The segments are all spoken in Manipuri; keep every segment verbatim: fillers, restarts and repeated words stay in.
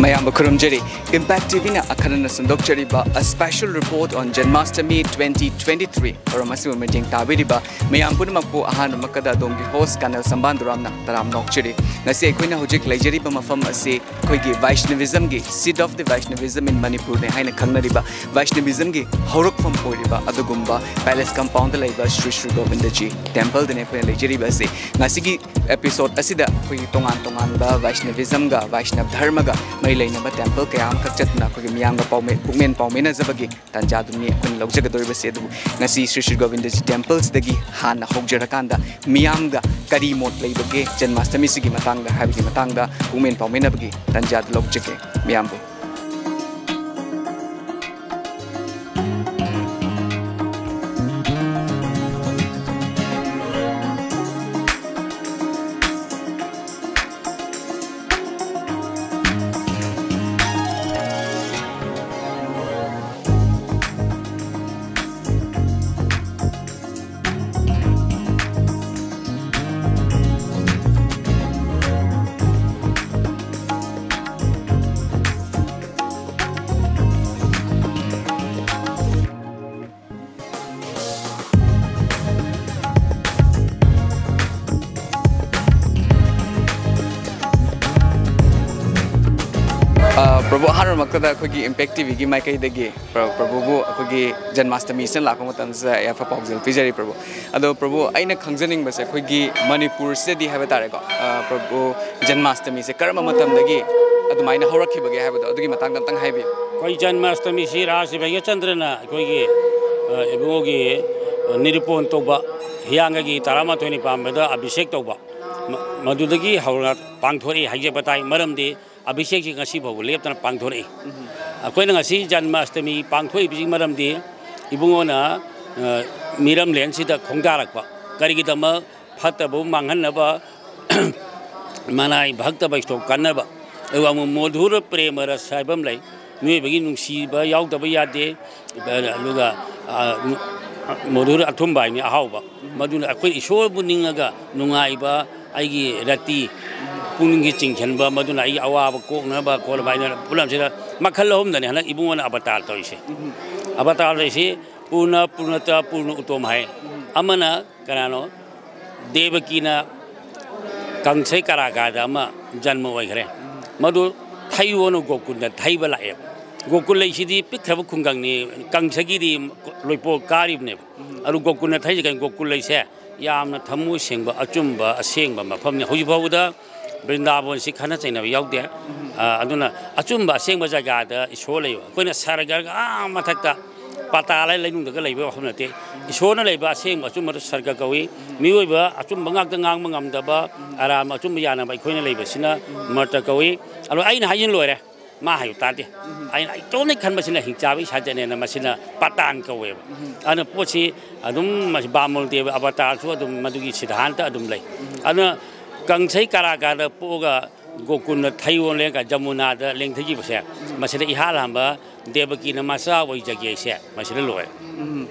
ꯃꯌꯥꯝꯕꯨ ꯈꯨꯔꯨꯝꯖꯔꯤ꯫ Impact ꯇꯤ ꯚꯤꯅ ꯑꯈꯟꯅꯅ ꯁꯟꯗꯣꯛꯆꯔꯤꯕ A Special Report on Janmashtami twenty twenty-three ꯊꯧꯔꯝ ꯑꯁꯤꯕꯨ ꯃꯤꯠꯌꯦꯡ ꯇꯥꯕꯤꯔꯤꯕ ꯃꯌꯥꯝ ꯄꯨꯝꯅꯃꯛꯄꯨ ꯑꯍꯥꯟꯕꯃꯛꯇꯗ ꯑꯗꯣꯝꯒꯤ host ꯀꯔꯅꯦꯜ ꯁꯝꯕꯥꯟꯗꯨꯔꯥꯝꯅ ꯇꯔꯥꯝꯅ ꯑꯣꯛꯆꯔꯤ꯫ ꯉꯁꯤ ꯑꯩꯈꯣꯏꯅ ꯍꯧꯖꯤꯛ ꯂꯩꯖꯔꯤꯕ ꯃꯐꯝ ꯑꯁꯤ ꯑꯩꯈꯣꯏꯒꯤ Vaishnavism ꯒꯤ seat of the Vaishnavism in Manipur ꯅꯤ ꯍꯥꯏꯅ ꯈꯪꯅꯔꯤꯕ Vaishnavism ꯒꯤ ꯍꯧꯔꯛꯐꯝ ꯑꯣꯏꯔꯤꯕ ꯑꯗꯨꯒꯨꯝꯕ palace compound ꯗ ꯂꯩꯕ ꯁ꯭ꯔꯤ ꯁ꯭ꯔꯤ ꯒꯣꯕꯤꯟꯗꯖꯤ temple ꯗꯅꯤ ꯑꯩꯈꯣꯏꯅ ꯂꯩꯖꯔꯤꯕ ꯑꯁꯤ꯫ ꯉꯁꯤꯒꯤ episode ꯑꯁꯤꯗ ꯑꯩꯈꯣꯏꯒꯤ ꯇꯣꯉꯥꯟ ꯇꯣꯉꯥꯟꯕ Vaishnavism ꯒ Vaishnav ꯙꯔꯃ ꯒ ꯃꯔꯤ ꯂꯩꯅꯕ temple ꯀꯌꯥ ꯑꯃꯈꯛ ꯆꯠꯇꯨꯅ ꯑꯩꯈꯣꯏꯒꯤ ꯃꯤꯌꯥꯝꯒ ꯄꯥꯎꯃꯤ-, ꯄꯨꯛꯃꯦꯟ ꯄꯥꯎꯃꯤꯟꯅꯖꯕꯒꯤ ꯇꯥꯟꯖꯥꯗꯨꯅꯤ ꯑꯩꯈꯣꯏꯅ ꯂꯧꯖꯒꯗꯧꯔꯤꯕꯁꯦ꯫ ꯑꯗꯨꯕꯨ ꯉꯁꯤ ꯁ꯭ꯔꯤ ꯁ꯭ꯔꯤ ꯒꯣꯕꯤꯟꯗꯖꯤ temple ꯁꯤꯗꯒꯤ ꯍꯥꯟꯅ ꯍꯧꯖꯔꯀꯥꯟꯗ ꯃꯤꯌꯥꯝꯒ ꯀꯔꯤ ꯃꯣꯠ ꯂꯩꯕꯒꯦ ꯖꯟꯃꯥꯁꯇꯃꯤꯁꯤꯒꯤ ꯃꯇꯥꯡꯗ ꯍꯥꯏꯕꯒꯤ ꯃꯇꯥꯡꯗ ꯄꯨꯛꯃꯦꯟ ꯄꯥꯎꯃꯤꯟꯅꯕꯒꯤ ꯇꯥꯟꯖꯥꯗꯨ ꯂꯧꯖꯒꯦ ꯃꯤꯌꯥꯝꯕꯨ꯫ ꯑ, ꯄ꯭ꯔꯚꯨ, ꯑꯍꯥꯟꯕꯃꯛꯇꯗ ꯑꯩꯈꯣꯏꯒꯤ Impact ꯇꯤ ꯚꯤꯒꯤ ꯃꯥꯏꯀꯩꯗꯒꯤ ꯄ꯭ꯔ-, ꯄ꯭ꯔꯚꯨꯕꯨ ꯑꯩꯈꯣꯏꯒꯤ ꯖꯟꯃꯥꯁꯇꯃꯤꯁꯤꯅ ꯂꯥꯛꯄ ꯃꯇꯝꯁꯤꯗ ꯌꯥꯏꯐ ꯄꯥꯎꯖꯦꯜ ꯄꯤꯖꯔꯤ ꯄ꯭ꯔꯚꯨ꯫ ꯑꯗꯣ ꯄ꯭ꯔꯚꯨ, ꯑꯩꯅ ꯈꯪꯖꯅꯤꯡꯕꯁꯦ ꯑꯩꯈꯣꯏꯒꯤ ꯃꯅꯤꯄꯨꯔꯁꯤꯗꯗꯤ ꯍꯥꯏꯕ ꯇꯥꯔꯦꯀꯣ, ꯑ, ꯄ꯭ꯔꯚꯨ, ꯖꯟꯃꯥꯁꯇꯃꯤꯁꯦ ꯀꯔꯝꯕ ꯃꯇꯝꯗꯒꯤ ꯑꯗꯨꯃꯥꯏꯅ ꯍꯧꯔꯛꯈꯤꯕꯒꯦ ꯍꯥꯏꯕꯗꯣ ꯑꯗꯨꯒꯤ ꯃꯇꯥꯡꯗ ꯑꯝꯇꯪ ꯍꯥꯏꯕꯤꯌꯨ꯫ ꯑꯩꯈꯣꯏ ꯖꯟꯃꯥꯁꯇꯃꯤꯁꯤ ꯔꯥꯁ ꯚꯩꯒ꯭ꯌꯆꯟꯗ꯭ꯔꯅ ꯑꯩꯈꯣꯏꯒꯤ, ꯑ, ꯏꯕꯨꯡꯉꯣꯒꯤ, ꯑ, ꯅꯤꯔꯨꯄꯣꯟ ꯇꯧꯕ ꯍꯤꯌꯥꯡꯒꯩꯒꯤ ꯇꯔꯥꯃꯥꯊꯣꯏꯅꯤ ꯄꯥꯟꯕꯗ ꯑꯚꯤꯁꯦꯛ ꯇꯧꯕ꯫ ꯃ-, ꯃꯗꯨꯗꯒꯤ ꯍꯧꯔ ꯄꯥꯡꯊꯣꯔꯛꯏ ꯍꯥꯏꯖꯕ ꯇꯥꯏ꯫ ꯃꯔꯝꯗꯤ ꯑꯚꯤꯁꯦꯛꯁꯤ ꯉꯁꯤ ꯐꯥꯎꯕ ꯂꯦꯞꯇꯅ ꯄꯥꯡꯊꯣꯔꯛꯏ꯫ ꯎꯝ꯫ ꯑꯩꯈꯣꯏꯅ ꯉꯁꯤ ꯖꯟꯃꯥꯁꯇꯃꯤ ꯄꯥꯡꯊꯣꯛꯏꯕꯁꯤꯒꯤ ꯃꯔꯝꯗꯤ ꯏꯕꯨꯡꯉꯣꯅ, ꯑ, ꯃꯤꯔꯝꯂꯦꯟꯁꯤꯗ ꯈꯣꯡꯗꯥꯔꯛꯄ꯫ ꯀꯔꯤꯒꯤꯗꯃꯛ? ꯐꯠꯇꯕꯕꯨ ꯃꯥꯡꯍꯟꯅꯕ, ꯃꯅꯥꯏ ꯚꯛꯇ ꯕꯩꯁꯅꯣ ꯀꯟꯅꯕ꯫ ꯑꯗꯨꯒ ꯑꯃꯨꯛ ꯃꯣꯙꯨꯔ ꯄ꯭ꯔꯦꯃ ꯔꯁ ꯍꯥꯏꯕ ꯑꯃ ꯂꯩ꯫ ꯃꯤꯑꯣꯏꯕꯒꯤ ꯅꯨꯡꯁꯤꯕ ꯌꯥꯎꯗꯕ ꯌꯥꯗꯦ꯫ ꯑꯗꯨꯒ, ꯑ, ꯃꯣꯙꯨꯔ ꯑꯊꯨꯝꯕ ꯍꯥꯏꯅꯤ, ꯑꯍꯥꯎꯕ꯫ ꯃꯗꯨꯅ ꯑꯩꯈꯣꯏ ꯏꯁꯣꯔꯕꯨ ꯅꯤꯡꯉꯒ ꯅꯨꯡꯉꯥꯏꯕ ꯑꯩꯒꯤ ꯔꯇꯤ ꯄꯨꯛꯅꯤꯡꯒꯤ ꯆꯤꯡꯁꯤꯟꯕ, ꯃꯗꯨꯅ ꯑꯩꯒꯤ ꯑꯋꯥꯕ ꯀꯣꯛꯅꯕ ꯈꯣꯠꯅꯕ ꯍꯥꯏꯅ ꯄꯨꯝꯅꯃꯛꯁꯤꯗ ꯃꯈꯜ ꯑꯍꯨꯝꯗꯅꯤ ꯍꯟꯗꯛ ꯏꯕꯨꯡꯉꯣꯅ ꯑꯕꯇꯥꯔ ꯇꯧꯔꯤꯁꯦ꯫ ꯑꯕꯇꯥꯔ ꯇꯧꯔꯤꯁꯤ ꯄꯨꯔꯅ, ꯄꯨꯔꯅꯇ, ꯄꯨꯔꯅ ꯎꯇꯣꯝ ꯍꯥꯏ꯫ ꯑꯃꯅ ꯀꯅꯥꯅꯣ? ꯗꯦꯕꯀꯤꯅ ꯀꯪꯁꯩ ꯀꯔꯥꯀꯥꯗ ꯑꯃ ꯖꯟꯃ ꯑꯣꯏꯈ꯭ꯔꯦ꯫ ꯃꯗꯨ ꯊꯩꯌꯣꯅ ꯒꯣꯀꯨꯟꯗ ꯊꯩꯕ ꯂꯥꯛꯑꯦꯕ꯫ ꯒꯣꯀꯨꯜ ꯂꯩꯁꯤꯗꯤ ꯄꯤꯛꯈ꯭ꯔꯕ ꯈꯨꯡꯒꯪꯅꯤ, ꯀꯪꯁꯒꯤꯗꯤ ꯂꯣꯏꯄꯣꯛ ꯀꯥꯔꯤꯕꯅꯦꯕ꯫ ꯑꯗꯨ ꯒꯣꯀꯨꯟꯗ ꯊꯩꯁꯤ ꯀꯩꯅꯣ? ꯒꯣꯀꯨꯜ ꯂꯩꯁꯦ ꯌꯥꯝꯅ ꯊꯃꯣꯏ ꯁꯦꯡꯕ, ꯑꯆꯨꯝꯕ, ꯑꯁꯦꯡꯕ ꯃꯐꯝꯅꯤ꯫ ꯍꯧꯖꯤꯛ ꯐꯥꯎꯕꯗ ꯕ꯭ꯔꯤꯟꯗꯥꯕꯣꯟꯁꯤ ꯈꯠꯅ ꯆꯩꯅꯕ ꯌꯥꯎꯗꯦ꯫ ꯑ, ꯑꯗꯨꯅ ꯑꯆꯨꯝꯕ, ꯑꯁꯦꯡꯕ ꯖꯒꯥꯗ ꯏꯁꯣꯔ ꯂꯩꯕ꯫ ꯑꯩꯈꯣꯏꯅ ꯁꯔꯒꯔꯒ ꯑꯥ ꯃꯊꯛꯇ ꯄꯥꯇꯥꯂ ꯂꯩꯅꯨꯡꯗꯒ ꯂꯩꯕ ꯃꯐꯝ ꯅꯠꯇꯦ꯫ ꯏꯁꯣꯔꯅ ꯂꯩꯕ ꯑꯁꯦꯡꯕ ꯑꯆꯨꯝꯕꯗ ꯁꯔꯒ ꯀꯧꯏ꯫ ꯃꯤꯑꯣꯏꯕ ꯑꯆꯨꯝꯕ ꯉꯥꯛꯇ ꯉꯥꯡꯕ ꯉꯝꯗꯕ, ꯑꯔꯥꯟꯕ ꯑꯆꯨꯝꯕ ꯌꯥꯅꯕ ꯑꯩꯈꯣꯏꯅ ꯂꯩꯕꯁꯤꯅ ꯃꯔꯇ ꯀꯧꯏ꯫ ꯑꯗꯣ ꯑꯩꯅ ꯍꯥꯏꯖꯤꯟ ꯂꯣꯏꯔꯦ꯫ ꯃꯥ ꯍꯥꯏꯌꯨ ꯇꯥꯗꯦ꯫ ꯑꯩꯅ ꯏꯇꯣꯝꯗ ꯈꯟꯕꯁꯤꯅ ꯍꯤꯡꯆꯥꯕꯒꯤ ꯁꯥꯖꯠꯅꯦꯅ ꯃꯁꯤꯅ ꯄꯥꯇꯥꯟ ꯀꯧꯋꯦꯕ꯫ ꯑꯗꯨꯅ ꯄꯣꯠꯁꯤ ꯑꯗꯨꯝ ꯃꯁꯤ ꯕꯥꯃꯣꯟ ꯗꯦꯕ ꯑꯕꯇꯥꯔꯁꯨ ꯑꯗꯨꯝ ꯃꯗꯨꯒꯤ ꯁꯤꯗꯥꯟꯇ ꯑꯗꯨꯝ ꯂꯩ꯫ ꯑꯗꯨꯅ ꯀꯪꯁꯩ ꯀꯔꯥꯀꯥꯗ ꯄꯣꯛꯑꯒ ꯒꯣꯀꯨꯟꯗ ꯊꯩꯌꯣ ꯂꯦꯡꯒ ꯖꯃꯨꯅꯥꯗ ꯂꯦꯡꯊꯈꯤꯕꯁꯦ, ꯃꯁꯤꯗ ꯏꯍꯥꯟ ꯍꯥꯟꯕ ꯗꯦꯕꯀꯤꯅ ꯃꯆꯥ ꯑꯣꯏꯖꯒꯦꯁꯦ ꯃꯁꯤꯗ ꯂꯣꯏꯔꯦ꯫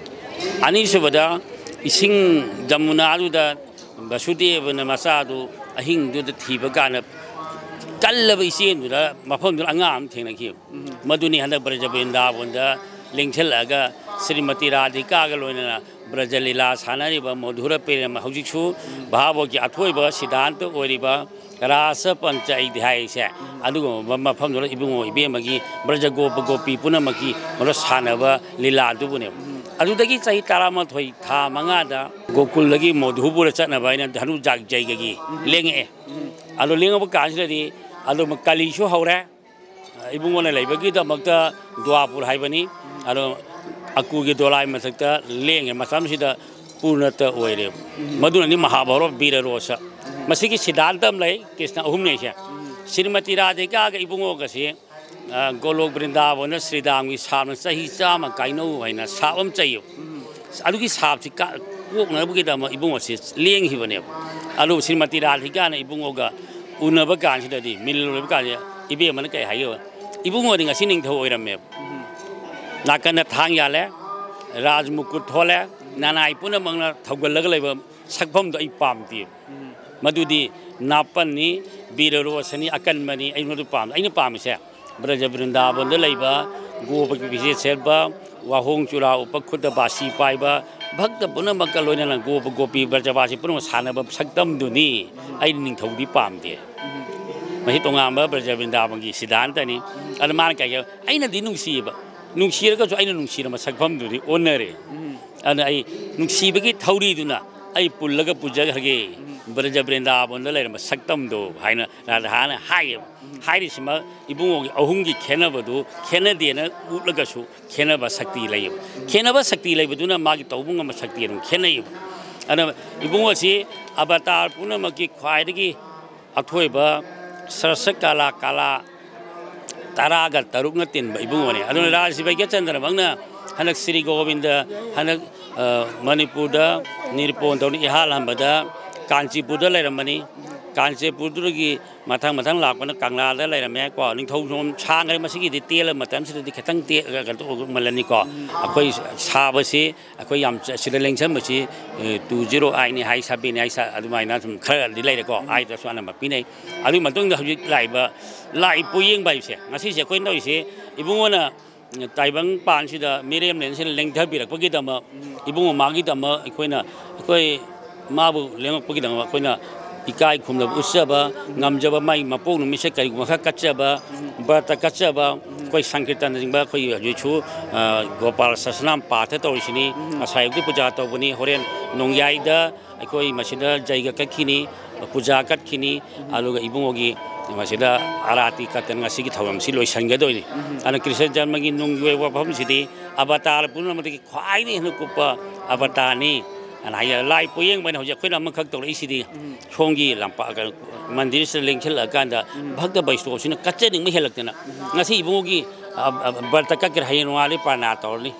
ꯑꯅꯤꯁꯨꯕꯗ ꯏꯁꯤꯡ ꯖꯃꯨꯅꯥꯗꯨꯗ ꯕꯁꯨꯗꯦꯕꯅ ꯃꯆꯥꯗꯨ ꯑꯍꯤꯡꯗꯨꯗ ꯊꯤꯕ ꯀꯥꯟꯗ ꯀꯜꯂꯕ ꯏꯆꯦꯟꯗꯨꯗ ꯃꯐꯝꯗꯨꯗ ꯑꯉꯥꯡ ꯑꯃ ꯊꯦꯡꯅꯈꯤꯕ꯫ ꯃꯗꯨꯅꯤ ꯍꯟꯗꯛ ꯕ꯭ꯔꯖ ꯕ꯭ꯔꯤꯟꯗꯥꯕꯣꯟꯗ ꯂꯦꯡꯁꯤꯜꯂꯛꯑꯒ ꯁ꯭ꯔꯤꯃꯇꯤ ꯔꯥꯙꯤꯀꯥꯒ ꯂꯣꯏꯅꯅ ꯕ꯭ꯔꯖ ꯂꯤꯂꯥ ꯁꯥꯟꯅꯔꯤꯕ ꯃꯣꯙꯨꯔ ꯄ꯭ꯔꯦꯝ, ꯍꯧꯖꯤꯛꯁꯨ ꯚꯥꯒꯋꯠꯀꯤ ꯑꯊꯣꯏꯕ ꯁꯤꯗꯥꯟꯇ ꯑꯣꯏꯔꯤꯕ ꯔꯥꯁ ꯄꯟꯆ ꯑꯩꯗꯤ ꯍꯥꯏꯔꯤꯁꯦ, ꯑꯗꯨꯒꯨꯝꯕ ꯃꯐꯝꯗꯨꯗ ꯏꯕꯨꯡꯉꯣ ꯏꯕꯦꯝꯃꯒꯤ ꯕ꯭ꯔꯖ ꯒꯣꯄ ꯒꯣꯄꯤ ꯄꯨꯝꯅꯃꯛꯀꯤ ꯃꯗꯨ ꯁꯥꯟꯅꯕ ꯂꯤꯂꯥꯗꯨꯕꯨꯅꯦꯕ꯫ ꯑꯗꯨꯗꯒꯤ ꯆꯍꯤ ꯇꯔꯥꯃꯥꯊꯣꯏ ꯊꯥ ꯃꯉꯥꯗ ꯒꯣꯀꯨꯜꯗꯒꯤ ꯃꯣꯙꯨꯄꯨꯔ ꯆꯠꯅꯕ ꯍꯥꯏꯅ ꯙꯅꯨ ꯖꯥꯒ ꯖꯩꯒꯒꯤ ꯂꯦꯡꯉꯛꯑꯦ꯫ ꯑꯗꯨ ꯂꯦꯡꯉꯛꯄ ꯀꯥꯟꯁꯤꯗꯗꯤ ꯑꯗꯨꯝ ꯀꯂꯤꯁꯨ ꯍꯧꯔꯦ꯫ ꯏꯕꯨꯡꯉꯣꯅ ꯂꯩꯕꯒꯤꯗꯃꯛꯇ ꯗ꯭ꯋꯥꯄꯨꯔ ꯍꯥꯏꯕꯅꯤ꯫ ꯑꯗꯣ ꯑꯀꯨꯒꯤ ꯗꯣꯂꯥꯏ ꯃꯊꯛꯇ ꯂꯦꯡꯉꯦ ꯃꯇꯝꯁꯤꯗ ꯄꯨꯔꯅꯇ ꯑꯣꯏꯔꯦꯕ꯫ ꯃꯗꯨꯅꯅꯤ ꯃꯍꯥꯚꯥꯔꯠ ꯕꯤꯔ ꯔꯣꯁ꯫ ꯃꯁꯤꯒꯤ ꯁꯤꯗꯥꯟꯇ ꯑꯃ ꯂꯩ, ꯀ꯭ꯔꯤꯁꯅ ꯑꯍꯨꯝꯅꯤ ꯍꯥꯏꯁꯦ꯫ ꯁ꯭ꯔꯤꯃꯇꯤ ꯔꯥꯙꯤꯀꯥꯒ ꯏꯕꯨꯡꯉꯣꯒꯁꯤ, ꯑ, ꯒꯣꯂꯣꯛ ꯕ꯭ꯔꯤꯟꯗꯥꯕꯟꯗ ꯁ꯭ꯔꯤꯗꯥꯝꯒꯤ ꯁꯥꯞꯅ ꯆꯍꯤ ꯆꯥꯝꯃ ꯀꯥꯏꯅꯧ ꯍꯥꯏꯅ ꯁꯥꯞ ꯑꯃ ꯆꯩꯌꯦꯕ꯫ ꯑꯗꯨꯒꯤ ꯁꯥꯞꯁꯤ ꯀ-, ꯀꯣꯛꯅꯕꯒꯤꯗꯃꯛ ꯏꯕꯨꯡꯉꯣꯁꯤ ꯂꯦꯡꯈꯤꯕꯅꯦꯕ꯫ ꯑꯗꯨ ꯁ꯭ꯔꯤꯃꯇꯤ ꯔꯥꯙꯤꯀꯥꯅ ꯏꯕꯨꯡꯉꯣꯒ ꯎꯅꯕ ꯀꯥꯟꯁꯤꯗꯗꯤ, ꯃꯤꯂꯟ ꯑꯣꯏꯕ ꯀꯥꯟꯁꯤꯗ ꯏꯕꯦꯝꯃꯅ ꯀꯩ ꯍꯥꯏꯒꯦꯕ? ꯏꯕꯨꯡꯉꯣꯗꯤ ꯉꯁꯤ ꯅꯤꯡꯊꯧ ꯑꯣꯏꯔꯝꯃꯦꯕ꯫ ꯅꯥꯀꯟꯗ ꯊꯥꯡ ꯌꯥꯜꯂꯦ, ꯔꯥꯖ ꯃꯨꯀꯨꯠ ꯊꯣꯜꯂꯦ, ꯅꯅꯥꯏ ꯄꯨꯝꯅꯃꯛꯅ ꯊꯧꯒꯜꯂꯒ ꯂꯩꯕ ꯁꯛꯐꯝꯗꯣ ꯑꯩ ꯄꯥꯝꯗꯦꯕ꯫ ꯃꯗꯨꯗꯤ ꯅꯥꯄꯟꯅꯤ, ꯕꯤꯔ ꯔꯣꯁꯅꯤ, ꯑꯀꯟꯕꯅꯤ, ꯑꯩ ꯃꯗꯨ ꯄꯥꯝꯗꯦ꯫ ꯑꯩꯅ ꯄꯥꯝꯃꯤꯁꯦ ꯕ꯭ꯔꯖ ꯕ꯭ꯔꯤꯟꯗꯥꯕꯟꯗ ꯂꯩꯕ ꯒꯣꯄꯒꯤ ꯐꯤꯖꯦꯠ ꯁꯦꯠꯄ, ꯋꯥꯍꯣꯡ ꯆꯨꯔꯥ ꯎꯞꯄ, ꯈꯨꯠꯇ ꯕꯥꯁꯤ ꯄꯥꯏꯕ ꯚꯛꯇ ꯄꯨꯝꯅꯃꯛꯀ ꯂꯣꯏꯅꯅ ꯒꯣꯄ ꯒꯣꯄꯤ ꯕ꯭ꯔꯖꯕꯥꯁꯤ ꯄꯨꯝꯅꯃꯛ ꯁꯥꯟꯅꯕ ꯁꯛꯇꯝꯗꯨꯅꯤ ꯑꯩꯅ ꯅꯤꯡꯊꯧꯗꯤ ꯄꯥꯝꯗꯦ꯫ ꯃꯁꯤ ꯇꯣꯉꯥꯟꯕ ꯕ꯭ꯔꯖ ꯕ꯭ꯔꯤꯟꯗꯥꯕꯟꯒꯤ ꯁꯤꯗꯥꯟꯇꯅꯤ꯫ ꯑꯗ ꯃꯥꯅ ꯀꯩ ꯍꯥꯏ-, ꯑꯩꯅꯗꯤ ꯅꯨꯡꯁꯤꯌꯦꯕ, ꯅꯨꯡꯁꯤꯔꯒꯁꯨ ꯑꯩꯅ ꯅꯨꯡꯁꯤꯔꯝꯕ ꯁꯛꯐꯝꯗꯨꯗꯤ ꯑꯣꯟꯅꯔꯦ꯫ ꯑꯗꯨꯅ ꯑꯩ ꯅꯨꯡꯁꯤꯕꯒꯤ ꯊꯧꯔꯤꯗꯨꯅ ꯑꯩ ꯄꯨꯜꯂꯒ ꯄꯨꯖꯈ꯭ꯔꯒꯦ, ꯕ꯭ꯔꯖ ꯕ꯭ꯔꯤꯟꯗꯥꯕꯟꯗ ꯂꯩꯔꯝꯕ ꯁꯛꯇꯝꯗꯣ ꯍꯥꯏꯅ ꯔꯥꯙꯥꯅ ꯍꯥꯏꯌꯦꯕ꯫ ꯍꯥꯏꯔꯤꯁꯤꯃ ꯏꯕꯨꯡꯉꯣꯒꯤ ꯑꯍꯨꯝꯒꯤ ꯈꯦꯠꯅꯕꯗꯨ ꯈꯦꯠꯅꯗꯦꯅ ꯎꯠꯂꯒꯁꯨ ꯈꯦꯠꯅꯕ ꯁꯛꯇꯤ ꯂꯩꯌꯦꯕ꯫ ꯈꯦꯠꯅꯕ ꯁꯛꯇꯤ ꯂꯩꯕꯗꯨꯅ ꯃꯥꯒꯤ ꯇꯧꯕ ꯉꯝꯕ ꯁꯛꯇꯤ ꯑꯗꯨꯝ ꯈꯦꯠꯅꯩꯌꯦꯕ꯫ ꯑꯗꯨꯅ ꯏꯕꯨꯡꯉꯣꯁꯤ ꯑꯕꯇꯥꯔ ꯄꯨꯝꯅꯃꯛꯀꯤ ꯈ꯭ꯋꯥꯏꯗꯒꯤ ꯑꯊꯣꯏꯕ ꯁ꯭ꯔꯁ ꯀꯂꯥ, ꯀꯂꯥ ꯇꯔꯥꯒ ꯇꯔꯨꯛꯅ ꯇꯤꯟꯕ ꯏꯕꯨꯡꯉꯣꯅꯦ꯫ ꯑꯗꯨꯅ ꯔꯥꯖ ꯕꯩꯒ꯭ꯌꯆꯟꯗ꯭ꯔꯃꯛꯅ ꯍꯟꯗꯛ ꯁ꯭ꯔꯤ ꯒꯣꯕꯤꯟꯗ ꯍꯟꯗꯛ, ꯑ, ꯃꯅꯤꯄꯨꯔꯗ ꯅꯤꯔꯨꯄꯣꯟ ꯇꯧꯅ ꯏꯍꯥꯜ ꯍꯟꯕꯗ ꯀꯥꯟꯆꯤꯄꯨꯔꯗ ꯂꯩꯔꯝꯕꯅꯤ꯫ ꯀꯥꯟꯆꯤꯄꯨꯔꯗꯨꯗꯒꯤ ꯃꯊꯪ ꯃꯊꯪ ꯂꯥꯛꯄꯅ ꯀꯪꯂꯥꯗ ꯂꯩꯔꯝꯃꯦ ꯀꯣ꯫ ꯅꯤꯡꯊꯧ ꯁꯣꯝ ꯁꯥꯡꯈ꯭ꯔꯦ, ꯃꯁꯤꯒꯤꯗꯤ ꯇꯦꯜꯂ ꯃꯇꯝꯁꯤꯗꯗꯤ ꯈꯤꯇꯪ ꯇꯦ-, ꯀꯩꯅꯣ ꯇꯧꯃꯜꯂꯅꯤꯀꯣ꯫ ꯑꯩꯈꯣꯏ ꯁꯥꯕꯁꯤ ꯑꯩꯈꯣꯏ ꯌꯥꯝ ꯆ-, ꯁꯤꯗ ꯂꯦꯡꯁꯟꯕꯁꯤ, ꯑꯦ, two zero eight ꯅꯤ ꯍꯥꯏ, seven ꯅꯤ ꯍꯥꯏ, ꯁ-, ꯑꯗꯨꯃꯥꯏꯅ ꯁꯨꯝ ꯈꯔꯗꯤ ꯂꯩꯔꯦꯀꯣ꯫ ꯑꯥꯏꯗꯁꯨ ꯑꯅꯝꯕ ꯄꯤꯅꯩ꯫ ꯑꯗꯨꯒꯤ ꯃꯇꯨꯡꯗ ꯍꯧꯖꯤꯛ ꯂꯥꯛꯏꯕ ꯂꯥꯏ ꯄꯣꯌꯦꯡꯕ ꯍꯥꯏꯕꯁꯦ, ꯉꯁꯤꯁꯦ ꯑꯩꯈꯣꯏꯅ ꯇꯧꯔꯤꯁꯦ ꯏꯕꯨꯡꯉꯣꯅ ꯇꯥꯏꯕꯪ ꯄꯥꯟꯁꯤꯗ ꯃꯤꯔꯦꯝꯂꯦꯟꯁꯤꯗ ꯂꯦꯡꯊꯕꯤꯔꯛꯄꯒꯤꯗꯃꯛ ꯏꯕꯨꯡꯉꯣ ꯃꯥꯒꯤꯗꯃꯛ ꯑꯩꯈꯣꯏꯅ, ꯑꯩꯈꯣꯏ ꯃꯥꯕꯨ ꯂꯦꯡꯉꯛꯄꯒꯤꯗꯃꯛ ꯑꯩꯈꯣꯏꯅ ꯏꯀꯥꯏ ꯈꯨꯝꯅꯕ ꯎꯠꯆꯕ, ꯉꯝꯖꯕ ꯃꯥꯒꯤ ꯃꯄꯣꯛ ꯅꯨꯃꯤꯠꯁꯦ ꯀꯔꯤꯒꯨꯝꯕ ꯈꯔ ꯀꯠꯆꯕ, ꯕ꯭ꯔꯇ ꯀꯠꯆꯕ, ꯑꯩꯈꯣꯏ ꯁꯪꯀꯤꯔꯇꯟꯅꯆꯤꯡꯕ ꯑꯩꯈꯣꯏ ꯍꯧꯖꯤꯛꯁꯨ, ꯑ, ꯒꯣꯄꯥꯜ ꯁꯍꯁ꯭ꯔꯅꯥꯝ ꯄꯥꯊ ꯇꯧꯔꯤꯁꯤꯅꯤ꯫ ꯉꯁꯥꯏ ꯑꯌꯨꯛꯇꯤ ꯄꯨꯖꯥ ꯇꯧꯕꯅꯤ, ꯍꯣꯔꯦꯟ ꯅꯣꯡꯌꯥꯏꯗ ꯑꯩꯈꯣꯏ ꯃꯁꯤꯗ ꯖꯩꯒ ꯀꯠꯈꯤꯅꯤ, ꯄꯨꯖꯥ ꯀꯠꯈꯤꯅꯤ, ꯑꯗꯨꯒ ꯏꯕꯨꯡꯉꯣꯒꯤ ꯃꯁꯤꯗ ꯑꯥꯔꯥꯇꯤ ꯀꯠꯇꯅ ꯉꯁꯤꯒꯤ ꯊꯧꯔꯝꯁꯤ ꯂꯣꯏꯁꯤꯟꯒꯗꯣꯏꯅꯤ꯫ ꯑꯗꯨꯅ ꯀ꯭ꯔꯤꯁꯅ ꯖꯔꯃꯒꯤ ꯅꯨꯡꯒꯤ ꯑꯣꯏꯕ ꯋꯥꯐꯝꯁꯤꯗꯤ ꯑꯕꯇꯥꯔ ꯄꯨꯝꯅꯃꯛꯇꯒꯤ ꯈ꯭ꯋꯥꯏꯗꯒꯤ ꯍꯦꯟꯅ ꯀꯨꯞꯄ ꯑꯕꯇꯥꯔꯅꯤ꯫ ꯑꯅ ꯍꯥꯏ-, ꯂꯥꯏ ꯄꯣꯌꯦꯡꯕ ꯍꯥꯏꯅ ꯍꯧꯖꯤꯛ ꯑꯩꯈꯣꯏꯅ ꯑꯃꯈꯛ ꯇꯧꯔꯛꯏꯁꯤꯗꯤ ꯁꯣꯝꯒꯤ ꯂꯝꯄꯥꯛ, ꯀꯩꯅꯣ, ꯃꯟꯗꯤꯔꯁꯤꯗ ꯂꯦꯡꯁꯤꯜꯂꯛꯑꯀꯥꯟꯗ ꯚꯛꯇ ꯕꯩꯁꯅꯣꯞꯁꯤꯅ ꯀꯠꯆꯅꯤꯡꯕ ꯍꯦꯜꯂꯛꯇꯅ ꯉꯁꯤ ꯏꯕꯨꯡꯉꯣꯒꯤ, ꯑ, ꯑ, ꯕ꯭ꯔꯇ ꯀꯠꯈ꯭ꯔꯦ, ꯍꯌꯦꯡ ꯅꯣꯡꯉꯥꯜꯂꯤ ꯄ꯭ꯔꯥꯔꯊꯅꯥ ꯇꯧꯔꯅꯤ,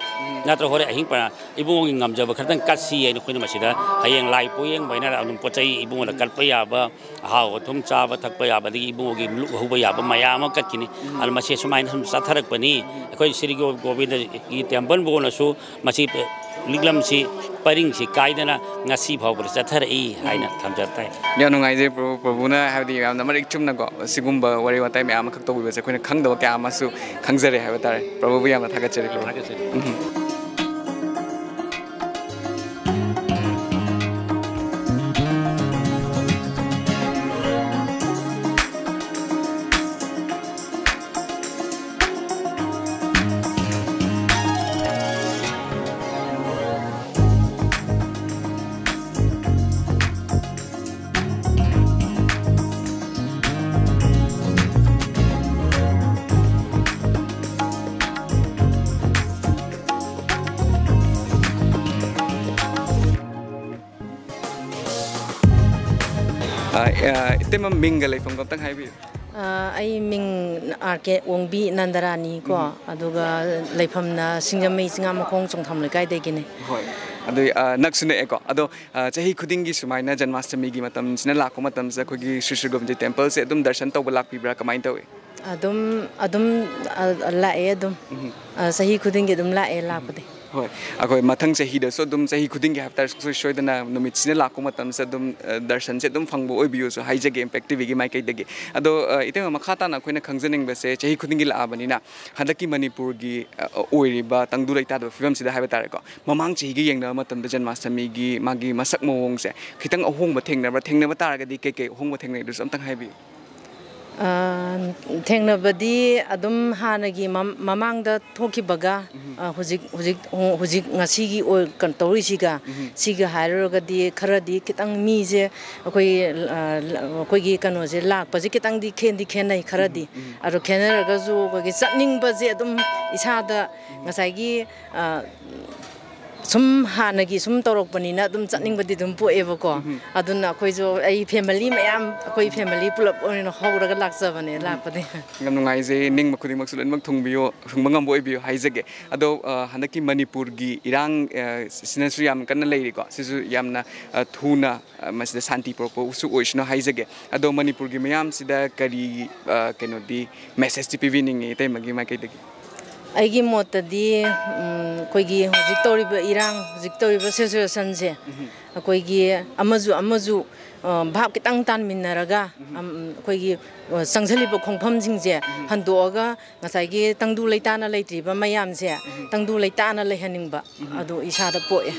ꯅꯠꯇ꯭ꯔ ꯍꯣꯔꯦꯟ ꯑꯍꯤꯡ ꯄ꯭ꯔꯥꯔꯊꯅꯥ, ꯏꯕꯨꯡꯉꯣꯒꯤ ꯉꯝꯖꯕ ꯈꯔꯇꯪ ꯀꯠꯁꯤ ꯍꯥꯏꯅ ꯑꯩꯈꯣꯏꯅ ꯃꯁꯤꯗ ꯍꯌꯦꯡ ꯂꯥꯏ ꯄꯣꯌꯦꯡꯕ ꯍꯥꯏꯅ ꯑꯗꯨꯝ ꯄꯣꯠ ꯆꯩ ꯏꯕꯨꯡꯉꯣꯗ ꯀꯠꯄ ꯌꯥꯕ, ꯑꯍꯥꯎ ꯑꯊꯨꯝ ꯆꯥꯕ ꯊꯛꯄ ꯌꯥꯕ, ꯑꯗꯒꯤ ꯏꯕꯨꯡꯉꯣꯒꯤ ꯂꯨꯛ ꯍꯧꯕ ꯌꯥꯕ ꯃꯌꯥꯝ ꯑꯃ ꯀꯠꯈꯤꯅꯤ꯫ ꯑꯗꯨ ꯃꯁꯤ ꯁꯨꯃꯥꯏꯅ ꯁꯨꯝ ꯆꯠꯊꯔꯛꯄꯅꯤ꯫ ꯑꯩꯈꯣꯏ ꯁ꯭ꯔꯤ ꯒꯣ-, ꯒꯣꯕꯤꯟꯗꯒꯤ ꯇꯦꯝꯄꯜ ꯕꯣꯔꯗꯅꯁꯨ ꯃꯁꯤ ꯂꯤꯛꯂꯝꯁꯤ ꯄꯔꯤꯡꯁꯤ ꯀꯥꯏꯗꯅ ꯉꯁꯤ ꯐꯥꯎꯕꯗ ꯆꯠꯊꯔꯛꯏ ꯍꯥꯏꯅ ꯊꯝꯖꯕ ꯇꯥꯏ꯫ ꯌꯥꯝ ꯅꯨꯡꯉꯥꯏꯖꯩ ꯄ꯭ꯔꯚꯨ꯫ ꯄ꯭ꯔꯚꯨꯅ ꯍꯥꯏꯕꯗꯤ ꯌꯥꯝꯅ ꯃꯔꯤꯛ ꯆꯨꯝꯅꯀꯣ ꯁꯤꯒꯨꯝꯕ ꯋꯥꯔꯤ ꯋꯥꯇꯥꯏ ꯃꯌꯥꯝ ꯑꯃꯈꯛ ꯇꯧꯕꯤꯕꯁꯦ ꯑꯩꯈꯣꯏꯅ ꯈꯪꯗꯕ ꯀꯌꯥ ꯑꯃꯁꯨ ꯈꯪꯖꯔꯦ ꯍꯥꯏꯕ ꯇꯥꯔꯦ꯫ ꯄ꯭ꯔꯚꯨꯕꯨ ꯌꯥꯝꯅ ꯊꯥꯒꯠꯆꯔꯤ ꯄ꯭ꯔꯚꯨ꯫ ꯊꯥꯒꯠꯆꯔꯤ꯫ ꯎꯝ꯫ ꯑ, ꯑ, ꯏꯇꯩꯃ, ꯃꯤꯡꯒ ꯂꯩꯐꯝꯒ ꯑꯝꯇꯪ ꯍꯥꯏꯕꯤꯌꯨ꯫ ꯑ, ꯑꯩ ꯃꯤꯡ ꯑꯥꯔ ꯀꯦ ꯑꯣꯡꯕꯤ ꯅꯟꯗꯔꯥꯅꯤ ꯀꯣ, ꯎꯝ꯫ ꯑꯗꯨꯒ ꯂꯩꯐꯝꯅ ꯁꯤꯡꯖꯃꯩ ꯆꯤꯉꯥꯃꯈꯣꯡ ꯆꯣꯡꯊꯥꯝ ꯂꯩꯀꯥꯏꯗꯒꯤꯅꯤ꯫ ꯍꯣꯏ꯫ ꯑꯗꯨ, ꯑ, ꯅꯛꯁꯨ ꯅꯛꯑꯦꯀꯣ꯫ ꯑꯗꯣ, ꯑ, ꯆꯍꯤ ꯈꯨꯗꯤꯡꯒꯤ ꯁꯨꯃꯥꯏꯅ ꯖꯟꯃꯥꯁꯇꯃꯤꯒꯤ ꯃꯇꯝꯁꯤꯅ ꯂꯥꯛꯄ ꯃꯇꯝꯁꯤꯗ ꯑꯩꯈꯣꯏꯒꯤ ꯁ꯭ꯔꯤ ꯁ꯭ꯔꯤ ꯒꯣꯕꯤꯟꯗ ꯇꯦꯝꯄꯜꯁꯦ ꯑꯗꯨꯝ ꯗꯔꯁꯟ ꯇꯧꯕ ꯂꯥꯛꯄꯤꯕ꯭ꯔꯥ? ꯀꯃꯥꯏꯅ ꯇꯧꯏ? ꯑꯗꯨꯝ, ꯑꯗꯨꯝ, ꯑ, ꯂꯥꯛꯑꯦ ꯑꯗꯨꯝ꯫ ꯎꯝ꯫ ꯑ, ꯆꯍꯤ ꯈꯨꯗꯤꯡꯒꯤ ꯑꯗꯨꯝ ꯂꯥꯛꯑꯦ ꯂꯥꯛꯄꯗꯤ꯫ ꯍꯣꯏ, ꯑꯩꯈꯣꯏ ꯃꯊꯪ ꯆꯍꯤꯗꯁꯨ ꯑꯗꯨꯝ ꯆꯍꯤ ꯈꯨꯗꯤꯡꯒꯤ ꯍꯥꯏꯕ ꯇꯥꯔꯦ, ꯁꯨꯡꯁꯣꯏ ꯁꯣꯏꯗꯅ ꯅꯨꯃꯤꯠꯁꯤꯅ ꯂꯥꯛꯄ ꯃꯇꯝꯁꯤꯗ ꯑꯗꯨꯝ, ꯑ, ꯗꯔꯁꯟꯁꯦ ꯑꯗꯨꯝ ꯐꯪꯕ ꯑꯣꯏꯕꯤꯌꯨꯁꯨ ꯍꯥꯏꯖꯒꯦ ꯏꯝꯄꯦꯛ ꯇꯤꯚꯤꯒꯤ ꯃꯥꯏꯀꯩꯗꯒꯤ꯫ ꯑꯗꯣ, ꯑ, ꯏꯇꯩꯃ, ꯃꯈꯥ ꯇꯥꯅ ꯑꯩꯈꯣꯏꯅ ꯈꯪꯖꯅꯤꯡꯕꯁꯦ, ꯆꯍꯤ ꯈꯨꯗꯤꯡꯒꯤ ꯂꯥꯛꯑꯕꯅꯤꯅ ꯍꯟꯗꯛꯀꯤ ꯃꯅꯤꯄꯨꯔꯒꯤ, ꯑ, ꯑꯣꯏꯔꯤꯕ ꯇꯪꯗꯨ ꯂꯩꯇꯥꯗꯕ ꯐꯤꯕꯝꯁꯤꯗ ꯍꯥꯏꯕ ꯇꯥꯔꯦꯀꯣ, ꯃꯃꯥꯡ ꯆꯍꯤꯒ ꯌꯦꯡꯅꯕ ꯃꯇꯝꯗ ꯖꯟꯃꯥꯁꯇꯃꯤꯒꯤ ꯃꯥꯒꯤ ꯃꯁꯛ ꯃꯑꯣꯡꯁꯦ ꯈꯤꯇꯪ ꯑꯍꯣꯡꯕ ꯊꯦꯡꯅꯕ꯭ꯔꯥ? ꯊꯦꯡꯅꯕ ꯇꯥꯔꯒꯗꯤ ꯀꯩꯀꯩ ꯑꯍꯣꯡꯕ ꯊꯦꯡꯅꯩꯗꯨꯁꯨ ꯑꯝꯇꯪ ꯍꯥꯏꯕꯤꯌꯨ꯫ ꯑ, ꯊꯦꯡꯅꯕꯗꯤ ꯑꯗꯨꯝ ꯍꯥꯟꯅꯒꯤ ꯃꯝ-, ꯃꯃꯥꯡꯗ ꯊꯣꯛꯈꯤꯕꯒ, ꯎꯝ꯫ ꯑ, ꯍꯧꯖꯤꯛ, ꯍꯧꯖꯤꯛ, ꯍꯧꯖꯤꯛ ꯉꯁꯤꯒꯤ ꯑꯣꯏ-, ꯀꯩꯅꯣ ꯇꯧꯔꯤꯁꯤꯒ, ꯎꯝ꯫ ꯁꯤꯒ ꯍꯥꯏꯔꯨꯔꯒꯗꯤ ꯈꯔꯗꯤ ꯈꯤꯇꯪ ꯃꯤꯁꯦ ꯑꯩꯈꯣꯏ, ꯑ, ꯑꯩꯈꯣꯏꯒꯤ ꯀꯩꯅꯣꯁꯦ ꯂꯥꯛꯄꯁꯦ ꯈꯤꯇꯪꯗꯤ ꯈꯦꯟꯗꯤ ꯈꯦꯟꯅꯩ ꯈꯔꯗꯤ꯫ ꯎꯝ, ꯎꯝ꯫ ꯑꯗꯣ ꯈꯦꯟꯅꯔꯒꯁꯨ ꯑꯩꯈꯣꯏꯒꯤ ꯆꯠꯅꯤꯡꯕꯁꯦ ꯑꯗꯨꯝ ꯏꯁꯥꯗ ꯉꯁꯥꯏꯒꯤ, ꯑ, ꯁꯨꯝ ꯍꯥꯟꯅꯒꯤ ꯁꯨꯝ ꯇꯧꯔꯛꯄꯅꯤꯅ ꯑꯗꯨꯝ ꯆꯠꯅꯤꯡꯕꯗꯤ ꯑꯗꯨꯝ ꯄꯣꯛꯑꯦꯕꯀꯣ꯫ ꯎꯝ꯫ ꯑꯗꯨꯅ ꯑꯩꯈꯣꯏꯁꯨ, ꯑꯩ ꯐꯦꯃꯤꯂꯤ ꯃꯌꯥꯝ, ꯑꯩꯈꯣꯏ ꯐꯦꯃꯤꯂꯤ ꯄꯨꯂꯞ ꯑꯣꯏꯅ ꯍꯧꯔꯒ ꯂꯥꯛꯆꯕꯅꯦ, ꯎꯝ꯫ ꯂꯥꯛꯄꯗꯤ꯫ ꯌꯥꯝ ꯅꯨꯡꯉꯥꯏꯖꯩ꯫ ꯅꯤꯡꯕ ꯈꯨꯗꯤꯡꯃꯛꯁꯨ ꯂꯣꯏꯅꯃꯛ ꯊꯨꯡꯕꯤꯌꯨ, ꯊꯨꯡꯕ ꯉꯝꯕ ꯑꯣꯏꯕꯤꯌꯨ ꯍꯥꯏꯖꯒꯦ꯫ ꯑꯗꯣ, ꯑ, ꯍꯟꯗꯛꯀꯤ ꯃꯅꯤꯄꯨꯔꯒꯤ ꯏꯔꯥꯡ, ꯑ, ꯁꯤꯅꯁꯨ ꯌꯥꯝ ꯀꯟꯅ ꯂꯩꯔꯤꯀꯣ꯫ ꯁꯤꯁꯨ ꯌꯥꯝꯅ, ꯑ, ꯊꯨꯅ, ꯑ, ꯃꯁꯤꯗ ꯁꯥꯟꯇꯤ ꯄꯨꯔꯛꯄꯁꯨ ꯑꯣꯏꯁꯅꯨ ꯍꯥꯏꯖꯒꯦ꯫ ꯑꯗꯣ ꯃꯅꯤꯄꯨꯔꯒꯤ ꯃꯤꯌꯥꯝꯁꯤꯗ ꯀꯔꯤ, ꯑ, ꯀꯩꯅꯣꯗꯤ, ꯃꯦꯁꯦꯖꯇꯤ ꯄꯤꯕꯤꯅꯤꯡꯉꯤ ꯏꯇꯩꯃꯒꯤ ꯃꯥꯏꯀꯩꯗꯒꯤ? ꯑꯩꯒꯤ ꯃꯣꯠꯇꯗꯤ, ꯎꯝ, ꯑꯩꯈꯣꯏꯒꯤ ꯍꯧꯖꯤꯛ ꯇꯧꯔꯤꯕ ꯏꯔꯥꯡ, ꯍꯧꯖꯤꯛ ꯇꯧꯔꯤꯕ ꯁꯤꯆꯨꯋꯦꯁꯟꯁꯦ, ꯑꯩꯈꯣꯏꯒꯤ ꯑꯃꯁꯨ ꯑꯃꯁꯨ, ꯑ, ꯚꯥꯞ ꯈꯤꯇꯪ ꯇꯥꯟꯃꯤꯟꯅꯔꯒ, ꯑꯝ, ꯑꯩꯈꯣꯏꯒꯤ, ꯑ, ꯆꯪꯁꯤꯜꯂꯤꯕ ꯈꯣꯡꯐꯝꯁꯤꯡꯁꯦ ꯍꯟꯗꯣꯛꯑꯒ, ꯉꯁꯥꯏꯒꯤ ꯇꯪꯗꯨ ꯂꯩꯇꯥꯅ ꯂꯩꯇ꯭ꯔꯤꯕ ꯃꯌꯥꯝꯁꯦ ꯇꯪꯗꯨ ꯂꯩꯇꯥꯅ ꯂꯩꯍꯟꯅꯤꯡꯕ ꯑꯗꯨ ꯏꯁꯥꯗ ꯄꯣꯛꯑꯦ꯫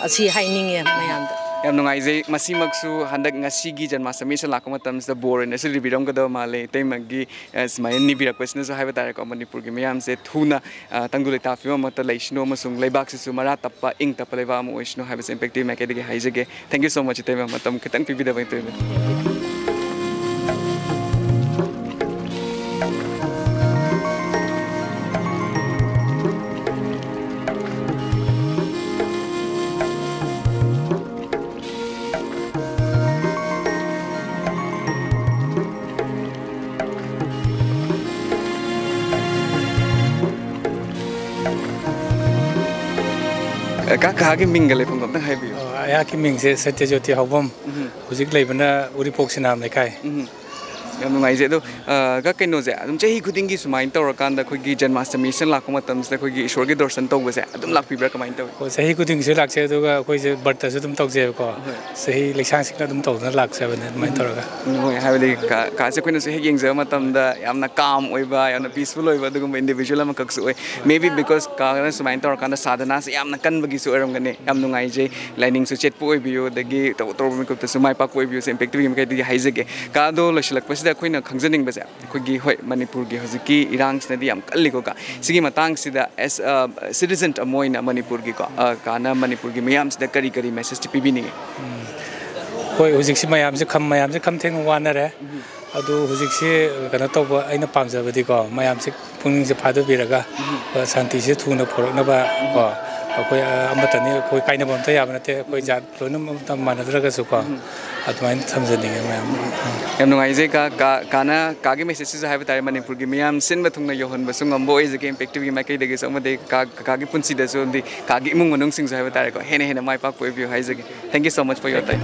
ꯑꯁꯤ ꯍꯥꯏꯅꯤꯡꯉꯦ ꯃꯌꯥꯝꯗ꯫ ꯌꯥꯝ ꯅꯨꯡꯉꯥꯏꯖꯩ꯫ ꯃꯁꯤꯃꯛꯁꯨ ꯍꯟꯗꯛ ꯉꯁꯤꯒꯤ ꯖꯟꯃꯥꯁꯇꯃꯤꯁꯦ ꯂꯥꯛꯄ ꯃꯇꯝꯁꯤꯗ ꯕꯣꯔ ꯑꯣꯏꯅꯁꯨ ꯂꯤꯕꯤꯔꯝꯒꯗꯕ ꯃꯥꯜꯂꯦ ꯏꯇꯩꯃꯒꯤ, ꯑ, ꯁꯨꯃꯥꯏꯅ ꯅꯤꯕꯤꯔꯛꯄꯁꯤꯅꯁꯨ ꯍꯥꯏꯕ ꯇꯥꯔꯦꯀꯣ꯫ ꯃꯅꯤꯄꯨꯔꯒꯤ ꯃꯤꯌꯥꯝꯁꯦ ꯊꯨꯅ, ꯑ, ꯇꯪꯗꯨ ꯂꯩꯇꯥ ꯐꯤꯕꯝ ꯑꯃꯠꯇ ꯂꯩꯁꯅꯨ ꯑꯃꯁꯨꯡ ꯂꯩꯕꯥꯛꯁꯤꯁꯨ ꯃꯔꯥ ꯇꯞꯄ, ꯏꯪ ꯇꯞꯄ ꯂꯩꯕꯥꯛ ꯑꯃ ꯑꯣꯏꯁꯅꯨ ꯍꯥꯏꯕꯁꯦ ꯏꯝꯄꯦꯛ ꯇꯤ ꯚꯤ ꯃꯥꯏꯀꯩꯗꯒꯤ ꯍꯥꯏꯖꯒꯦ꯫ Thank you so much, ꯏꯇꯩꯃ, ꯃꯇꯝ ꯈꯤꯇꯪ ꯄꯤꯕꯤꯗꯕ ꯏꯇꯩꯃ꯫ ꯑ, ꯀꯥ, ꯀꯥꯒꯤ ꯃꯤꯡꯒ ꯂꯩꯐꯝꯒ ꯑꯝꯇꯪ ꯍꯥꯏꯕꯤꯌꯨ꯫ ꯑ, ꯑꯩꯍꯥꯛꯀꯤ ꯃꯤꯡꯁꯦ ꯁꯇ꯭ꯌꯖꯣꯇꯤ ꯍꯥꯎꯕꯝ꯫ ꯎꯝ꯫ ꯍꯧꯖꯤꯛ ꯂꯩꯕꯅ ꯎꯔꯤꯄꯣꯛ ꯁꯤꯅꯥꯝ ꯂꯩꯀꯥꯏ꯫ ꯎꯝ꯫ ꯌꯥꯝ ꯅꯨꯡꯉꯥꯏꯖꯩ꯫ ꯑꯗꯣ, ꯑ, ꯀꯥ, ꯀꯩꯅꯣꯁꯦ, ꯑꯗꯨꯝ ꯆꯍꯤ ꯈꯨꯗꯤꯡꯒꯤ ꯁꯨꯃꯥꯏꯅ ꯇꯧꯔꯀꯥꯟꯗ ꯑꯩꯈꯣꯏꯒꯤ ꯖꯟꯃꯥꯁꯇꯃꯤ ꯁꯤꯖꯟ ꯂꯥꯛꯄ ꯃꯇꯝꯁꯤꯗ ꯑꯩꯈꯣꯏꯒꯤ ꯏꯁꯣꯔꯒꯤ ꯗꯔꯁꯟ ꯇꯧꯕꯁꯦ ꯑꯗꯨꯝ ꯂꯥꯛꯄꯤꯕ꯭ꯔꯥ, ꯀꯃꯥꯏꯅ ꯇꯧꯏ? ꯑꯣ, ꯆꯍꯤ ꯈꯨꯗꯤꯡꯒꯤꯁꯨ ꯂꯥꯛꯆꯩ, ꯑꯗꯨꯒ ꯑꯩꯈꯣꯏꯁꯦ ꯕ꯭ꯔꯠꯇꯁꯨ ꯑꯗꯨꯝ ꯇꯧꯖꯩꯕꯀꯣ꯫ ꯍꯣꯏ꯫ ꯆꯍꯤ ꯂꯩꯁꯥꯡꯁꯤꯠꯅ ꯑꯗꯨꯝ ꯇꯧꯗꯨꯅ ꯂꯥꯛꯆꯕꯅꯦ ꯑꯗꯨꯃꯥꯏꯅ ꯇꯧꯔꯒ꯫ ꯎꯝ, ꯍꯣꯏ, ꯍꯥꯏꯕꯗꯤ ꯀꯥ-, ꯀꯥꯁꯦ ꯑꯩꯈꯣꯏꯅꯁꯨ ꯍꯦꯛ ꯌꯦꯡꯖꯕ ꯃꯇꯝꯗ ꯌꯥꯝꯅ ꯀꯥꯝ ꯑꯣꯏꯕ, ꯌꯥꯝꯅ ꯄꯤꯁꯐꯨꯜ ꯑꯣꯏꯕ ꯑꯗꯨꯒꯨꯝꯕ ꯏꯟꯗꯤꯕꯤꯖꯨꯋꯦꯜ ꯑꯃꯈꯛꯁꯨ ꯑꯣꯏ꯫ Maybe because ꯀꯥꯅ ꯁꯨꯃꯥꯏꯅ ꯇꯧꯔꯀꯥꯟꯗ ꯁꯥꯙꯅꯥꯁꯦ ꯌꯥꯝꯅ ꯀꯟꯕꯒꯤꯁꯨ ꯑꯣꯏꯔꯝꯒꯅꯤ꯫ ꯌꯥꯝ ꯅꯨꯡꯉꯥꯏꯖꯩ꯫ ꯂꯥꯏꯅꯤꯡꯁꯨ ꯆꯦꯠꯄ ꯑꯣꯏꯕꯤꯌꯨ, ꯑꯗꯒꯤ ꯇꯧ-, ꯇꯧꯔꯨꯕ ꯃꯤꯀꯨꯞꯇꯁꯨ ꯃꯥꯏ ꯄꯥꯛꯄ ꯑꯣꯏꯕꯤꯌꯨꯁꯦ ꯏꯝꯄꯦꯛ ꯇꯤ ꯚꯤ ꯃꯥꯏꯀꯩꯗꯒꯤ ꯍꯥꯏꯖꯒꯦ꯫ ꯀꯥ, ꯑꯗꯣ ꯂꯣꯏꯁꯤꯜꯂꯛꯄꯁꯤꯗ ꯑꯩꯈꯣꯏꯅ ꯈꯪꯖꯅꯤꯡꯕꯁꯦ, ꯑꯩꯈꯣꯏꯒꯤ, ꯍꯣꯏ, ꯃꯅꯤꯄꯨꯔꯒꯤ ꯍꯧꯖꯤꯛꯀꯤ ꯏꯔꯥꯡꯁꯤꯅꯗꯤ ꯌꯥꯝ ꯀꯜꯂꯤꯀꯣ ꯀꯥ꯫ ꯁꯤꯒꯤ ꯃꯇꯥꯡꯁꯤꯗ as a citizen ꯑꯃ ꯑꯣꯏꯅ ꯃꯅꯤꯄꯨꯔꯒꯤꯀꯣ, ꯑ, ꯀꯥꯅ ꯃꯅꯤꯄꯨꯔꯒꯤ ꯃꯤꯌꯥꯝꯁꯤꯗ ꯀꯔꯤ ꯀꯔꯤ ꯃꯦꯁꯦꯖꯇꯤ ꯄꯤꯕꯤꯅꯤꯡꯉꯤ? ꯎꯝ꯫ ꯍꯣꯏ, ꯍꯧꯖꯤꯛꯁꯤ ꯃꯌꯥꯝꯁꯦ ꯈꯝ-, ꯃꯌꯥꯝꯁꯦ ꯈꯝ ꯊꯦꯡꯅ ꯋꯥꯅꯔꯦ꯫ ꯑꯗꯨ ꯍꯧꯖꯤꯛꯁꯤ ꯀꯩꯅꯣ ꯇꯧꯕ ꯑꯩꯅ ꯄꯥꯝꯖꯕꯗꯤꯀꯣ, ꯃꯌꯥꯝꯁꯦ ꯄꯨꯛꯅꯤꯡꯁꯦ ꯐꯥꯗꯕꯤꯔꯒ, ꯑ, ꯁꯥꯟꯇꯤꯁꯦ ꯊꯨꯅ ꯄꯨꯔꯛꯅꯕ ꯀꯣ, ꯑꯩꯈꯣꯏ, ꯑ, ꯑꯃꯠꯇꯅꯤ, ꯑꯩꯈꯣꯏ ꯀꯥꯏꯅꯕ ꯑꯝꯇ ꯌꯥꯕ ꯅꯠꯇꯦ, ꯑꯩꯈꯣꯏ ꯖꯥꯠ ꯂꯣꯏꯅꯃꯛ ꯃꯥꯟꯅꯗ꯭ꯔꯒꯁꯨꯀꯣ, ꯑꯗꯨꯃꯥꯏꯅ ꯊꯝꯖꯅꯤꯡꯉꯦ ꯃꯌꯥꯝ꯫ ꯌꯥꯝ ꯅꯨꯡꯉꯥꯏꯖꯩ ꯀꯥ, ꯀꯥ, ꯀꯥꯅ, ꯀꯥꯒꯤ ꯃꯦꯁꯦꯖꯁꯤꯁꯨ ꯍꯥꯏꯕ ꯇꯥꯔꯦ, ꯃꯅꯤꯄꯨꯔꯒꯤ ꯃꯤꯌꯥꯝ ꯁꯤꯟꯕ ꯊꯨꯡꯅ ꯌꯧꯍꯟꯕꯁꯨ ꯉꯝꯕ ꯑꯣꯏꯖꯒꯦ ꯏꯝꯄꯦꯛ ꯇꯤ ꯚꯤ ꯃꯥꯏꯀꯩꯗꯒꯤꯁꯨ, ꯑꯃꯗꯤ ꯀꯥ, ꯀꯥꯒꯤ ꯄꯨꯟꯁꯤꯗꯁꯨ, ꯑꯃꯗꯤ ꯀꯥꯒꯤ ꯏꯃꯨꯡ ꯃꯅꯨꯡꯁꯤꯡꯁꯨ ꯍꯥꯏꯕ ꯇꯥꯔꯦꯀꯣ, ꯍꯦꯟꯅ ꯍꯦꯟꯅ ꯃꯥꯏ ꯄꯥꯛꯄ ꯑꯣꯏꯕꯤꯌꯨ ꯍꯥꯏꯖꯒꯦ꯫ Thank you so much for your time.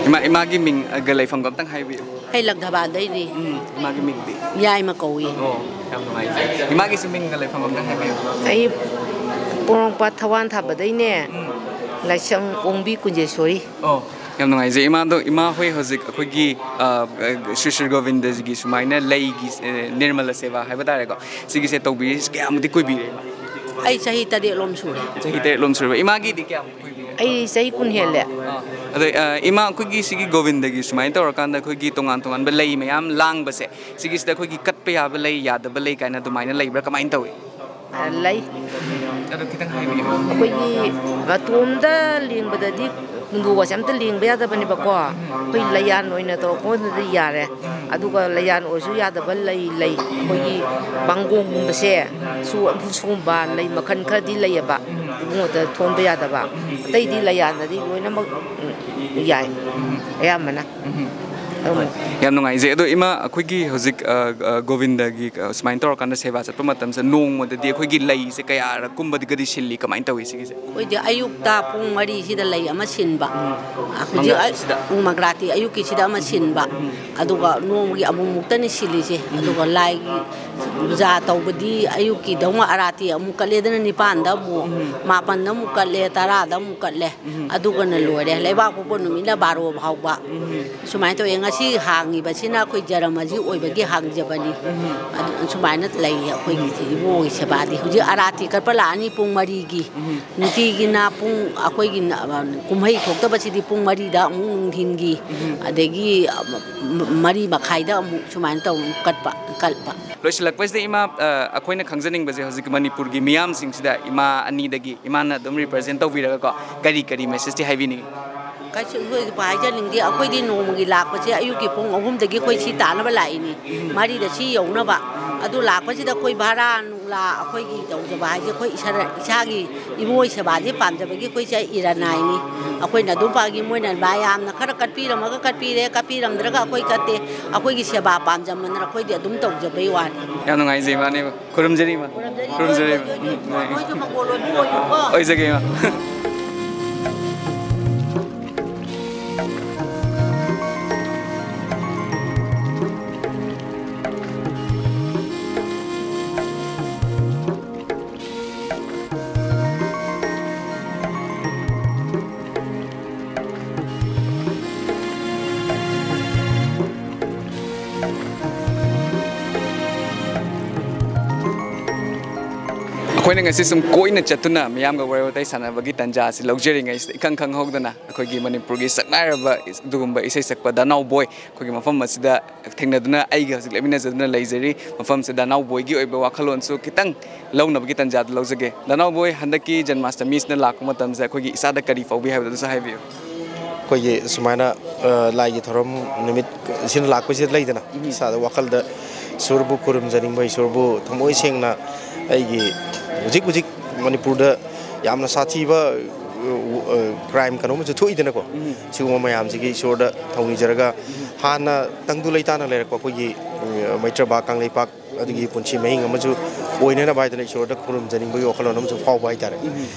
ꯏꯃꯥ, ꯏꯃꯥꯒꯤ ꯃꯤꯡꯒ ꯂꯩꯐꯝꯒ ꯑꯝꯇꯪ ꯍꯥꯏꯕꯤꯌꯨ꯫ ꯑꯩ ꯂꯛꯙꯕꯥꯗꯩꯅꯤ꯫ ꯎꯝ, ꯏꯃꯥꯒꯤ ꯃꯤꯡꯗꯤ? ꯌꯥꯏꯃ ꯀꯧꯏ꯫ ꯑꯣ, ꯌꯥꯝ ꯅꯨꯡꯉꯥꯏꯖꯩ꯫ ꯏꯃꯥꯒꯤꯁꯨ ꯃꯤꯡꯒ ꯂꯩꯐꯝ ꯑꯝꯇꯪ ꯍꯥꯏꯕꯤꯌꯨ꯫ ꯑꯩ ꯄꯣꯔꯣꯝꯄꯥꯠ ꯊꯋꯥꯟ ꯊꯥꯕꯗꯩꯅꯦ꯫ ꯂꯥꯏꯁ꯭ꯔꯝ ꯑꯣꯡꯕꯤ ꯀꯨꯟꯖꯦꯁꯣꯔꯤ꯫ ꯑꯣ, ꯌꯥꯝ ꯅꯨꯡꯉꯥꯏꯖꯩ ꯏꯃꯥꯗꯣ꯫ ꯏꯃꯥ ꯍꯣꯏ ꯍꯧꯖꯤꯛ ꯑꯩꯈꯣꯏꯒꯤ, ꯑ, ꯁ꯭ꯔꯤ ꯁ꯭ꯔꯤ ꯒꯣꯕꯤꯟꯗꯖꯤꯒꯤ ꯁꯨꯃꯥꯏꯅ ꯂꯩꯒꯤ, ꯑ, ꯅꯤꯔꯃꯂ ꯁꯦꯕꯥ ꯍꯥꯏꯕ ꯇꯥꯔꯦꯀꯣ, ꯁꯤꯒꯤꯁꯦ ꯇꯧꯕꯤꯔꯤꯁꯤ ꯀꯌꯥꯃꯨꯛꯇꯤ ꯀꯨꯏꯕꯤꯔꯦ ꯏꯃꯥ? ꯑꯩ ꯆꯍꯤ ꯇꯔꯦꯠꯂꯣꯝ ꯁꯨꯔꯦ꯫ ꯆꯍꯤ ꯇꯔꯦꯠꯂꯣꯝ ꯁꯨꯔꯕ꯫ ꯏꯃꯥꯒꯤꯗꯤ ꯀꯌꯥꯃꯨꯛ ꯀꯨꯏꯕꯤꯔꯦ? ꯑꯩ ꯆꯍꯤ ꯀꯨꯟ ꯍꯦꯜꯂꯦ꯫ ꯑ, ꯑꯗꯣ, ꯑ, ꯏꯃꯥ, ꯑꯩꯈꯣꯏꯒꯤ ꯁꯤꯒꯤ ꯒꯣꯕꯤꯟꯗꯒꯤ ꯁꯨꯃꯥꯏꯅ ꯇꯧꯔꯀꯥꯟꯗ ꯑꯩꯈꯣꯏꯒꯤ ꯇꯣꯉꯥꯟ ꯇꯣꯉꯥꯟꯕ ꯂꯩ ꯃꯌꯥꯝ ꯂꯥꯡꯕꯁꯦ, ꯁꯤꯒꯤꯁꯤꯗ ꯑꯩꯈꯣꯏꯒꯤ ꯀꯠꯄ ꯌꯥꯕ ꯂꯩ, ꯌꯥꯗꯕ ꯂꯩ ꯀꯥꯏꯅ ꯑꯗꯨꯃꯥꯏꯅ ꯂꯩꯕ꯭ꯔꯥ? ꯀꯃꯥꯏꯅ ꯇꯧꯏ? ꯑ, ꯂꯩ꯫ ꯑꯗꯣ ꯈꯤꯇꯪ ꯍꯥꯏꯕꯤꯌꯨ꯫ ꯑꯩꯈꯣꯏꯒꯤ ꯃꯇꯣꯝꯗ ꯂꯦꯡꯕꯗꯗꯤ ꯀꯨꯟꯗꯣꯒꯁꯦ ꯑꯝꯇ ꯂꯦꯡꯕ ꯌꯥꯗꯕꯅꯤꯕꯀꯣ꯫ ꯑꯩꯈꯣꯏ ꯂꯩꯌꯥꯟ ꯑꯣꯏꯅ ꯇꯧꯔꯛꯄ ꯀꯥꯟꯗꯗꯤ ꯌꯥꯔꯦ꯫ ꯑꯗꯨꯒ ꯂꯩꯌꯥꯟ ꯑꯣꯏꯔꯁꯨ ꯌꯥꯗꯕ ꯂꯩ ꯂꯩ꯫ ꯑꯩꯈꯣꯏꯒꯤ ꯕꯥꯡꯒꯣꯡꯒꯨꯝꯕꯁꯦ, ꯁꯨ-, ꯁꯨꯒꯨꯝꯕ ꯂꯩ ꯃꯈꯜ ꯈꯔꯗꯤ ꯂꯩꯌꯦꯕ꯫ ꯏꯕꯨꯡꯉꯣꯗ ꯊꯣꯟꯕ ꯌꯥꯗꯕ꯫ ꯑꯇꯩꯗꯤ ꯂꯩꯌꯥꯟꯗꯗꯤ ꯂꯣꯏꯅꯃꯛ, ꯎꯝ, ꯌꯥꯏ꯫ ꯑꯌꯥꯝꯕꯅ꯫ ꯑꯗꯨꯝ ꯌꯥꯝ ꯅꯨꯡꯉꯥꯏꯖꯩ꯫ ꯑꯗꯣ ꯏꯃꯥ, ꯑꯩꯈꯣꯏꯒꯤ ꯍꯧꯖꯤꯛ, ꯑ, ꯑ, ꯒꯣꯕꯤꯟꯗꯒꯤ, ꯑ, ꯁꯨꯃꯥꯏꯅ ꯇꯧꯔꯀꯥꯟꯗ ꯁꯦꯕꯥ ꯆꯠꯄ ꯃꯇꯝꯁꯤꯗ ꯅꯣꯡꯃꯗꯗꯤ ꯑꯩꯈꯣꯏꯒꯤ ꯂꯩꯁꯦ ꯀꯌꯥꯔꯛ ꯀꯨꯝꯕꯗꯒꯗꯤ ꯁꯤꯜꯂꯤ? ꯀꯃꯥꯏꯅ ꯇꯧꯏ ꯁꯤꯒꯤꯁꯦ? ꯑꯩꯈꯣꯏꯗꯤ ꯑꯌꯨꯛꯇ ꯄꯨꯡ ꯃꯔꯤꯁꯤꯗ ꯂꯩ ꯑꯃ ꯁꯤꯟꯕ꯫ ꯍꯧꯖꯤꯛ ꯑ-, ꯃꯪꯒ꯭ꯔꯥꯇꯤꯁꯤꯗ? ꯎꯝ, ꯃꯪꯒ꯭ꯔꯥꯇꯤ ꯑꯌꯨꯛꯀꯤꯁꯤꯗ ꯑꯃ ꯁꯤꯟꯕ꯫ ꯑꯗꯨꯒ ꯅꯣꯡꯃꯒꯤ ꯑꯃꯨꯛꯃꯨꯛꯇꯅꯤ ꯁꯤꯜꯂꯤꯁꯦ꯫ ꯑꯗꯨꯒ ꯂꯥꯏꯒꯤ ꯄꯨꯖꯥ ꯇꯧꯕꯗꯤ ꯑꯌꯨꯛꯀꯤꯗꯧꯅ ꯑꯔꯥꯇꯤ ꯑꯃꯨꯛ ꯀꯠꯂꯦꯗꯅ, ꯅꯤꯄꯥꯟꯗ ꯑꯃꯨꯛ, ꯃꯥꯄꯟꯗ ꯑꯃꯨꯛ ꯀꯠꯂꯦ, ꯇꯔꯥꯗ ꯑꯃꯨꯛ ꯀꯠꯂꯦ꯫ ꯑꯗꯨꯒꯅ ꯂꯣꯏꯔꯦ꯫ ꯂꯩꯕꯥꯛ ꯄꯣꯛꯄ ꯅꯨꯃꯤꯠꯅ ꯕꯥꯔꯣ ꯐꯥꯎꯕ꯫ ꯁꯨꯃꯥꯏꯅ ꯇꯧꯋꯦ꯫ ꯉꯁꯤ ꯍꯥꯡꯉꯤꯕꯁꯤꯅ ꯑꯩꯈꯣꯏ ꯖꯔꯃꯁꯤ ꯑꯣꯏꯕꯒꯤ ꯍꯥꯡꯖꯕꯅꯤ꯫ ꯑꯗꯨ ꯁꯨꯃꯥꯏꯅ ꯂꯩꯌꯦ ꯑꯩꯈꯣꯏꯒꯤ ꯏꯕꯨꯡꯒꯤ ꯁꯦꯕꯥꯗꯤ꯫ ꯍꯧꯖꯤꯛ ꯑꯔꯥꯇꯤ ꯀꯠꯄ ꯂꯥꯛꯑꯅꯤ ꯄꯨꯡ ꯃꯔꯤꯒꯤ꯫ ꯅꯨꯡꯇꯤꯒꯤꯅ ꯄꯨꯡ, ꯑꯩꯈꯣꯏꯒꯤ ꯀꯨꯝꯍꯩ ꯊꯣꯛꯇꯕꯁꯤꯗꯤ ꯄꯨꯡ ꯃꯔꯤꯗ ꯑꯃꯨꯛ ꯅꯨꯡꯊꯤꯟꯒꯤ, ꯑꯗꯒꯤ ꯃꯔꯤ ꯃꯈꯥꯏꯗ ꯑꯃꯨꯛ ꯁꯨꯃꯥꯏꯅ ꯇꯧ ꯀꯠꯄ, ꯀꯠꯄ꯫ ꯂꯣꯏꯁꯤꯜꯂꯛꯄꯁꯤꯗ ꯏꯃꯥ, ꯑ, ꯑꯩꯈꯣꯏꯅ ꯈꯪꯖꯅꯤꯡꯕꯁꯦ, ꯍꯧꯖꯤꯛ ꯃꯅꯤꯄꯨꯔꯒꯤ ꯃꯤꯌꯥꯝꯁꯤꯡꯁꯤꯗ ꯏꯃꯥ ꯑꯅꯤꯗꯒꯤ ꯏꯃꯥꯅ ꯑꯗꯨꯝ represent ꯇꯧꯕꯤꯔꯒꯀꯣ, ꯀꯔꯤ ꯀꯔꯤ message ꯇꯤ ꯍꯥꯏꯕꯤꯅꯤꯡꯉꯤ? ꯀꯩꯁꯨ ꯊꯣꯏꯗꯣꯛꯄ ꯍꯥꯏꯖꯅꯤꯡꯗꯦ꯫ ꯑꯩꯈꯣꯏꯗꯤ ꯅꯣꯡꯃꯒꯤ ꯂꯥꯛꯄꯁꯦ ꯑꯌꯨꯛꯀꯤ ꯄꯨꯡ ꯑꯍꯨꯝꯗꯒꯤ ꯑꯩꯈꯣꯏ ꯁꯤ ꯇꯥꯅꯕ ꯂꯥꯛꯏꯅꯤ, ꯃꯔꯤꯗ ꯁꯤ ꯌꯧꯅꯕ꯫ ꯑꯗꯨ ꯂꯥꯛꯄꯁꯤꯗ ꯑꯩꯈꯣꯏ ꯚꯔꯥ ꯅꯨꯡꯂꯥ ꯑꯩꯈꯣꯏꯒꯤ ꯇꯧꯖꯕ ꯍꯥꯏꯁꯦ ꯑꯩꯈꯣꯏ ꯏꯁꯥꯅ, ꯏꯁꯥꯒꯤ ꯏꯃꯣꯏ ꯁꯦꯕꯥꯁꯦ ꯄꯥꯝꯖꯕꯒꯤ ꯑꯩꯈꯣꯏꯁꯦ ꯏꯔꯟ ꯍꯥꯏꯅꯤ꯫ ꯑꯩꯈꯣꯏꯅ ꯑꯗꯨꯝ ꯄꯥꯒꯤ, ꯃꯣꯏꯅ ꯃꯌꯥꯝꯅ ꯈꯔ ꯀꯠꯄꯤꯔꯝꯃꯒ ꯀꯠꯄꯤꯔꯦ, ꯀꯠꯄꯤꯔꯝꯗ꯭ꯔꯒ ꯑꯩꯈꯣꯏ ꯀꯠꯇꯦ꯫ ꯑꯩꯈꯣꯏꯒꯤ ꯁꯦꯕꯥ ꯄꯥꯝꯖꯃꯟꯗꯅ ꯑꯩꯈꯣꯏꯗꯤ ꯑꯗꯨꯝ ꯇꯧꯖꯕꯩ ꯋꯥꯅꯤ꯫ ꯌꯥꯝ ꯅꯨꯡꯉꯥꯏꯖꯩ ꯏꯃꯥꯅꯦꯕ꯫ ꯈꯨꯔꯨꯝꯖꯔꯤ ꯏꯃꯥ꯫ ꯈꯨꯔꯨꯝꯖꯔꯤ ꯏꯃꯥ꯫ ꯎꯝ, ꯎꯝ꯫ ꯅꯣꯏꯁꯨ ꯃꯪꯒꯣꯜ ꯑꯣꯏꯕ ꯑꯣꯏꯌꯨꯀꯣ꯫ ꯑꯣꯏꯖꯒꯦ ꯏꯃꯥ꯫ ꯑꯩꯅ ꯉꯁꯤ ꯁꯨꯝ ꯀꯣꯏꯅ ꯆꯠꯇꯨꯅ ꯃꯤꯌꯥꯝꯒ ꯋꯥꯔꯤ ꯋꯥꯇꯥꯏ ꯁꯥꯟꯅꯕꯒꯤ ꯇꯥꯟꯖꯥ ꯑꯁꯤ ꯂꯧꯖꯔꯤꯉꯩꯁꯤꯗ, ꯏꯈꯪ ꯈꯪꯍꯧꯗꯅ ꯑꯩꯈꯣꯏꯒꯤ ꯃꯅꯤꯄꯨꯔꯒꯤ ꯁꯛꯅꯥꯏꯔꯕ ꯑꯗꯨꯒꯨꯝꯕ ꯏꯁꯩ ꯁꯛꯄ ꯗꯥꯅꯥꯎ ꯕꯣꯏ ꯑꯩꯈꯣꯏꯒꯤ ꯃꯐꯝ ꯑꯁꯤꯗ ꯊꯦꯡꯅꯗꯨꯅ ꯑꯩꯒ ꯍꯧꯖꯤꯛ ꯂꯦꯞꯃꯤꯟꯅꯖꯗꯨꯅ ꯂꯩꯖꯔꯤ꯫ ꯃꯐꯝꯁꯤꯗ ꯗꯥꯅꯥꯎ ꯕꯣꯏꯒꯤ ꯑꯣꯏꯕ ꯋꯥꯈꯜꯂꯣꯟꯁꯨ ꯈꯤꯇꯪ ꯂꯧꯅꯕꯒꯤ ꯇꯥꯟꯖꯥꯗꯨ ꯂꯧꯖꯒꯦ꯫ ꯗꯥꯅꯥꯎ ꯕꯣꯏ, ꯍꯟꯗꯛꯀꯤ ꯖꯟꯃꯥꯁꯇꯃꯤꯁꯤꯅ ꯂꯥꯛꯄ ꯃꯇꯝꯁꯤꯗ ꯑꯩꯈꯣꯏꯒꯤ ꯏꯁꯥꯗ ꯀꯔꯤ ꯐꯥꯎꯕꯤ ꯍꯥꯏꯕꯗꯨꯁꯨ ꯍꯥꯏꯕꯤꯌꯨ꯫ ꯑꯩꯈꯣꯏꯒꯤ ꯁꯨꯃꯥꯏꯅ, ꯑ, ꯂꯥꯏꯒꯤ ꯊꯧꯔꯝ ꯅꯨꯃꯤꯠ ꯑꯁꯤꯅ ꯂꯥꯛꯄꯁꯤꯗ ꯂꯩꯗꯅ, ꯏꯁꯥꯗ ꯋꯥꯈꯜꯗ ꯏꯁꯣꯔꯕꯨ ꯈꯨꯔꯨꯝꯖꯅꯤꯡꯕ, ꯏꯁꯣꯔꯕꯨ ꯊꯃꯣꯏ ꯁꯦꯡꯅ ꯑꯩꯒꯤ ꯍꯧꯖꯤꯛ ꯍꯧꯖꯤꯛ ꯃꯅꯤꯄꯨꯔꯗ ꯌꯥꯝꯅ ꯁꯥꯊꯤꯕ, ꯑ, ꯑ, ꯀ꯭ꯔꯥꯏꯝ ꯀꯩꯅꯣꯝꯃꯁꯨ ꯊꯣꯛꯏꯗꯅꯀꯣ꯫ ꯁꯤꯒꯨꯝꯕ ꯃꯌꯥꯝꯁꯤꯒꯤ ꯏꯁꯣꯔꯗ ꯊꯧꯅꯤꯖꯔꯒ, ꯍꯥꯟꯅ ꯇꯪꯗꯨ ꯂꯩꯇꯥꯅ ꯂꯩꯔꯛꯄ ꯑꯩꯈꯣꯏꯒꯤ, ꯑ, ꯃꯩꯇ꯭ꯔꯕꯥ ꯀꯪꯂꯩꯄꯥꯛ ꯑꯗꯨꯒꯤ ꯄꯨꯟꯁꯤ ꯃꯍꯤꯡ ꯑꯃꯁꯨ ꯑꯣꯏꯅꯅꯕ ꯍꯥꯏꯗꯅ ꯏꯁꯣꯔꯗ ꯈꯨꯔꯨꯝꯖꯅꯤꯡꯕꯒꯤ ꯋꯥꯈꯜꯂꯣꯟ ꯑꯃꯁꯨ ꯐꯥꯎꯕ ꯍꯥꯏꯇꯥꯔꯦ꯫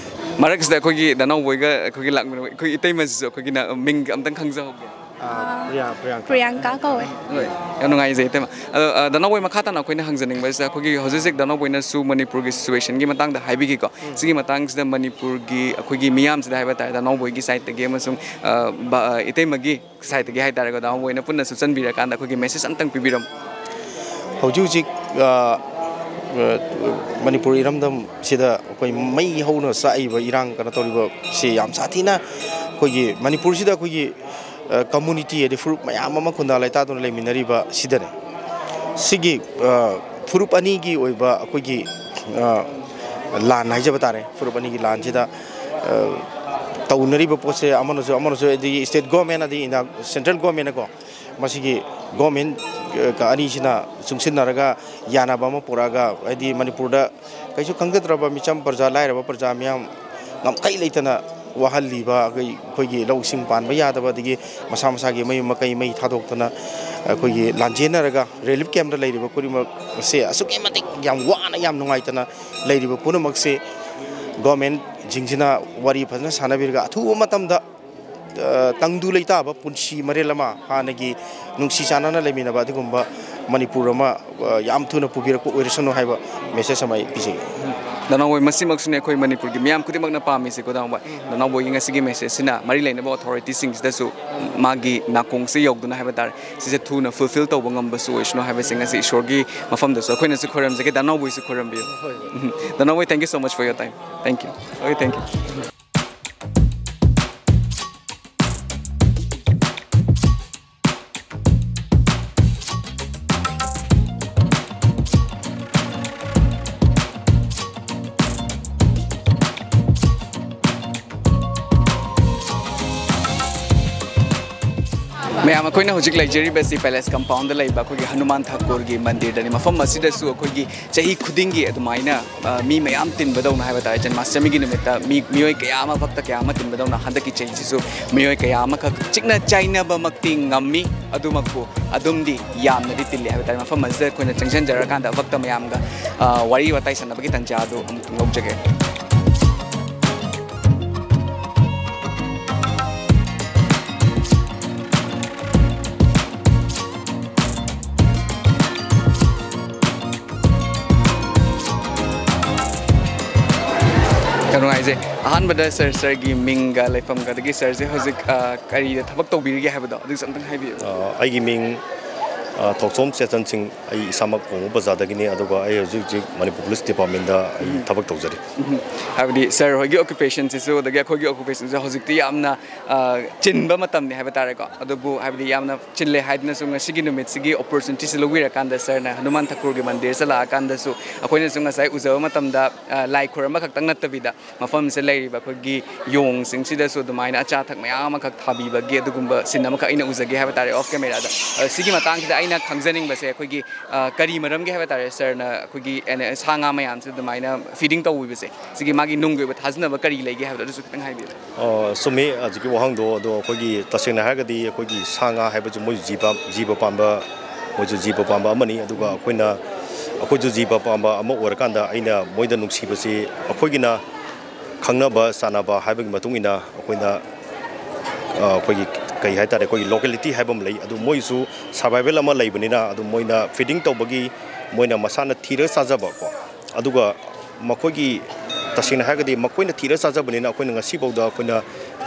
ꯃꯔꯛꯁꯤꯗ ꯑꯩꯈꯣꯏꯒꯤ ꯗꯥꯅꯥꯎ ꯕꯣꯏꯒ ꯑꯩꯈꯣꯏꯒꯤ ꯂꯥꯛꯃꯤꯟꯅꯕ ꯑꯩꯈꯣꯏ ꯏꯇꯩꯃꯁꯤꯁꯨ ꯑꯩꯈꯣꯏꯒꯤꯅ ꯃꯤꯡ ꯑꯝꯇꯪ ꯈꯪꯖꯍꯧꯒꯦ꯫ ꯑꯥ, ꯄ꯭ꯔꯤꯌꯥ, ꯄ꯭ꯔꯤꯌꯥꯡꯀꯥ꯫ ꯄ꯭ꯔꯤꯌꯥꯡꯀꯥ ꯀꯧꯋꯦ꯫ ꯍꯣꯏ, ꯌꯥꯝ ꯅꯨꯡꯉꯥꯏꯖꯩ ꯏꯇꯩꯃ꯫ ꯑꯗꯣ, ꯑ, ꯗꯥꯅꯥꯎ ꯕꯣꯏ, ꯃꯈꯥ ꯇꯥꯅ ꯑꯩꯈꯣꯏꯅ ꯍꯪꯖꯅꯤꯡꯕꯁꯤꯗ, ꯑꯩꯈꯣꯏꯒꯤ ꯍꯧꯖꯤꯛ ꯍꯧꯖꯤꯛ ꯗꯥꯅꯥꯎ ꯕꯣꯏꯅꯁꯨ ꯃꯅꯤꯄꯨꯔꯒꯤ ꯁꯤꯆꯨꯋꯦꯁꯟꯒꯤ ꯃꯇꯥꯡꯗ ꯍꯥꯏꯕꯤꯈꯤꯀꯣ꯫ ꯁꯤꯒꯤ ꯃꯇꯥꯡꯁꯤꯗ ꯃꯅꯤꯄꯨꯔꯒꯤ ꯑꯩꯈꯣꯏꯒꯤ ꯃꯤꯌꯥꯝꯁꯤꯗ ꯍꯥꯏꯕ ꯇꯥꯔꯦ, ꯗꯥꯅꯥꯎ ꯕꯣꯏꯒꯤ ꯁꯥꯏꯠꯇꯒꯤ ꯑꯃꯁꯨꯡ, ꯑ, ꯕ-, ꯑ, ꯏꯇꯩꯃꯒꯤ ꯁꯥꯏꯠꯇꯒꯤ ꯍꯥꯏ ꯇꯥꯔꯦꯀꯣ, ꯗꯥꯅꯥꯎ ꯕꯣꯏꯅ ꯄꯨꯟꯅ ꯆꯨꯞꯁꯤꯟꯕꯤꯔꯀꯥꯟꯗ ꯑꯩꯈꯣꯏꯒꯤ ꯃꯦꯁꯦꯖ ꯑꯝꯇꯪ ꯄꯤꯕꯤꯔꯝꯃꯨ꯫ ꯍꯧꯖꯤꯛ ꯍꯧꯖꯤꯛ, ꯑ, ꯑ, ꯃꯅꯤꯄꯨꯔ ꯏꯔꯝꯗꯝꯁꯤꯗ ꯑꯩꯈꯣꯏ ꯃꯩ ꯍꯧꯅ ꯆꯥꯛꯏꯕ ꯏꯔꯥꯡ ꯀꯩꯅꯣ ꯇꯧꯔꯤꯕꯁꯤ ꯌꯥꯝ ꯁꯥꯊꯤꯅ ꯑꯩꯈꯣꯏꯒꯤ ꯃꯅꯤꯄꯨꯔꯁꯤꯗ ꯑꯩꯈꯣꯏꯒꯤ, ꯑ, ꯀꯝꯃꯨꯅꯤꯇꯤ ꯍꯥꯏꯗꯤ ꯐꯨꯔꯨꯞ ꯃꯌꯥꯝ ꯑꯃ ꯈꯨꯟꯗꯥ ꯂꯩꯇꯥꯗꯨꯅ ꯂꯩꯃꯤꯟꯅꯔꯤꯕ ꯁꯤꯗꯅꯦ꯫ ꯁꯤꯒꯤ, ꯑ, ꯐꯨꯔꯨꯞ ꯑꯅꯤꯒꯤ ꯑꯣꯏꯕ ꯑꯩꯈꯣꯏꯒꯤ, ꯑ, ꯂꯥꯟ ꯍꯥꯏꯖꯕ ꯇꯥꯔꯦ꯫ ꯐꯨꯔꯨꯞ ꯑꯅꯤꯒꯤ ꯂꯥꯟꯁꯤꯗ, ꯑ, ꯇꯧꯅꯔꯤꯕ ꯄꯣꯠꯁꯦ ꯑꯃꯅꯁꯨ ꯑꯃꯅꯁꯨ, ꯑꯗꯒꯤ ꯁ꯭ꯇꯦꯠ ꯒꯣꯔꯃꯦꯟ ꯑꯗꯒꯤ ꯏꯟꯗꯤꯌꯥ ꯁꯦꯟꯇ꯭ꯔꯦꯜ ꯒꯣꯔꯃꯦꯟꯅꯀꯣ, ꯃꯁꯤꯒꯤ ꯒꯣꯔꯃꯦꯟ, ꯑ, ꯑꯅꯤꯁꯤꯅ ꯆꯨꯡꯁꯤꯟꯅꯔꯒ ꯌꯥꯅꯕ ꯑꯃ ꯄꯨꯔꯛꯑꯒ, ꯍꯥꯏꯗꯤ ꯃꯅꯤꯄꯨꯔꯗ ꯀꯩꯁꯨ ꯈꯪꯖꯗ꯭ꯔꯕ ꯃꯤꯆꯝ ꯄ꯭ꯔꯖꯥ, ꯂꯥꯏꯔꯕ ꯄ꯭ꯔꯖꯥ ꯃꯤꯌꯥꯝ ꯉꯝꯈꯩ ꯂꯩꯇꯅ ꯋꯥꯍꯜꯂꯤꯕ, ꯑꯩꯈꯣꯏ, ꯑꯩꯈꯣꯏꯒꯤ ꯂꯧꯁꯤꯡ ꯄꯥꯟꯕ ꯌꯥꯗꯕ, ꯑꯗꯒꯤ ꯃꯁꯥ ꯃꯁꯥꯒꯤ ꯃꯌꯨꯝ ꯃꯀꯩ ꯃꯩ ꯊꯥꯗꯣꯛꯇꯅ ꯑꯩꯈꯣꯏꯒꯤ ꯂꯥꯟꯖꯦꯟꯅꯔꯒ ꯔꯤꯂꯤꯐ ꯀꯦꯝꯞꯇ ꯂꯩꯔꯤꯕ ꯈꯨꯗꯤꯡꯃꯛ ꯑꯁꯦ ꯑꯁꯨꯛꯀꯤ ꯃꯇꯤꯛ ꯌꯥꯝ ꯋꯥꯅ, ꯌꯥꯝ ꯅꯨꯡꯉꯥꯏꯇꯅ ꯂꯩꯔꯤꯕ ꯄꯨꯝꯅꯃꯛꯁꯦ ꯒꯣꯔꯃꯦꯟꯁꯤꯡꯁꯤꯅ ꯋꯥꯔꯤ ꯐꯖꯅ ꯁꯥꯟꯅꯕꯤꯔꯒ ꯑꯊꯨꯕ ꯃꯇꯝꯗ, ꯑ, ꯇꯪꯗꯨ ꯂꯩꯇꯥꯕ ꯄꯨꯟꯁꯤ ꯃꯔꯦꯜ ꯑꯃ, ꯍꯥꯟꯅꯒꯤ ꯅꯨꯡꯁꯤ ꯆꯥꯟꯅꯅ ꯂꯩꯃꯤꯟꯅꯕ ꯑꯗꯨꯒꯨꯝꯕ ꯃꯅꯤꯄꯨꯔ ꯑꯃ, ꯑ, ꯌꯥꯝ ꯊꯨꯅ ꯄꯨꯕꯤꯔꯛꯄ ꯑꯣꯏꯔꯁꯅꯨ ꯍꯥꯏꯕ ꯃꯦꯁꯦꯖ ꯑꯃ ꯑꯩ ꯄꯤꯖꯒꯦ꯫ ꯗꯥ ꯅꯥꯎꯕꯣꯏ, ꯃꯁꯤꯃꯛꯁꯨꯅꯦ ꯑꯩꯈꯣꯏ ꯃꯅꯤꯄꯨꯔꯒꯤ ꯃꯤꯌꯥꯝ ꯈꯨꯗꯤꯡꯃꯛꯅ ꯄꯥꯝꯃꯤꯁꯦꯀꯣ, ꯗꯥ ꯅꯥꯎꯕꯣꯏ꯫ ꯗꯥ ꯅꯥꯎꯕꯣꯏꯒꯤ ꯉꯁꯤꯒꯤ message ꯁꯤꯅ ꯃꯔꯤ ꯂꯩꯅꯕ authority ꯁꯤꯡꯁꯤꯗꯁꯨ ꯃꯥꯒꯤ ꯅꯥꯀꯣꯡꯁꯦ ꯌꯧꯗꯨꯅ ꯍꯥꯏꯕ ꯇꯥꯔꯦ, ꯁꯤꯁꯦ ꯊꯨꯅ fulfill ꯇꯧꯕ ꯉꯝꯕꯁꯨ ꯑꯣꯏꯁꯅꯨ ꯍꯥꯏꯕꯁꯦ ꯉꯁꯤ ꯏꯁꯣꯔꯒꯤ ꯃꯐꯝꯗꯁꯨ ꯑꯩꯈꯣꯏꯅꯁꯨ ꯈꯣꯏꯔꯝꯖꯒꯦ꯫ ꯗꯥ ꯅꯥꯎꯕꯣꯏꯁꯨ ꯈꯣꯏꯔꯝꯕꯤꯌꯨ꯫ ꯎꯝ꯫ ꯗꯥ ꯅꯥꯎꯕꯣꯏ, thank you so much for your time. Thank you. Okay, thank you. ꯃꯌꯥꯝ, ꯑꯩꯈꯣꯏꯅ ꯍꯧꯖꯤꯛ ꯂꯩꯖꯔꯤꯕꯁꯤ palace compound ꯗ ꯂꯩꯕ ꯑꯩꯈꯣꯏꯒꯤ ꯍꯅꯨꯃꯥꯟ ꯊꯥꯀꯨꯔꯒꯤ ꯃꯟꯗꯤꯔꯗꯅꯤ꯫ ꯃꯐꯝ ꯑꯁꯤꯗꯁꯨ ꯑꯩꯈꯣꯏꯒꯤ ꯆꯍꯤ ꯈꯨꯗꯤꯡꯒꯤ ꯑꯗꯨꯃꯥꯏꯅ, ꯑ, ꯃꯤ ꯃꯌꯥꯝ ꯇꯤꯟꯕꯗꯧꯅ ꯍꯥꯏꯕ ꯇꯥꯔꯦ, ꯖꯟꯃꯥꯁꯇꯃꯤꯒꯤ ꯅꯨꯃꯤꯠꯇ ꯃꯤ, ꯃꯤꯑꯣꯏ ꯀꯌꯥ ꯑꯃ, ꯚꯛꯇ ꯀꯌꯥ ꯑꯃ ꯇꯤꯟꯕꯗꯧꯅ ꯍꯟꯗꯛꯀꯤ ꯆꯍꯤꯁꯤꯁꯨ ꯃꯤꯑꯣꯏ ꯀꯌꯥ ꯑꯃꯈꯛ ꯆꯤꯛꯅ ꯆꯥꯏꯅꯕꯃꯛꯇꯤ ꯉꯝꯃꯤ, ꯑꯗꯨꯃꯛꯄꯨ ꯑꯗꯨꯝꯗꯤ ꯌꯥꯝꯅꯗꯤ ꯇꯤꯜꯂꯤ ꯍꯥꯏꯕ ꯇꯥꯔꯦ꯫ ꯃꯐꯝ ꯑꯁꯤꯗ ꯑꯩꯈꯣꯏꯅ ꯆꯪꯁꯤꯟꯖꯔꯀꯥꯟꯗ ꯚꯛꯇ ꯃꯌꯥꯝꯒ, ꯑ, ꯋꯥꯔꯤ ꯋꯥꯇꯥꯏ ꯁꯥꯟꯅꯕꯒꯤ ꯇꯥꯟꯖꯥ ꯑꯗꯨ ꯑꯃꯨꯛꯇꯪ ꯂꯧꯖꯒꯦ꯫ ꯌꯥꯝ ꯅꯨꯡꯉꯥꯏꯖꯩ꯫ ꯑꯍꯥꯟꯕꯗ ꯁꯥꯔ, ꯁꯥꯔꯒꯤ ꯃꯤꯡꯒ ꯂꯩꯐꯝꯒ, ꯑꯗꯒꯤ ꯁꯥꯔꯁꯦ ꯍꯧꯖꯤꯛ, ꯑ, ꯀꯔꯤꯗ ꯊꯕꯛ ꯇꯧꯕꯤꯔꯤꯒꯦ ꯍꯥꯏꯕꯗꯣ ꯑꯗꯨꯁꯨ ꯑꯝꯇꯪ ꯍꯥꯏꯕꯤꯌꯨ꯫ ꯑ, ꯑꯩꯒꯤ ꯃꯤꯡ, ꯑ, ꯊꯣꯛꯆꯣꯝ ꯆꯦꯇꯟ ꯁꯤꯡ, ꯑꯩ ꯏꯁꯥꯃꯛ ꯋꯥꯡꯉꯨ ꯕꯖꯥꯔꯗꯒꯤꯅꯤ, ꯑꯗꯨꯒ ꯑꯩ ꯍꯧꯖꯤꯛ ꯍꯧꯖꯤꯛ ꯃꯅꯤꯄꯨꯔ ꯄꯨꯂꯤꯁ ꯗꯤꯄꯥꯔꯠꯃꯦꯟꯗ ꯑꯩ ꯎꯝ꯫ ꯊꯕꯛ ꯇꯧꯖꯔꯤ꯫ ꯎꯝ꯫ ꯍꯥꯏꯕꯗꯤ ꯁꯥꯔ ꯍꯣꯏꯒꯤ occupation ꯁꯤꯁꯨ ꯑꯗꯒꯤ ꯑꯩꯈꯣꯏꯒꯤ occupation ꯁꯤꯁꯨ ꯍꯧꯖꯤꯛꯇꯤ ꯌꯥꯝꯅ, ꯑ, ꯆꯤꯟꯕ ꯃꯇꯝꯅꯤ ꯍꯥꯏꯕ ꯇꯥꯔꯦꯀꯣ꯫ ꯑꯗꯨꯕꯨ ꯍꯥꯏꯕꯗꯤ ꯌꯥꯝꯅ ꯆꯤꯜꯂꯦ ꯍꯥꯏꯗꯨꯅꯁꯨ ꯉꯁꯤꯒꯤ ꯅꯨꯃꯤꯠꯁꯤꯒꯤ opportunity ꯁꯤ ꯂꯧꯕꯤꯔꯀꯥꯟꯗ ꯁꯥꯔꯅ ꯍꯅꯨꯃꯥꯟ ꯊꯥꯀꯨꯔꯒꯤ ꯃꯟꯗꯤꯔꯁꯤꯗ ꯂꯥꯛꯑꯀꯥꯟꯗꯁꯨ ꯑꯩꯈꯣꯏꯅꯁꯨ ꯉꯁꯥꯏ ꯎꯖꯕ ꯃꯇꯝꯗ, ꯑ, ꯂꯥꯏ ꯈꯨꯔꯨꯝꯕ ꯈꯛꯇꯪ ꯅꯠꯇꯕꯤꯗ ꯃꯐꯝꯁꯤꯗ ꯂꯩꯔꯤꯕ ꯑꯩꯈꯣꯏꯒꯤ ꯌꯣꯡꯁꯤꯡꯁꯤꯗꯁꯨ ꯑꯗꯨꯃꯥꯏꯅ ꯑꯆꯥ ꯑꯊꯛ ꯃꯌꯥꯝ ꯑꯃꯈꯛ ꯊꯥꯕꯤꯕꯒꯤ ꯑꯗꯨꯒꯨꯝꯕ scene ꯑꯃꯈꯛ ꯑꯩꯅ ꯎꯖꯒꯦ ꯍꯥꯏꯕ ꯇꯥꯔꯦ off camera ꯗ꯫ ꯑ, ꯁꯤꯒꯤ ꯃꯇꯥꯡꯁꯤꯗ ꯑꯩꯅ ꯈꯪꯖꯅꯤꯡꯕꯁꯦ ꯑꯩꯈꯣꯏꯒꯤ, ꯑ, ꯀꯔꯤ ꯃꯔꯝꯒꯤ ꯍꯥꯏꯕ ꯇꯥꯔꯦ ꯁꯥꯔꯅ ꯑꯩꯈꯣꯏꯒꯤ ꯑꯦꯅ-, ꯁꯥ ꯉꯥ ꯃꯌꯥꯝꯁꯦ ꯑꯗꯨꯃꯥꯏꯅ feeding ꯇꯧꯕꯤꯕꯁꯦ? ꯁꯤꯒꯤ ꯃꯥꯒꯤ ꯅꯨꯡꯒꯤ ꯑꯣꯏꯕ ꯊꯥꯖꯅꯕ ꯀꯔꯤ ꯂꯩꯒꯦ ꯍꯥꯏꯕꯗꯣ ꯑꯗꯨꯁꯨ ꯈꯤꯇꯪ ꯍꯥꯏꯕꯤꯌꯨ꯫ ꯑ, ꯆꯨꯝꯃꯤ, ꯍꯧꯖꯤꯛꯀꯤ ꯋꯥꯍꯪꯗꯣ꯫ ꯑꯗꯣ ꯑꯩꯈꯣꯏꯒꯤ ꯇꯁꯦꯡꯅ ꯍꯥꯏꯔꯒꯗꯤ ꯑꯩꯈꯣꯏꯒꯤ ꯁꯥ ꯉꯥ ꯍꯥꯏꯕꯁꯤ ꯃꯣꯏꯁꯨ ꯖꯤꯕ, ꯖꯤꯕ ꯄꯥꯟꯕ, ꯃꯣꯏꯁꯨ ꯖꯤꯕ ꯄꯥꯟꯕ ꯑꯃꯅꯤ꯫ ꯑꯗꯨꯒ ꯑꯩꯈꯣꯏꯅ, ꯑꯩꯈꯣꯏꯁꯨ ꯖꯤꯕ ꯄꯥꯟꯕ ꯑꯃ ꯑꯣꯏꯔꯀꯥꯟꯗ ꯑꯩꯅ ꯃꯣꯏꯗ ꯅꯨꯡꯁꯤꯕꯁꯤ ꯑꯩꯈꯣꯏꯒꯤꯅ ꯈꯪꯅꯕ ꯆꯥꯟꯅꯕ ꯍꯥꯏꯕꯒꯤ ꯃꯇꯨꯡ ꯏꯟꯅ ꯑꯩꯈꯣꯏꯅ, ꯑ, ꯑꯩꯈꯣꯏꯒꯤ ꯀꯩ ꯍꯥꯏꯇꯥꯔꯦ, ꯑꯩꯈꯣꯏꯒꯤ locality ꯍꯥꯏꯕ ꯑꯃ ꯂꯩ꯫ ꯑꯗꯨ ꯃꯣꯏꯁꯨ survival ꯑꯃ ꯂꯩꯕꯅꯤꯅ ꯑꯗꯨꯝ ꯃꯣꯏꯅ feeding ꯇꯧꯕꯒꯤ ꯃꯣꯏꯅ ꯃꯁꯥꯅ ꯊꯤꯔꯒ ꯆꯥꯖꯕꯀꯣ꯫ ꯑꯗꯨꯒ ꯃꯈꯣꯏꯒꯤ, ꯇꯁꯦꯡꯅ ꯍꯥꯏꯔꯒꯗꯤ ꯃꯈꯣꯏꯅ ꯊꯤꯔ ꯆꯥꯖꯕꯅꯤꯅ ꯑꯩꯈꯣꯏꯅ ꯉꯁꯤꯐꯥꯎꯗ ꯑꯩꯈꯣꯏꯅ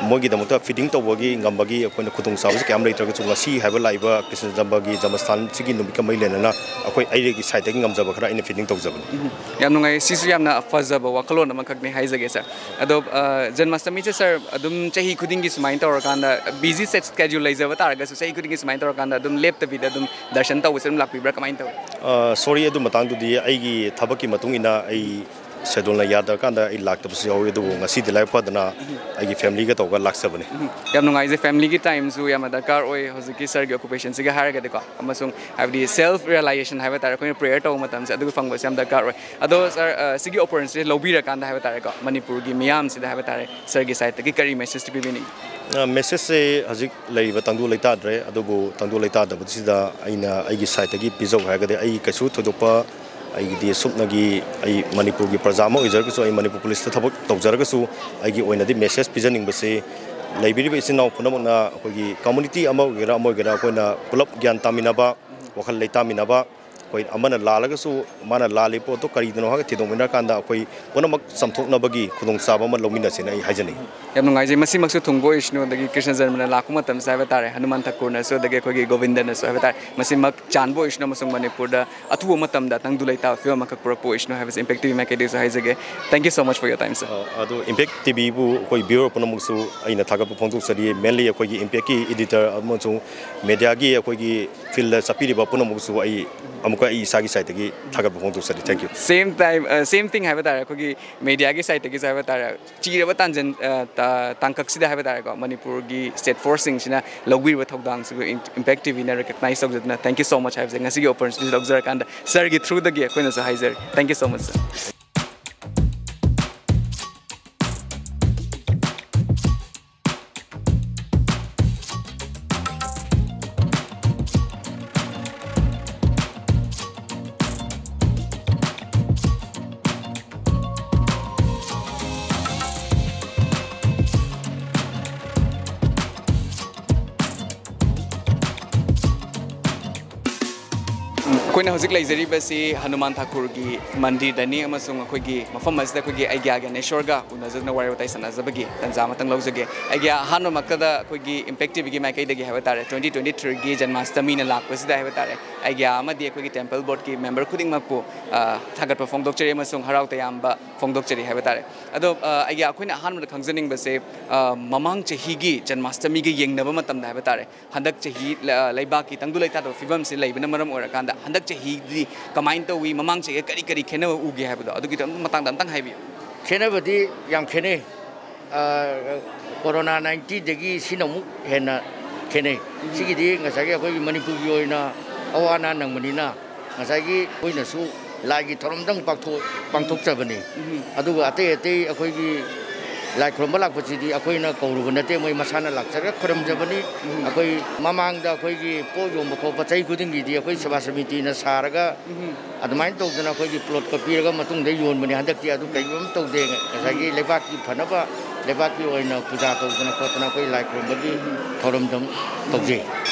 ꯃꯣꯏꯒꯤꯗꯃꯛꯇ feeding ꯇꯧꯕꯒꯤ ꯉꯝꯕꯒꯤ ꯑꯩꯈꯣꯏꯅ ꯈꯨꯗꯣꯡꯆꯥꯕꯁꯤ ꯀꯌꯥꯝ ꯂꯩꯇ꯭ꯔꯒꯁꯨ, ꯉꯁꯤ ꯍꯥꯏꯕ ꯂꯥꯛꯏꯕ ꯀ꯭ꯔꯤꯁꯅ ꯖꯟꯃꯒꯤ ꯖꯟꯃꯁꯊꯥꯟꯁꯤꯒꯤ ꯅꯨꯃꯤꯠꯀ ꯃꯔꯤ ꯂꯩꯅꯅ ꯑꯩꯈꯣꯏ ꯑꯩꯒꯤ side ꯇꯒꯤ ꯉꯝꯖꯕ ꯈꯔ ꯑꯩꯅ feeding ꯇꯧꯖꯕꯅꯤ꯫ ꯎꯝ, ꯌꯥꯝ ꯅꯨꯡꯉꯥꯏ꯫ ꯁꯤꯁꯨ ꯌꯥꯝꯅ ꯐꯖꯕ ꯋꯥꯈꯜꯂꯣꯟ ꯑꯃꯈꯛꯅꯤ ꯍꯥꯏꯖꯒꯦ, sir꯫ ꯑꯗꯣ, ꯑ, ꯖꯟꯃꯥꯁꯇꯃꯤꯁꯦ, sir, ꯑꯗꯨꯝ ꯆꯍꯤ ꯈꯨꯗꯤꯡꯒꯤ ꯁꯨꯃꯥꯏꯅ ꯇꯧꯔꯀꯥꯟꯗ, busy schedule ꯂꯩꯖꯕ ꯇꯥꯔꯒꯁꯨ, ꯆꯍꯤ ꯈꯨꯗꯤꯡꯒꯤ ꯁꯨꯃꯥꯏꯅ ꯇꯧꯔꯀꯥꯟꯗ ꯑꯗꯨꯝ ꯂꯦꯞꯇꯕꯤꯗ ꯑꯗꯨꯝ ꯗꯔꯁꯟ ꯇꯧꯕꯁꯦ ꯑꯗꯨꯝ ꯂꯥꯛꯄꯤꯕ꯭ꯔꯥ, ꯀꯃꯥꯏꯅ ꯇꯧꯋꯤ? ꯑ, sorry, ꯑꯗꯨ ꯃꯇꯥꯡꯗꯨꯗꯤ ꯑꯩꯒꯤ ꯊꯕꯛꯀꯤ ꯃꯇꯨꯡ ꯏꯟꯅ ꯑꯩ scheduleꯅ ꯌꯥꯗ꯭ꯔꯀꯥꯟꯗ ꯑꯩ ꯂꯥꯛꯇꯕꯁꯨ ꯌꯥꯎꯏ, ꯑꯗꯨꯕꯨ ꯉꯁꯤꯗꯤ ꯂꯥꯏꯕꯛ ꯐꯗꯅ ꯑꯩꯒꯤ familyꯒ ꯇꯧꯔꯒ ꯂꯥꯛꯆꯕꯅꯤ꯫ ꯎꯝ, ꯌꯥꯝ ꯅꯨꯡꯉꯥꯏꯖꯩ꯫ Familyꯒꯤ timeꯁꯨ ꯌꯥꯝꯅ ꯗꯔꯀꯥꯔ ꯑꯣꯏ ꯍꯧꯖꯤꯛꯀꯤ sirꯒꯤ occupationꯁꯤꯒ ꯍꯥꯏꯔꯒꯗꯤꯀꯣ, ꯑꯃꯁꯨꯡ ꯍꯥꯏꯕꯗꯤ self realization ꯍꯥꯏꯕ ꯇꯥꯔꯦ, ꯑꯩꯈꯣꯏꯅ prayer ꯇꯧꯕ ꯃꯇꯝꯁꯦ ꯑꯗꯨꯒꯤ ꯐꯪꯕꯁꯦ ꯌꯥꯝ ꯗꯔꯀꯥꯔ ꯑꯣꯏ꯫ ꯑꯗꯣ, sir, ꯑ, ꯁꯤꯒꯤ opportunityꯁꯦ ꯂꯧꯕꯤꯔꯀꯥꯟꯗ ꯍꯥꯏꯕ ꯇꯥꯔꯦꯀꯣ, ꯃꯅꯤꯄꯨꯔꯒꯤ ꯃꯤꯌꯥꯝꯁꯤꯗ ꯍꯥꯏꯕ ꯇꯥꯔꯦ, sirꯒꯤ sideꯇꯒꯤ ꯀꯔꯤ message ꯄꯤꯕꯤꯅꯤꯡꯉꯤ? ꯑ, messageꯁꯦ ꯍꯧꯖꯤꯛ ꯂꯩꯔꯤꯕ ꯇꯪꯗꯨ ꯂꯩꯇꯥꯗ꯭ꯔꯦ, ꯑꯗꯨꯕꯨ ꯇꯪꯗꯨ ꯂꯩꯇꯥꯗꯕꯁꯤꯗ ꯑꯩꯅ ꯑꯩꯒꯤ sideꯇꯒꯤ ꯄꯤꯖꯧ ꯍꯥꯏꯔꯒꯗꯤ, ꯑꯩ ꯀꯩꯁꯨ ꯊꯣꯏꯗꯣꯛꯄ, ꯑꯩꯒꯤꯗꯤ ꯁꯨꯞꯅꯒꯤ ꯑꯩ ꯃꯅꯤꯄꯨꯔꯒꯤ ꯄ꯭ꯔꯖꯥ ꯑꯃ ꯑꯣꯏꯖꯔꯒꯁꯨ, ꯑꯩ ꯃꯅꯤꯄꯨꯔ policeꯇ ꯊꯕꯛ ꯇꯧꯖꯔꯒꯁꯨ, ꯑꯩꯒꯤ ꯑꯣꯏꯅꯗꯤ message ꯄꯤꯖꯅꯤꯡꯕꯁꯤ, ꯂꯩꯕꯤꯔꯤꯕ ꯏꯆꯤꯟ ꯏꯅꯥꯎ ꯄꯨꯝꯅꯃꯛꯅ ꯑꯩꯈꯣꯏꯒꯤ community ꯑꯃ ꯑꯣꯏꯒꯦꯔꯥ, ꯑꯃ ꯑꯣꯏꯒꯦꯔꯥ, ꯑꯩꯈꯣꯏꯅ ꯄꯨꯂꯞ ꯒ꯭ꯌꯥꯟ ꯇꯥꯃꯤꯟꯅꯕ, ꯋꯥꯈꯜ ꯂꯩꯇꯥꯃꯤꯟꯅꯕ, ꯑꯩꯈꯣꯏ ꯑꯃꯅ ꯂꯥꯜꯂꯒꯁꯨ ꯃꯥꯅ ꯂꯥꯜꯂꯤ ꯄꯣꯠꯇꯣ ꯀꯔꯤꯗꯅꯣ ꯍꯥꯏꯔꯒ ꯊꯤꯗꯣꯛꯃꯤꯟꯅꯔꯀꯥꯟꯗ ꯑꯩꯈꯣꯏ ꯄꯨꯝꯅꯃꯛ ꯆꯥꯝꯊꯣꯛꯅꯕꯒꯤ ꯈꯨꯗꯣꯡꯆꯥꯕ ꯑꯃ ꯂꯧꯃꯤꯟꯅꯁꯦꯅ ꯑꯩ ꯍꯥꯏꯖꯅꯤꯡꯏ꯫ ꯌꯥꯝ ꯅꯨꯡꯉꯥꯏꯖꯩ꯫ ꯃꯁꯤꯃꯛꯁꯨ ꯊꯨꯡꯕ ꯑꯣꯏꯁꯅꯨ, ꯑꯗꯒꯤ ꯀ꯭ꯔꯤꯁꯅ ꯖꯔꯃꯅ ꯂꯥꯛꯄ ꯃꯇꯝꯁꯦ ꯍꯥꯏꯕ ꯇꯥꯔꯦ, ꯍꯅꯨꯃꯥꯟ ꯊꯥꯀꯨꯔꯅꯁꯨ, ꯑꯗꯒꯤ ꯑꯩꯈꯣꯏꯒꯤ ꯒꯣꯕꯤꯟꯗꯅꯁꯨ ꯍꯥꯏꯕ ꯇꯥꯔꯦ, ꯃꯁꯤꯃꯛ ꯆꯥꯟꯕ ꯑꯣꯏꯁꯅꯨ, ꯑꯃꯁꯨꯡ ꯃꯅꯤꯄꯨꯔꯗ ꯑꯊꯨꯕ ꯃꯇꯝꯗ ꯇꯪꯗꯨ ꯂꯩꯇꯥꯕ ꯐꯤꯕꯝ ꯑꯃꯈꯛ ꯄꯨꯔꯛꯄ ꯑꯣꯏꯁꯅꯨ ꯍꯥꯏꯕꯁꯦ Impact TV ꯃꯥꯏꯀꯩꯗꯒꯤꯁꯨ ꯍꯥꯏꯖꯒꯦ꯫ Thank you so much for your time, sir. ꯑ, ꯑꯗꯨ Impact TVꯕꯨ ꯑꯩꯈꯣꯏ viewer ꯄꯨꯝꯅꯃꯛꯁꯨ ꯑꯩꯅ ꯊꯥꯒꯠꯄ ꯐꯣꯡꯗꯣꯛꯆꯔꯤ, mainly ꯑꯩꯈꯣꯏꯒꯤ Impactꯀꯤ editor ꯑꯃꯁꯨꯡ mediaꯒꯤ ꯑꯩꯈꯣꯏꯒꯤ fieldꯇ ꯆꯠꯄꯤꯔꯤꯕ ꯄꯨꯝꯅꯃꯛꯁꯨ ꯑꯩ ꯑꯃꯨꯛꯀ ꯑꯩ ꯏꯁꯥꯒꯤ sideꯇꯒꯤ ꯊꯥꯒꯠꯄ ꯐꯣꯡꯗꯣꯛꯆꯔꯤ꯫ Thank you꯫ Same time, ꯑ, same thing ꯍꯥꯏꯕ ꯇꯥꯔꯦ, ꯑꯩꯈꯣꯏꯒꯤ mediaꯒꯤ sideꯇꯒꯤꯁꯨ ꯍꯥꯏꯕ ꯇꯥꯔꯦ, ꯆꯤꯔꯕ ꯇꯥꯟꯖꯟ, ꯑ, ꯇ-, ꯇꯥꯡꯀꯛꯁꯤꯗ ꯍꯥꯏꯕ ꯇꯥꯔꯦꯀꯣ, ꯃꯅꯤꯄꯨꯔꯒꯤ state forceꯁꯤꯡꯁꯤꯅ ꯂꯧꯕꯤꯔꯤꯕ ꯊꯧꯗꯥꯡꯁꯤꯕꯨ ꯏꯝ-, Impact TVꯅ recognize ꯇꯧꯖꯗꯨꯅ thank you so much ꯍꯥꯏꯕꯁꯦ ꯉꯁꯤꯒꯤ opportunityꯁꯤ ꯂꯧꯖꯔꯀꯥꯟꯗ sirꯒꯤ throughꯗꯒꯤ ꯑꯩꯈꯣꯏꯅꯁꯨ ꯍꯥꯏꯖꯔꯤ꯫ Thank you so much, sir꯫ ꯑꯩꯈꯣꯏꯅ ꯍꯧꯖꯤꯛ ꯂꯩꯖꯔꯤꯕꯁꯤ ꯍꯅꯨꯃꯥꯟ ꯊꯥꯀꯨꯔꯒꯤ ꯃꯟꯗꯤꯔꯗꯅꯤ, ꯑꯃꯁꯨꯡ ꯑꯩꯈꯣꯏꯒꯤ ꯃꯐꯝ ꯑꯁꯤꯗ ꯑꯩꯈꯣꯏꯒꯤ ꯑꯩꯒ꯭ꯌꯥ ꯒ꯭ꯌꯥꯅꯦꯁꯣꯔꯒ ꯎꯅꯖꯗꯨꯅ ꯋꯥꯔꯤ ꯋꯥꯇꯥꯏ ꯁꯥꯟꯅꯖꯕꯒꯤ ꯇꯥꯟꯖꯥ ꯑꯃꯇꯪ ꯂꯧꯖꯒꯦ꯫ ꯑꯩꯒ꯭ꯌꯥ, ꯑꯍꯥꯟꯕꯃꯛꯇꯗ ꯑꯩꯈꯣꯏꯒꯤ ꯏꯝꯄꯦꯛ ꯇꯤꯚꯤꯒꯤ ꯃꯥꯏꯀꯩꯗꯒꯤ ꯍꯥꯏꯕ ꯇꯥꯔꯦ, ꯇ꯭ꯋꯦꯟꯇꯤ ꯇ꯭ꯋꯦꯟꯇꯤ ꯊ꯭ꯔꯤꯒꯤ ꯖꯟꯃꯥꯁꯇꯃꯤꯅ ꯂꯥꯛꯄꯁꯤꯗ ꯍꯥꯏꯕ ꯇꯥꯔꯦ, ꯑꯩꯒ꯭ꯌꯥ ꯑꯃꯗꯤ ꯑꯩꯈꯣꯏꯒꯤ ꯇꯦꯝꯄꯜ ꯕꯣꯔꯗꯀꯤ ꯃꯦꯝꯕꯔ ꯈꯨꯗꯤꯡꯃꯛꯄꯨ, ꯑ, ꯊꯥꯒꯠꯄ ꯐꯣꯡꯗꯣꯛꯆꯔꯤ ꯑꯃꯁꯨꯡ ꯍꯔꯥꯎ ꯇꯌꯥꯝꯕ ꯐꯣꯡꯗꯣꯛꯆꯔꯤ ꯍꯥꯏꯕ ꯇꯥꯔꯦ꯫ ꯑꯗꯣ, ꯑ, ꯑꯩꯒ꯭ꯌꯥ, ꯑꯩꯈꯣꯏꯅ ꯑꯍꯥꯟꯕꯗ ꯈꯪꯖꯅꯤꯡꯕꯁꯦ, ꯑ, ꯃꯃꯥꯡ ꯆꯍꯤꯒꯤ ꯖꯟꯃꯥꯁꯇꯃꯤꯒ ꯌꯦꯡꯅꯕ ꯃꯇꯝꯗ ꯍꯥꯏꯕ ꯇꯥꯔꯦ, ꯍꯟꯗꯛ ꯆꯍꯤ ꯂ-, ꯂꯩꯕꯥꯛꯀꯤ ꯇꯪꯗꯨ ꯂꯩꯇꯥꯗꯕ ꯐꯤꯕꯝꯁꯤ ꯂꯩꯕꯅ ꯃꯔꯝ ꯑꯣꯏꯔꯀꯥꯟꯗ, ꯍꯟꯗꯛ ꯆꯍꯤꯗꯤ ꯀꯃꯥꯏꯅ ꯇꯧꯏ, ꯃꯃꯥꯡ ꯆꯍꯤꯒ ꯀꯔꯤ ꯀꯔꯤ ꯈꯦꯠꯅꯕ ꯎꯒꯦ ꯍꯥꯏꯕꯗꯣ, ꯑꯗꯨꯒꯤ ꯃꯇꯥꯡꯗ ꯑꯝꯇꯪ ꯍꯥꯏꯕꯤꯌꯨ꯫ ꯈꯦꯠꯅꯕꯗꯤ ꯌꯥꯝ ꯈꯦꯠꯅꯩ꯫ ꯑ, ꯀꯣꯔꯣꯅꯥ ꯅꯥꯏꯟꯇꯤꯟꯗꯒꯤ ꯁꯤꯅ ꯑꯃꯨꯛ ꯍꯦꯟꯅ ꯈꯦꯠꯅꯩ꯫ ꯎꯝ꯫ ꯁꯤꯒꯤꯗꯤ ꯉꯁꯥꯏꯒꯤ ꯑꯩꯈꯣꯏꯒꯤ ꯃꯅꯤꯄꯨꯔꯒꯤ ꯑꯣꯏꯅ ꯑꯋꯥ ꯑꯅꯥ ꯅꯪꯕꯅꯤꯅ, ꯉꯁꯥꯏꯒꯤ ꯑꯩꯈꯣꯏꯅꯁꯨ ꯂꯥꯏꯒꯤ ꯊꯧꯔꯝꯗꯪ ꯄꯥꯡꯊꯣꯛ-, ꯄꯥꯡꯊꯣꯛꯆꯕꯅꯤ꯫ ꯎꯝ꯫ ꯑꯗꯨꯒ ꯑꯇꯩ ꯑꯇꯩ ꯑꯩꯈꯣꯏꯒꯤ ꯂꯥꯏ ꯈꯨꯔꯨꯝꯕ ꯂꯥꯛꯄꯁꯤꯗꯤ ꯑꯩꯈꯣꯏꯅ ꯀꯧꯔꯨꯕ ꯅꯠꯇꯦ, ꯃꯣꯏ ꯃꯁꯥꯅ ꯂꯥꯛꯆꯔꯒ ꯈꯨꯔꯨꯝꯖꯕꯅꯤ꯫ ꯎꯝ꯫ ꯑꯩꯈꯣꯏ ꯃꯃꯥꯡꯗ ꯑꯩꯈꯣꯏꯒꯤ ꯄꯣꯠ ꯌꯣꯟꯕ ꯈꯣꯠꯄ ꯆꯍꯤ ꯈꯨꯗꯤꯡꯒꯤꯗꯤ ꯑꯩꯈꯣꯏ ꯁꯦꯕꯥ ꯁꯃꯤꯇꯤꯅ ꯁꯥꯔꯒ ꯎꯝ꯫ ꯑꯗꯨꯃꯥꯏꯅ ꯇꯧꯗꯅ ꯑꯩꯈꯣꯏꯒꯤ ꯄ꯭ꯂꯣꯠꯀ ꯄꯤꯔꯒ ꯃꯇꯨꯡꯗ ꯌꯣꯟꯕꯅꯤ꯫ ꯍꯟꯗꯛꯇꯤ ꯑꯗꯨ ꯀꯔꯤꯒꯨꯝꯕ ꯇꯧꯗꯦ꯫ ꯉꯁꯥꯏꯒꯤ ꯎꯝ꯫ ꯂꯩꯕꯥꯛꯀꯤ ꯐꯅꯕ, ꯂꯩꯕꯥꯛꯀꯤ ꯑꯣꯏꯅ ꯄꯨꯖꯥ ꯇꯧꯗꯅ ꯈꯣꯠꯇꯅ ꯑꯩꯈꯣꯏ ꯂꯥꯏ ꯈꯨꯔꯨꯝꯕꯒꯤ ꯎꯝ꯫ ꯊꯧꯔꯝꯗꯝ ꯇꯧꯖꯩ꯫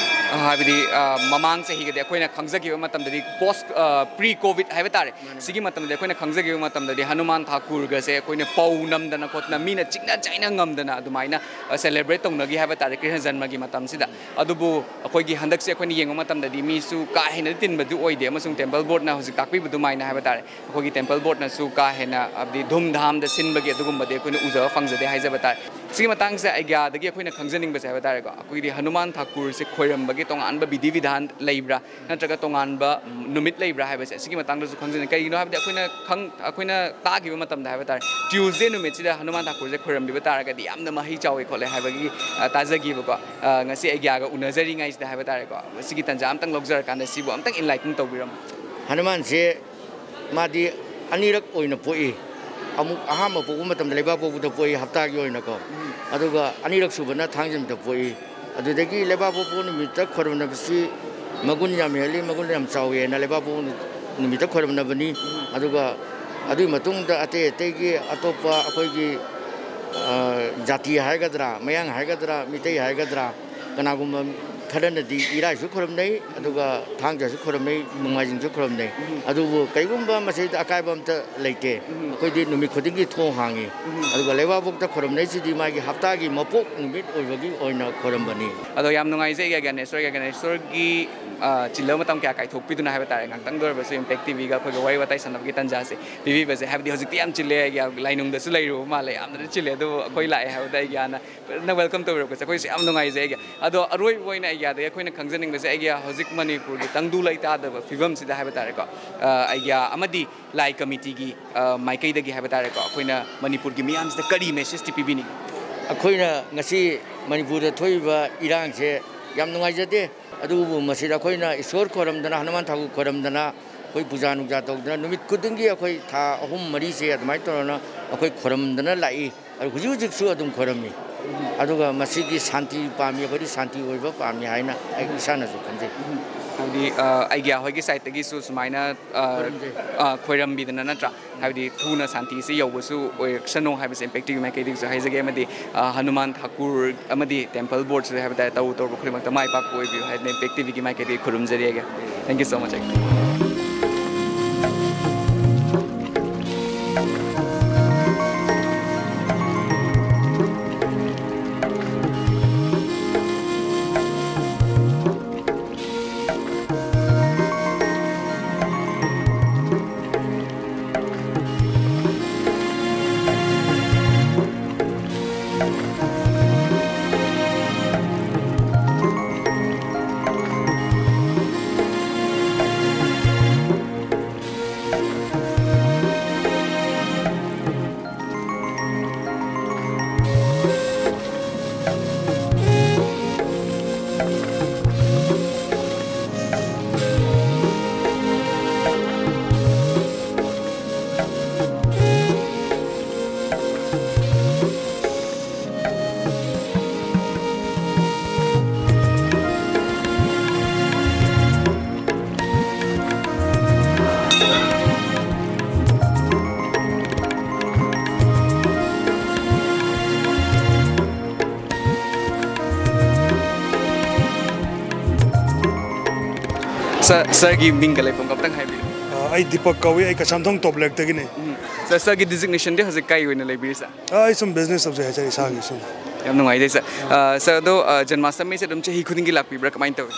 ꯑ, ꯍꯥꯏꯕꯗꯤ, ꯑ, ꯃꯃꯥꯡ ꯆꯍꯤꯒꯗꯤ ꯑꯩꯈꯣꯏꯅ ꯈꯪꯖꯈꯤꯕ ꯃꯇꯝꯗꯗꯤ, ꯄꯣꯁ, ꯑ, ꯄ꯭ꯔꯤ ꯀꯣꯚꯤꯗ ꯍꯥꯏꯕ ꯇꯥꯔꯦ, ꯃꯥꯅꯦ꯫ ꯁꯤꯒꯤ ꯃꯇꯝꯗꯗꯤ ꯑꯩꯈꯣꯏꯅ ꯈꯪꯖꯈꯤꯕ ꯃꯇꯝꯗꯗꯤ ꯍꯅꯨꯃꯥꯟ ꯊꯥꯀꯨꯔꯒꯁꯦ ꯑꯩꯈꯣꯏꯅ ꯄꯧ ꯅꯝꯗꯅ ꯈꯣꯠꯇꯅ, ꯃꯤꯅ ꯆꯤꯛꯅ ꯆꯩꯅ ꯉꯝꯗꯅ ꯑꯗꯨꯃꯥꯏꯅ, ꯑ, ꯁꯦꯂꯦꯕ꯭ꯔꯦꯠ ꯇꯧꯅꯈꯤ ꯍꯥꯏꯕ ꯇꯥꯔꯦ, ꯀ꯭ꯔꯤꯁꯅ ꯖꯟꯃꯒꯤ ꯃꯇꯝꯁꯤꯗ꯫ ꯑꯗꯨꯕꯨ ꯑꯩꯈꯣꯏꯒꯤ ꯍꯟꯗꯛꯁꯦ ꯑꯩꯈꯣꯏꯅ ꯌꯦꯡꯕ ꯃꯇꯝꯗꯗꯤ ꯃꯤꯁꯨ ꯀꯥ ꯍꯦꯟꯅꯗꯤ ꯇꯤꯟꯕꯗꯤ ꯑꯣꯏꯗꯦ, ꯑꯃꯁꯨꯡ ꯇꯦꯝꯄꯜ ꯕꯣꯔꯗꯅ ꯍꯧꯖꯤꯛ ꯇꯥꯛꯄꯤꯕ ꯑꯗꯨꯃꯥꯏꯅ ꯍꯥꯏꯕ ꯇꯥꯔꯦ, ꯑꯩꯈꯣꯏꯒꯤ ꯇꯦꯝꯄꯜ ꯕꯣꯔꯗꯅꯁꯨ ꯀꯥ ꯍꯦꯟꯅ, ꯍꯥꯏꯕꯗꯤ, ꯙꯨꯝꯙꯥꯝꯗ ꯁꯤꯟꯕꯒꯤ ꯑꯗꯨꯒꯨꯝꯕꯗꯤ ꯑꯩꯈꯣꯏꯅ ꯎꯖꯕ ꯐꯪꯖꯗꯦ ꯍꯥꯏꯖꯕ ꯇꯥꯔꯦ꯫ ꯁꯤꯒꯤ ꯃꯇꯥꯡꯁꯦ ꯑꯩꯒ꯭ꯌꯥꯗꯒꯤ ꯑꯩꯈꯣꯏꯅ ꯈꯪꯖꯅꯤꯡꯕꯁꯦ ꯍꯥꯏꯕ ꯇꯥꯔꯦꯀꯣ, ꯑꯩꯈꯣꯏꯒꯤ ꯍꯅꯨꯃꯥꯟ ꯊꯥꯀꯨꯔꯁꯦ ꯈꯣꯏꯔꯝꯕꯒꯤ ꯇꯣꯉꯥꯟꯕ ꯕꯤꯙꯤ ꯕꯤꯙꯥꯟ ꯂꯩꯕ꯭ꯔꯥ, ꯅꯠꯇ꯭ꯔꯒ ꯇꯣꯉꯥꯟꯕ ꯅꯨꯃꯤꯠ ꯂꯩꯕ꯭ꯔꯥ ꯍꯥꯏꯕꯁꯦ, ꯁꯤꯒꯤ ꯃꯇꯥꯡꯗꯁꯨ ꯈꯪꯖꯅꯤꯡꯉꯤ꯫ ꯀꯔꯤꯒꯤꯅꯣ ꯍꯥꯏꯕꯗꯤ ꯑꯩꯈꯣꯏꯅ ꯈꯪ-, ꯑꯩꯈꯣꯏꯅ ꯇꯥꯈꯤꯕ ꯃꯇꯝꯗ ꯍꯥꯏꯕ ꯇꯥꯔꯦ, ꯇ꯭ꯌꯨꯁꯗꯦ ꯅꯨꯃꯤꯠꯁꯤꯗ ꯍꯅꯨꯃꯥꯟ ꯊꯥꯀꯨꯔꯁꯦ ꯈꯣꯏꯔꯝꯕꯤꯕ ꯇꯥꯔꯒꯗꯤ ꯌꯥꯝꯅ ꯃꯍꯩ ꯆꯥꯎꯋꯤ ꯈꯣꯠꯂꯦ ꯍꯥꯏꯕꯒꯤ, ꯑ, ꯇꯥꯖꯈꯤꯕꯀꯣ꯫ ꯑ, ꯉꯁꯤ ꯑꯩꯒ꯭ꯌꯥꯒ ꯎꯅꯖꯔꯤꯉꯩꯁꯤꯗ ꯍꯥꯏꯕ ꯇꯥꯔꯦꯀꯣ, ꯃꯁꯤꯒꯤ ꯇꯥꯟꯖꯥ ꯑꯝꯇꯪ ꯂꯧꯖꯔꯀꯥꯟꯗ ꯁꯤꯕꯨ ꯑꯝꯇꯪ ꯏꯟꯂꯥꯏꯇꯟ ꯇꯧꯕꯤꯔꯝꯃꯣ꯫ ꯍꯅꯨꯃꯥꯟꯁꯦ ꯃꯥꯗꯤ ꯑꯅꯤꯔꯛ ꯑꯣꯏꯅ ꯄꯣꯛꯏ꯫ ꯑꯃꯨꯛ ꯑꯍꯥꯟꯕ ꯄꯣꯛꯄ ꯃꯇꯝꯗ ꯂꯩꯕꯥꯛ ꯄꯣꯛꯄꯗ ꯄꯣꯛꯏ, ꯍꯞꯇꯥꯒꯤ ꯑꯣꯏꯅꯀꯣ꯫ ꯎꯝ꯫ ꯑꯗꯨꯒ ꯑꯅꯤꯔꯛ ꯁꯨꯕꯅ ꯊꯥꯡꯖ ꯅꯨꯃꯤꯠꯇ ꯄꯣꯛꯏ꯫ ꯑꯗꯨꯗꯒꯤ ꯂꯩꯕꯥꯛ ꯄꯣꯛꯄ ꯅꯨꯃꯤꯠꯇ ꯈꯣꯏꯔꯝꯅꯕꯁꯤ ꯃꯒꯨꯟ ꯌꯥꯝ ꯍꯦꯜꯂꯤ, ꯃꯒꯨꯟ ꯌꯥꯝ ꯆꯥꯎꯋꯤ ꯍꯥꯏꯅ ꯂꯩꯕꯥꯛ ꯄꯣꯛꯄ ꯅꯨꯃꯤꯠꯇ ꯈꯣꯏꯔꯝꯅꯕꯅꯤ꯫ ꯎꯝ꯫ ꯑꯗꯨꯒ ꯑꯗꯨꯒꯤ ꯃꯇꯨꯡꯗ ꯑꯇꯩ ꯑꯇꯩꯒꯤ ꯑꯇꯣꯞꯄ ꯑꯩꯈꯣꯏꯒꯤ, ꯑ, ꯖꯥꯇꯤ ꯍꯥꯏꯒꯗ꯭ꯔꯥ, ꯃꯌꯥꯡ ꯍꯥꯏꯒꯗ꯭ꯔꯥ, ꯃꯤꯇꯩ ꯍꯥꯏꯒꯗ꯭ꯔꯥ, ꯀꯅꯥꯒꯨꯝꯕ ꯈꯔꯅꯗꯤ ꯏꯔꯥꯏꯁꯨ ꯈꯨꯔꯨꯝꯅꯩ, ꯑꯗꯨꯒ ꯊꯥꯡꯖꯁꯨ ꯈꯨꯔꯨꯝꯅꯩ, ꯅꯣꯡꯃꯥꯏꯖꯤꯡꯁꯨ ꯈꯨꯔꯨꯝꯅꯩ꯫ ꯎꯝ꯫ ꯑꯗꯨꯕꯨ ꯀꯩꯒꯨꯝꯕ ꯃꯁꯤꯗ ꯑꯀꯥꯏꯕ ꯑꯝꯇ ꯂꯩꯇꯦ꯫ ꯎꯝ꯫ ꯑꯩꯈꯣꯏꯗꯤ ꯅꯨꯃꯤꯠ ꯈꯨꯗꯤꯡꯒꯤ ꯊꯣꯡ ꯍꯥꯡꯉꯤ꯫ ꯎꯝ꯫ ꯑꯗꯨꯒ ꯂꯩꯕꯥꯛꯄꯣꯛꯇ ꯈꯨꯔꯨꯝꯅꯩꯁꯤꯗꯤ ꯃꯥꯒꯤ ꯍꯞꯇꯥꯒꯤ ꯃꯄꯣꯛ ꯅꯨꯃꯤꯠ ꯑꯣꯏꯕꯒꯤ ꯑꯣꯏꯅ ꯈꯨꯔꯨꯝꯕꯅꯤ꯫ ꯑꯗꯣ ꯌꯥꯝ ꯅꯨꯡꯉꯥꯏꯖꯩ, ꯒ꯭ꯌꯥꯅꯦꯁꯣꯔ, ꯒ꯭ꯌꯥꯅꯦꯁꯣꯔꯒꯤ, ꯑ, ꯆꯤꯜꯂꯕ ꯃꯇꯝ ꯀꯌꯥ ꯀꯥꯏꯊꯣꯛꯄꯤꯗꯨꯅ ꯍꯥꯏꯕ ꯇꯥꯔꯦ, ꯉꯥꯛꯇꯪꯗ ꯑꯣꯏꯔꯕꯁꯨ ꯏꯝꯄꯦꯛ ꯇꯤ ꯚꯤꯒ ꯑꯩꯈꯣꯏꯒ ꯋꯥꯔꯤ ꯋꯥꯇꯥꯏ ꯁꯥꯟꯅꯕꯒꯤ ꯇꯥꯟꯖꯥꯁꯦ ꯄꯤꯕꯤꯕꯁꯦ꯫ ꯍꯥꯏꯕꯗꯤ ꯍꯧꯖꯤꯛꯇꯤ ꯌꯥꯝ ꯆꯤꯜꯂꯦ, ꯂꯥꯏꯅꯨꯡꯗꯁꯨ ꯂꯩꯔꯨꯕ ꯃꯥꯜꯂꯦ, ꯌꯥꯝꯅꯗꯤ ꯆꯤꯜꯂꯦ, ꯑꯗꯨꯕꯨ ꯑꯩꯈꯣꯏ ꯂꯥꯛꯑꯦ ꯍꯥꯏꯕꯗ ꯑꯩ ꯒ꯭ꯌꯥꯅ ꯐꯖꯅ ꯋꯦꯜꯀꯝ ꯇꯧꯕꯤꯔꯛꯄꯁꯦ ꯑꯩꯈꯣꯏꯁꯨ ꯌꯥꯝ ꯅꯨꯡꯉꯥꯏꯖꯩ꯫ ꯑꯗꯣ ꯑꯔꯣꯏꯕ ꯑꯣꯏꯅ ꯑꯩꯒꯤꯗꯒꯤ ꯑꯩꯈꯣꯏꯅ ꯈꯪꯖꯅꯤꯡꯕꯁꯦ, ꯑꯩꯒꯤ ꯍꯧꯖꯤꯛ ꯃꯅꯤꯄꯨꯔꯒꯤ ꯇꯪꯗꯨ ꯂꯩꯇꯥꯗꯕ ꯐꯤꯕꯝꯁꯤꯗ ꯍꯥꯏꯕ ꯇꯥꯔꯦꯀꯣ, ꯑ, ꯑꯩꯒꯤ ꯑꯃꯗꯤ ꯂꯥꯏ ꯀꯃꯤꯇꯤꯒꯤ, ꯑ, ꯃꯥꯏꯀꯩꯗꯒꯤ ꯍꯥꯏꯕ ꯇꯥꯔꯦꯀꯣ, ꯑꯩꯈꯣꯏꯅ ꯃꯅꯤꯄꯨꯔꯒꯤ ꯃꯤꯌꯥꯝꯁꯤꯗ ꯀꯔꯤ ꯃꯦꯁꯦꯖꯇꯤ ꯄꯤꯕꯤꯅꯤꯡꯉꯤ? ꯑꯩꯈꯣꯏꯅ ꯉꯁꯤ ꯃꯅꯤꯄꯨꯔꯗ ꯊꯣꯛꯏꯕ ꯏꯔꯥꯡꯁꯦ ꯌꯥꯝ ꯅꯨꯡꯉꯥꯏꯖꯗꯦ꯫ ꯑꯗꯨꯕꯨ ꯃꯁꯤꯗ ꯑꯩꯈꯣꯏꯅ ꯏꯁꯣꯔ ꯈꯣꯏꯔꯝꯗꯅ, ꯍꯅꯨꯃꯥꯟ ꯊꯥꯀꯨꯔ ꯈꯣꯏꯔꯝꯗꯅ, ꯑꯩꯈꯣꯏ ꯄꯨꯖꯥ ꯅꯨꯡꯖꯥ ꯇꯧꯗꯅ ꯅꯨꯃꯤꯠ ꯈꯨꯗꯤꯡꯒꯤ ꯑꯩꯈꯣꯏ ꯊꯥ ꯑꯍꯨꯝ ꯃꯔꯤꯁꯦ ꯑꯗꯨꯃꯥꯏꯅ ꯇꯧꯔꯅ ꯑꯩꯈꯣꯏ ꯈꯣꯏꯔꯝꯗꯅ ꯂꯥꯛꯏ꯫ ꯑꯗꯨ ꯍꯧꯖꯤꯛ ꯍꯧꯖꯤꯛꯁꯨ ꯑꯗꯨꯝ ꯈꯣꯏꯔꯝꯃꯤ꯫ ꯑꯗꯨꯒ ꯃꯁꯤꯒꯤ ꯁꯥꯟꯇꯤ ꯄꯥꯝꯃꯤ, ꯑꯩꯈꯣꯏꯗꯤ ꯁꯥꯟꯇꯤ ꯑꯣꯏꯕ ꯄꯥꯝꯃꯤ ꯍꯥꯏꯅ ꯑꯩ ꯏꯁꯥꯅꯁꯨ ꯈꯟꯖꯩ꯫ ꯍꯥꯏꯕꯗꯤ, ꯑ, ꯑꯩꯒꯤ ꯑꯩꯈꯣꯏꯒꯤ ꯁꯥꯏꯠꯇꯒꯤꯁꯨ ꯁꯨꯃꯥꯏꯅ, ꯑ, ꯈꯣꯏꯔꯝꯖꯩ꯫ ꯑ, ꯈꯣꯏꯔꯝꯕꯤꯗꯅ ꯅꯠꯇ꯭ꯔꯥ? ꯍꯥꯏꯕꯗꯤ ꯊꯨꯅ ꯁꯥꯟꯇꯤꯁꯤ ꯌꯧꯕꯁꯨ ꯑꯣꯏꯔꯛꯁꯅꯨ ꯍꯥꯏꯕꯁꯦ ꯏꯝꯄꯦꯛ ꯇꯤ ꯚꯤ ꯃꯥꯏꯀꯩꯗꯒꯤꯁꯨ ꯍꯥꯏꯖꯒꯦ꯫ ꯑꯃꯗꯤ, ꯑ, ꯍꯅꯨꯃꯥꯟ ꯊꯥꯀꯨꯔ ꯑꯃꯗꯤ ꯇꯦꯝꯄꯜ ꯕꯣꯔꯗꯁꯨ ꯍꯥꯏꯕ ꯇꯥꯔꯦ, ꯇꯧꯔꯨ ꯇꯧꯔꯨꯕ ꯈꯨꯗꯤꯡꯃꯛꯇ ꯃꯥꯏ ꯄꯥꯛꯄ ꯑꯣꯏꯕꯤꯌꯨ ꯍꯥꯏꯗꯅ ꯏꯝꯄꯦꯛ ꯇꯤ ꯚꯤꯒꯤ ꯃꯥꯏꯀꯩꯗꯒꯤ ꯈꯨꯔꯨꯝꯖꯔꯤ꯫ ꯑꯩꯒꯤ thank you so much꯫ Sir, ꯁꯔꯒꯤ ꯃꯤꯡꯒ ꯂꯩꯐꯝꯒ ꯑꯝꯇꯪ ꯍꯥꯏꯕꯤꯌꯨ꯫ ꯑ, ꯑꯩ ꯗꯤꯄꯛ ꯀꯧꯏ, ꯑꯩ ꯀꯩꯁꯥꯝꯊꯣꯡ ꯇꯣꯞ ꯂꯦꯛꯇꯒꯤꯅꯤ꯫ ꯎꯝ꯫ ꯁꯔ, ꯁꯔꯒꯤ designation ꯗꯤ ꯍꯧꯖꯤꯛ ꯀꯥꯏ ꯑꯣꯏꯅ ꯂꯩꯕꯤꯔꯤ, ꯁꯔ? ꯑ, ꯑꯩ ꯁꯨꯝ business ꯇꯧꯖꯩ ꯍꯥꯏꯖꯔꯦ, ꯏꯁꯥꯒꯤ ꯁꯨꯝ꯫ ꯌꯥꯝ ꯅꯨꯡꯉꯥꯏꯖꯩ, ꯁꯔ꯫ ꯑ, ꯁꯔ, ꯑꯗꯣ, ꯑ, ꯖꯟꯃꯥꯁꯇꯃꯤꯁꯦ ꯑꯗꯨꯝ ꯆꯍꯤ ꯈꯨꯗꯤꯡꯒꯤ ꯂꯥꯛꯄꯤꯕ꯭ꯔꯥ, ꯀꯃꯥꯏꯅ ꯇꯧꯏ?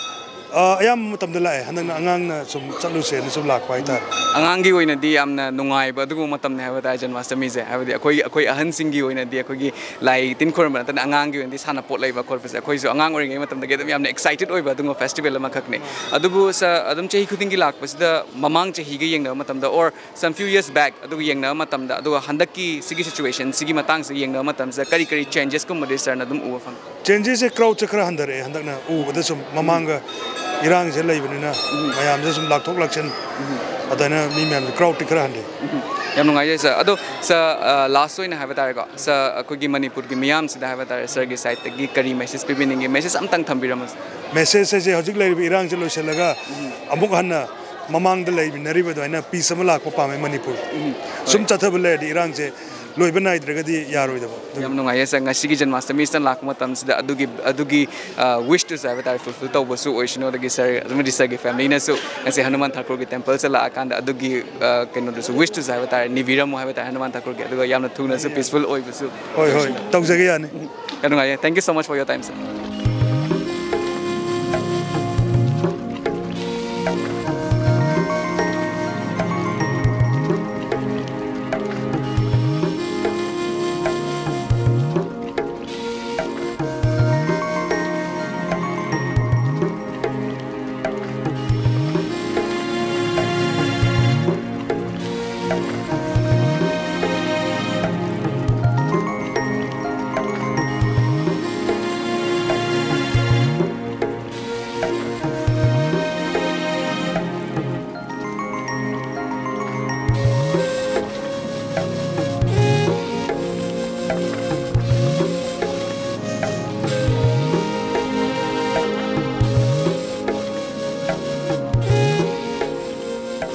ꯑ, ꯑꯌꯥꯝꯕ ꯃꯇꯝꯗ ꯂꯥꯛꯑꯦ, ꯍꯟꯗꯛꯅ ꯑꯉꯥꯡꯅ ꯁꯨꯝ ꯆꯠꯂꯨꯁꯦꯅ ꯁꯨꯝ ꯂꯥꯛꯄ ꯍꯥꯏꯇꯥꯔꯦ꯫ ꯑꯉꯥꯡꯒꯤ ꯑꯣꯏꯅꯗꯤ ꯌꯥꯝꯅ ꯅꯨꯡꯉꯥꯏꯕ ꯑꯗꯨꯒꯨꯝꯕ ꯃꯇꯝꯅꯤ ꯍꯥꯏꯕ ꯇꯥꯔꯦ ꯖꯟꯃꯥꯁꯇꯃꯤꯁꯦ꯫ ꯍꯥꯏꯕꯗꯤ ꯑꯩꯈꯣꯏ, ꯑꯩꯈꯣꯏ ꯑꯍꯟꯁꯤꯡꯒꯤ ꯑꯣꯏꯅꯗꯤ ꯑꯩꯈꯣꯏꯒꯤ ꯂꯥꯏ ꯇꯤꯟ ꯈꯣꯏꯔꯝꯕ ꯅꯠꯇꯅ ꯑꯉꯥꯡꯒꯤ ꯑꯣꯏꯅꯗꯤ ꯁꯥꯟꯅꯄꯣꯠ ꯂꯩꯕ ꯈꯣꯠꯄꯁꯦ ꯑꯩꯈꯣꯏꯁꯨ ꯑꯉꯥꯡ ꯑꯣꯏꯔꯤꯉꯩ ꯃꯇꯝꯗꯒꯤ ꯑꯗꯨꯝ ꯌꯥꯝꯅ excited ꯑꯣꯏꯕ ꯑꯗꯨꯒꯨꯝꯕ festival ꯑꯃꯈꯛꯅꯤ꯫ ꯑꯗꯨꯕꯨ, ꯁꯔ, ꯑꯗꯨꯝ ꯆꯍꯤ ꯈꯨꯗꯤꯡꯒꯤ ꯂꯥꯛꯄꯁꯤꯗ ꯃꯃꯥꯡ ꯆꯍꯤꯒ ꯌꯦꯡꯅꯕ ꯃꯇꯝꯗ, or some few years back, ꯑꯗꯨꯒ ꯌꯦꯡꯅꯕ ꯃꯇꯝꯗ, ꯑꯗꯨꯒ ꯍꯟꯗꯛꯀꯤ ꯁꯤꯒꯤ situation ꯁꯤꯒꯤ ꯃꯇꯥꯡꯁꯤꯒ ꯌꯦꯡꯅꯕ ꯃꯇꯝꯁꯤꯗ ꯀꯔꯤ ꯀꯔꯤ changes ꯀꯨꯝꯕꯗꯤ ꯁꯔꯅ ꯑꯗꯨꯝ ꯎꯕ ꯐꯪꯉꯤ? Changes ꯁꯦ, crowd ꯁꯦ ꯈꯔ ꯍꯟꯊꯔꯛꯑꯦ ꯍꯟꯗꯛꯅ ꯎꯕꯗ, ꯁꯨꯝ ꯃꯃꯥꯡꯒ ꯏꯔꯥꯡꯁꯦ ꯂꯩꯕꯅꯤꯅ ꯎꯝ꯫ ꯃꯌꯥꯝꯁꯦ ꯁꯨꯝ ꯂꯥꯛꯊꯣꯛ ꯂꯥꯛꯁꯤꯟ, ꯎꯝ꯫ ꯑꯗꯨꯃꯥꯏꯅ ꯃꯤ ꯃꯌꯥꯝꯁꯦ, crowd ꯇꯤ ꯈꯔ ꯍꯟꯊꯩ꯫ ꯎꯝ꯫ ꯌꯥꯝ ꯅꯨꯡꯉꯥꯏꯖꯩ, ꯁꯔ꯫ ꯑꯗꯣ, ꯁꯔ, ꯑ, last ꯑꯣꯏꯅ ꯍꯥꯏꯕ ꯇꯥꯔꯦꯀꯣ, ꯁꯔ, ꯑꯩꯈꯣꯏꯒꯤ ꯃꯅꯤꯄꯨꯔꯒꯤ ꯃꯤꯌꯥꯝꯁꯤꯗ ꯍꯥꯏꯕ ꯇꯥꯔꯦ, ꯁꯔꯒꯤ side ꯇꯒꯤ ꯀꯔꯤ message ꯄꯤꯕꯤꯅꯤꯡꯒꯦ? Message ꯑꯝꯇꯪ ꯊꯝꯕꯤꯔꯝꯃꯣ, ꯁꯔ꯫ Message ꯍꯥꯏꯁꯦ, ꯍꯧꯖꯤꯛ ꯂꯩꯔꯤꯕ ꯏꯔꯥꯡꯁꯦ ꯂꯣꯏꯁꯤꯜꯂꯒ ꯎꯝ꯫ ꯑꯃꯨꯛ ꯍꯟꯅ ꯃꯃꯥꯡꯗ ꯂꯩꯃꯤꯟꯅꯔꯤꯕ ꯑꯗꯨꯃꯥꯏꯅ peace ꯑꯃ ꯂꯥꯛꯄ ꯄꯥꯝꯃꯦ ꯃꯅꯤꯄꯨꯔ꯫ ꯎꯝ꯫ ꯁꯨꯝ ꯍꯣꯏ꯫ ꯆꯠꯊꯕ ꯂꯩꯔꯗꯤ ꯏꯔꯥꯡꯁꯦ ꯂꯣꯏꯕ ꯅꯥꯏꯗ꯭ꯔꯒꯗꯤ ꯌꯥꯔꯣꯏꯗꯕ꯫ ꯑꯗꯨꯒꯤ ꯌꯥꯝ ꯅꯨꯡꯉꯥꯏꯌꯦ, ꯁꯔ꯫ ꯉꯁꯤꯒꯤ ꯖꯟꯃꯥꯁꯇꯃꯤꯁꯤꯗ ꯂꯥꯛꯄ ꯃꯇꯝꯁꯤꯗ ꯑꯗꯨꯒꯤ, ꯑꯗꯨꯒꯤ, ꯑ, wish ꯇꯨꯁꯨ ꯍꯥꯏꯕ ꯇꯥꯔꯦ, fulfill ꯇꯧꯕꯁꯨ ꯑꯣꯏꯁꯅꯨ, ꯑꯗꯒꯤ ꯁꯔ ꯑꯃꯗꯤ ꯁꯔꯒꯤ family ꯅꯁꯨ ꯉꯁꯤ ꯍꯅꯨꯃꯥꯟ ꯊꯥꯀꯨꯔꯒꯤ temple ꯁꯤꯗ ꯂꯥꯛꯑꯀꯥꯟꯗ ꯑꯗꯨꯒꯤ, ꯑ, ꯀꯩꯅꯣꯗꯨꯁꯨ, wish ꯇꯨꯁꯨ ꯍꯥꯏꯕ ꯇꯥꯔꯦ, ꯅꯤꯕꯤꯔꯝꯃꯣ ꯍꯥꯏꯕ ꯇꯥꯔꯦ ꯍꯅꯨꯃꯥꯟ ꯊꯥꯀꯨꯔꯒꯤ, ꯑꯗꯨꯒ ꯌꯥꯝꯅ ꯊꯨꯅꯁꯨ peaceful ꯑꯣꯏꯕꯁꯨ ꯍꯣꯏ, ꯍꯣꯏ, ꯑꯣꯏꯁꯅꯨ꯫ ꯇꯧꯖꯒꯦ, ꯌꯥꯅꯤ꯫ ꯌꯥꯝ ꯅꯨꯡꯉꯥꯏꯌꯦ꯫ Thank you so much for your time, sir.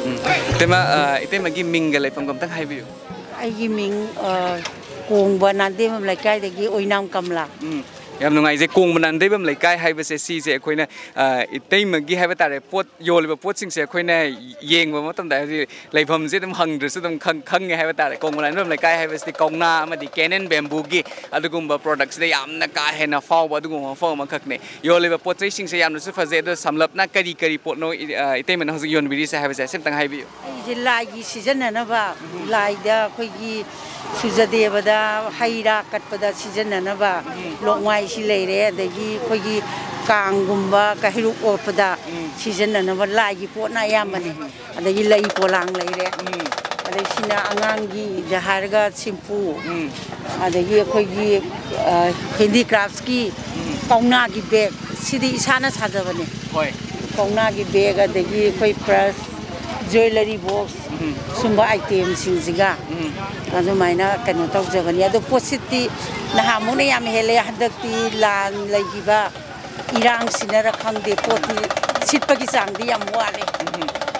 ꯎꯝ꯫ ꯏꯇꯩꯃ, ꯑ, ꯏꯇꯩꯃꯒꯤ ꯃꯤꯡꯒ ꯂꯩꯐꯝꯒ ꯑꯝꯇꯪ ꯍꯥꯏꯕꯤꯌꯨ꯫ ꯑꯩꯒꯤ ꯃꯤꯡ, ꯑ, ꯀꯣꯡꯕ, ꯅꯥꯟꯗꯦꯝꯕꯝ ꯂꯩꯀꯥꯏꯗꯒꯤ ꯑꯣꯏꯅꯥꯝ ꯀꯃꯂꯥ꯫ ꯎꯝ꯫ ꯌꯥꯝ ꯅꯨꯡꯉꯥꯏꯖꯩ꯫ ꯀꯣꯡꯕ ꯅꯥꯟꯗꯩꯕꯝ ꯂꯩꯀꯥꯏ ꯍꯥꯏꯕꯁꯦ, ꯁꯤꯁꯦ ꯑꯩꯈꯣꯏꯅ, ꯑ, ꯏꯇꯩꯃꯒꯤ ꯍꯥꯏꯕ ꯇꯥꯔꯦ, ꯄꯣꯠ ꯌꯣꯜꯂꯤꯕ ꯄꯣꯠꯁꯤꯡꯁꯦ ꯑꯩꯈꯣꯏꯅ ꯌꯦꯡꯕ ꯃꯇꯝꯗ, ꯍꯥꯏꯗꯤ, ꯂꯩꯐꯝꯁꯦ ꯑꯗꯨꯝ ꯍꯪꯗ꯭ꯔꯁꯨ ꯑꯗꯨꯝ ꯈꯪ-, ꯈꯪꯉꯦ ꯍꯥꯏꯕ ꯇꯥꯔꯦ꯫ ꯀꯣꯡꯕ ꯅꯥꯟꯗꯩꯕꯝ ꯂꯩꯀꯥꯏ ꯍꯥꯏꯕꯁꯤꯗꯤ ꯀꯧꯅꯥ ꯑꯃꯗꯤ ꯀꯦꯅꯟ ꯕꯦꯝꯕꯨꯒꯤ ꯑꯗꯨꯒꯨꯝꯕ ꯄ꯭ꯔꯣꯗꯛꯁꯤꯗ ꯌꯥꯝꯅ ꯀꯥ ꯍꯦꯟꯅ ꯐꯥꯎꯕ ꯑꯗꯨꯒꯨꯝꯕ ꯃꯐꯝ ꯑꯃꯈꯛꯅꯤ꯫ ꯌꯣꯜꯂꯤꯕ ꯄꯣꯠ ꯆꯩꯁꯤꯡꯁꯦ ꯌꯥꯝꯅꯁꯨ ꯐꯖꯩ꯫ ꯑꯗꯣ ꯁꯝꯂꯞꯅ ꯀꯔꯤ ꯀꯔꯤ ꯄꯣꯠꯅꯣ ꯏ-, ꯑ, ꯏꯇꯩꯃꯅ ꯍꯧꯖꯤꯛ ꯌꯣꯟꯕꯤꯔꯤꯁꯦ ꯍꯥꯏꯕꯁꯦ ꯁꯤꯝꯇꯪ ꯍꯥꯏꯕꯤꯌꯨ꯫ ꯑꯩꯁꯦ ꯂꯥꯏꯒꯤ ꯁꯤꯖꯤꯟꯅꯅꯕ, ꯂꯥꯏꯗ ꯑꯩꯈꯣꯏꯒꯤ ꯁꯨꯖꯗꯦꯕꯗ ꯍꯩ ꯔꯥ ꯀꯠꯄꯗ ꯁꯤꯖꯤꯟꯅꯅꯕ ꯂꯣꯛꯃꯥꯏꯁꯤ ꯂꯩꯔꯦ, ꯑꯗꯒꯤ ꯑꯩꯈꯣꯏꯒꯤ ꯀꯥꯡꯒꯨꯝꯕ, ꯀꯩꯔꯨꯛ ꯑꯣꯠꯄꯗ ꯁꯤꯖꯤꯟꯅꯅꯕ ꯂꯥꯏꯒꯤ ꯄꯣꯠꯅ ꯑꯌꯥꯝꯕꯅꯤ꯫ ꯑꯗꯒꯤ ꯂꯩ ꯄꯣꯂꯥꯡ ꯂꯩꯔꯦ꯫ ꯑꯗꯩ ꯁꯤꯅ ꯑꯉꯥꯡꯒꯤꯗ ꯍꯥꯏꯔꯒ ꯁꯤꯝꯄꯨ, ꯑꯗꯒꯤ ꯑꯩꯈꯣꯏꯒꯤ, ꯑ, ꯍꯦꯟꯗꯤꯀ꯭ꯔꯥꯐꯀꯤ ꯀꯧꯅꯥꯒꯤ ꯕꯦꯒ, ꯁꯤꯗꯤ ꯏꯁꯥꯅ ꯁꯥꯖꯕꯅꯦ꯫ ꯍꯣꯏ꯫ ꯀꯧꯅꯥꯒꯤ ꯕꯦꯒ, ꯑꯗꯒꯤ ꯑꯩꯈꯣꯏ ꯄ꯭ꯔꯁ, ꯖ꯭ꯋꯦꯂꯔꯤ ꯕꯣꯛꯁ, ꯁꯨꯝꯕ ꯑꯥꯏꯇꯦꯝꯁꯤꯡꯁꯤꯒ ꯑꯗꯨꯃꯥꯏꯅ ꯀꯩꯅꯣ ꯇꯧꯖꯕꯅꯤ꯫ ꯑꯗꯣ ꯄꯣꯠꯁꯤꯠꯇꯤ ꯅꯍꯥꯟꯃꯨꯛꯅ ꯌꯥꯝ ꯍꯦꯜꯂꯦ, ꯍꯟꯗꯛꯇꯤ ꯂꯥꯟ ꯂꯩꯈꯤꯕ ꯏꯔꯥꯡꯁꯤꯅꯔ ꯈꯪꯗꯦ, ꯄꯣꯠꯇꯤ ꯁꯤꯠꯄꯒꯤ ꯆꯥꯡꯗꯤ ꯌꯥꯝ ꯋꯥꯠꯂꯦ꯫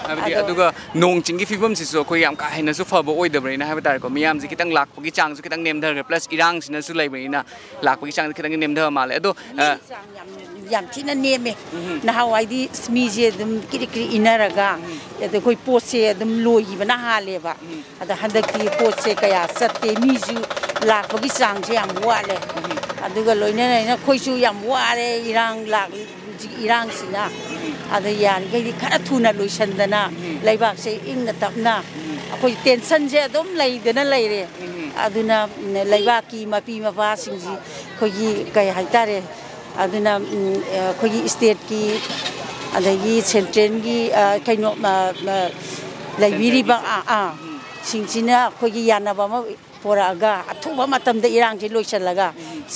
ꯍꯥꯏꯕꯗꯤ ꯑꯗꯣ ꯑꯗꯨꯒ ꯅꯣꯡ ꯆꯤꯡꯒꯤ ꯐꯤꯕꯝꯁꯤꯁꯨ ꯑꯩꯈꯣꯏ ꯌꯥꯝ ꯀꯥ ꯍꯦꯟꯅꯁꯨ ꯐꯕ ꯑꯣꯏꯗꯕꯅꯤꯅ ꯍꯥꯏꯕ ꯇꯥꯔꯦꯀꯣ, ꯃꯤꯌꯥꯝꯁꯦ ꯈꯤꯇꯪ ꯂꯥꯛꯄꯒꯤ ꯆꯥꯡꯁꯨ ꯈꯤꯇꯪ ꯅꯦꯝꯊꯈ꯭ꯔꯦ, ꯄ꯭ꯂꯁ ꯏꯔꯥꯡꯁꯤꯅꯁꯨ ꯂꯩꯕꯅꯤꯅ ꯂꯥꯛꯄꯒꯤ ꯆꯥꯡꯁꯨ ꯈꯤꯇꯪ ꯅꯦꯝꯊꯕ ꯃꯥꯜꯂꯦ꯫ ꯑꯗꯣ, ꯑ, ꯃꯤꯒꯤ ꯆꯥꯡ ꯌꯥꯝ, ꯌꯥꯝ ꯊꯤꯅ ꯅꯦꯝꯃꯦ꯫ ꯅꯍꯥꯟꯋꯥꯏꯗꯤ ꯑꯁ ꯃꯤꯁꯦ ꯑꯗꯨꯝ ꯀꯤꯔꯤ ꯀꯤꯔꯤ ꯏꯟꯅꯔꯒ, ꯑꯗ ꯑꯩꯈꯣꯏ ꯄꯣꯠꯁꯦ ꯑꯗꯨꯝ ꯂꯣꯏꯈꯤꯕꯅ ꯍꯥꯜꯂꯦꯕ꯫ ꯑꯗ ꯍꯟꯗꯛꯇꯤ ꯄꯣꯠꯁꯦ ꯀꯌꯥ ꯆꯠꯇꯦ, ꯃꯤꯁꯨ ꯂꯥꯛꯄꯒꯤ ꯆꯥꯡꯁꯦ ꯌꯥꯝ ꯋꯥꯠꯂꯦ꯫ ꯑꯗꯨꯒ ꯂꯣꯏꯅꯅ ꯑꯩꯈꯣꯏꯁꯨ ꯌꯥꯝ ꯋꯥꯔꯦ, ꯏꯔꯥꯡ ꯂꯥꯛ-, ꯍꯧꯖꯤꯛ ꯏꯔꯥꯡꯁꯤꯅ꯫ ꯑꯗ ꯌꯥꯔꯤꯈꯩꯗꯤ ꯈꯔ ꯊꯨꯅ ꯂꯣꯏꯁꯤꯟꯗꯅ ꯂꯩꯕꯥꯛꯁꯦ ꯏꯪꯅ ꯇꯞꯅ, ꯑꯩꯈꯣꯏ ꯇꯦꯟꯁꯟꯁꯦ ꯑꯗꯨꯝ ꯂꯩꯗꯅ ꯂꯩꯔꯦ꯫ ꯑꯗꯨꯅ, ꯎꯝ, ꯂꯩꯕꯥꯛꯀꯤ ꯃꯄꯤ ꯃꯄꯥꯁꯤꯡꯁꯤ ꯑꯩꯈꯣꯏꯒꯤ ꯀꯩ ꯍꯥꯏꯇꯥꯔꯦ, ꯑꯗꯨꯅ, ꯎꯝ, ꯑꯩꯈꯣꯏꯒꯤ ꯏꯁꯇꯦꯠꯀꯤ ꯑꯗꯒꯤ ꯁꯦꯟꯇ꯭ꯔꯦꯜꯒꯤ, ꯑ, ꯀꯩꯅꯣ, ꯑ, ꯑ, ꯂꯩꯕꯤꯔꯤꯕ, ꯁꯦꯟꯇ꯭ꯔꯦꯜꯒꯤꯁꯦ꯫ ꯑ, ꯑ, ꯎꯝ꯫ ꯁꯤꯡꯁꯤꯅ ꯑꯩꯈꯣꯏꯒꯤ ꯌꯥꯅꯕ ꯑꯃ ꯄꯣꯔꯛꯑꯒ ꯑꯊꯨꯕ ꯃꯇꯝꯗ ꯏꯔꯥꯡꯁꯤ ꯂꯣꯏꯁꯤꯜꯂꯒ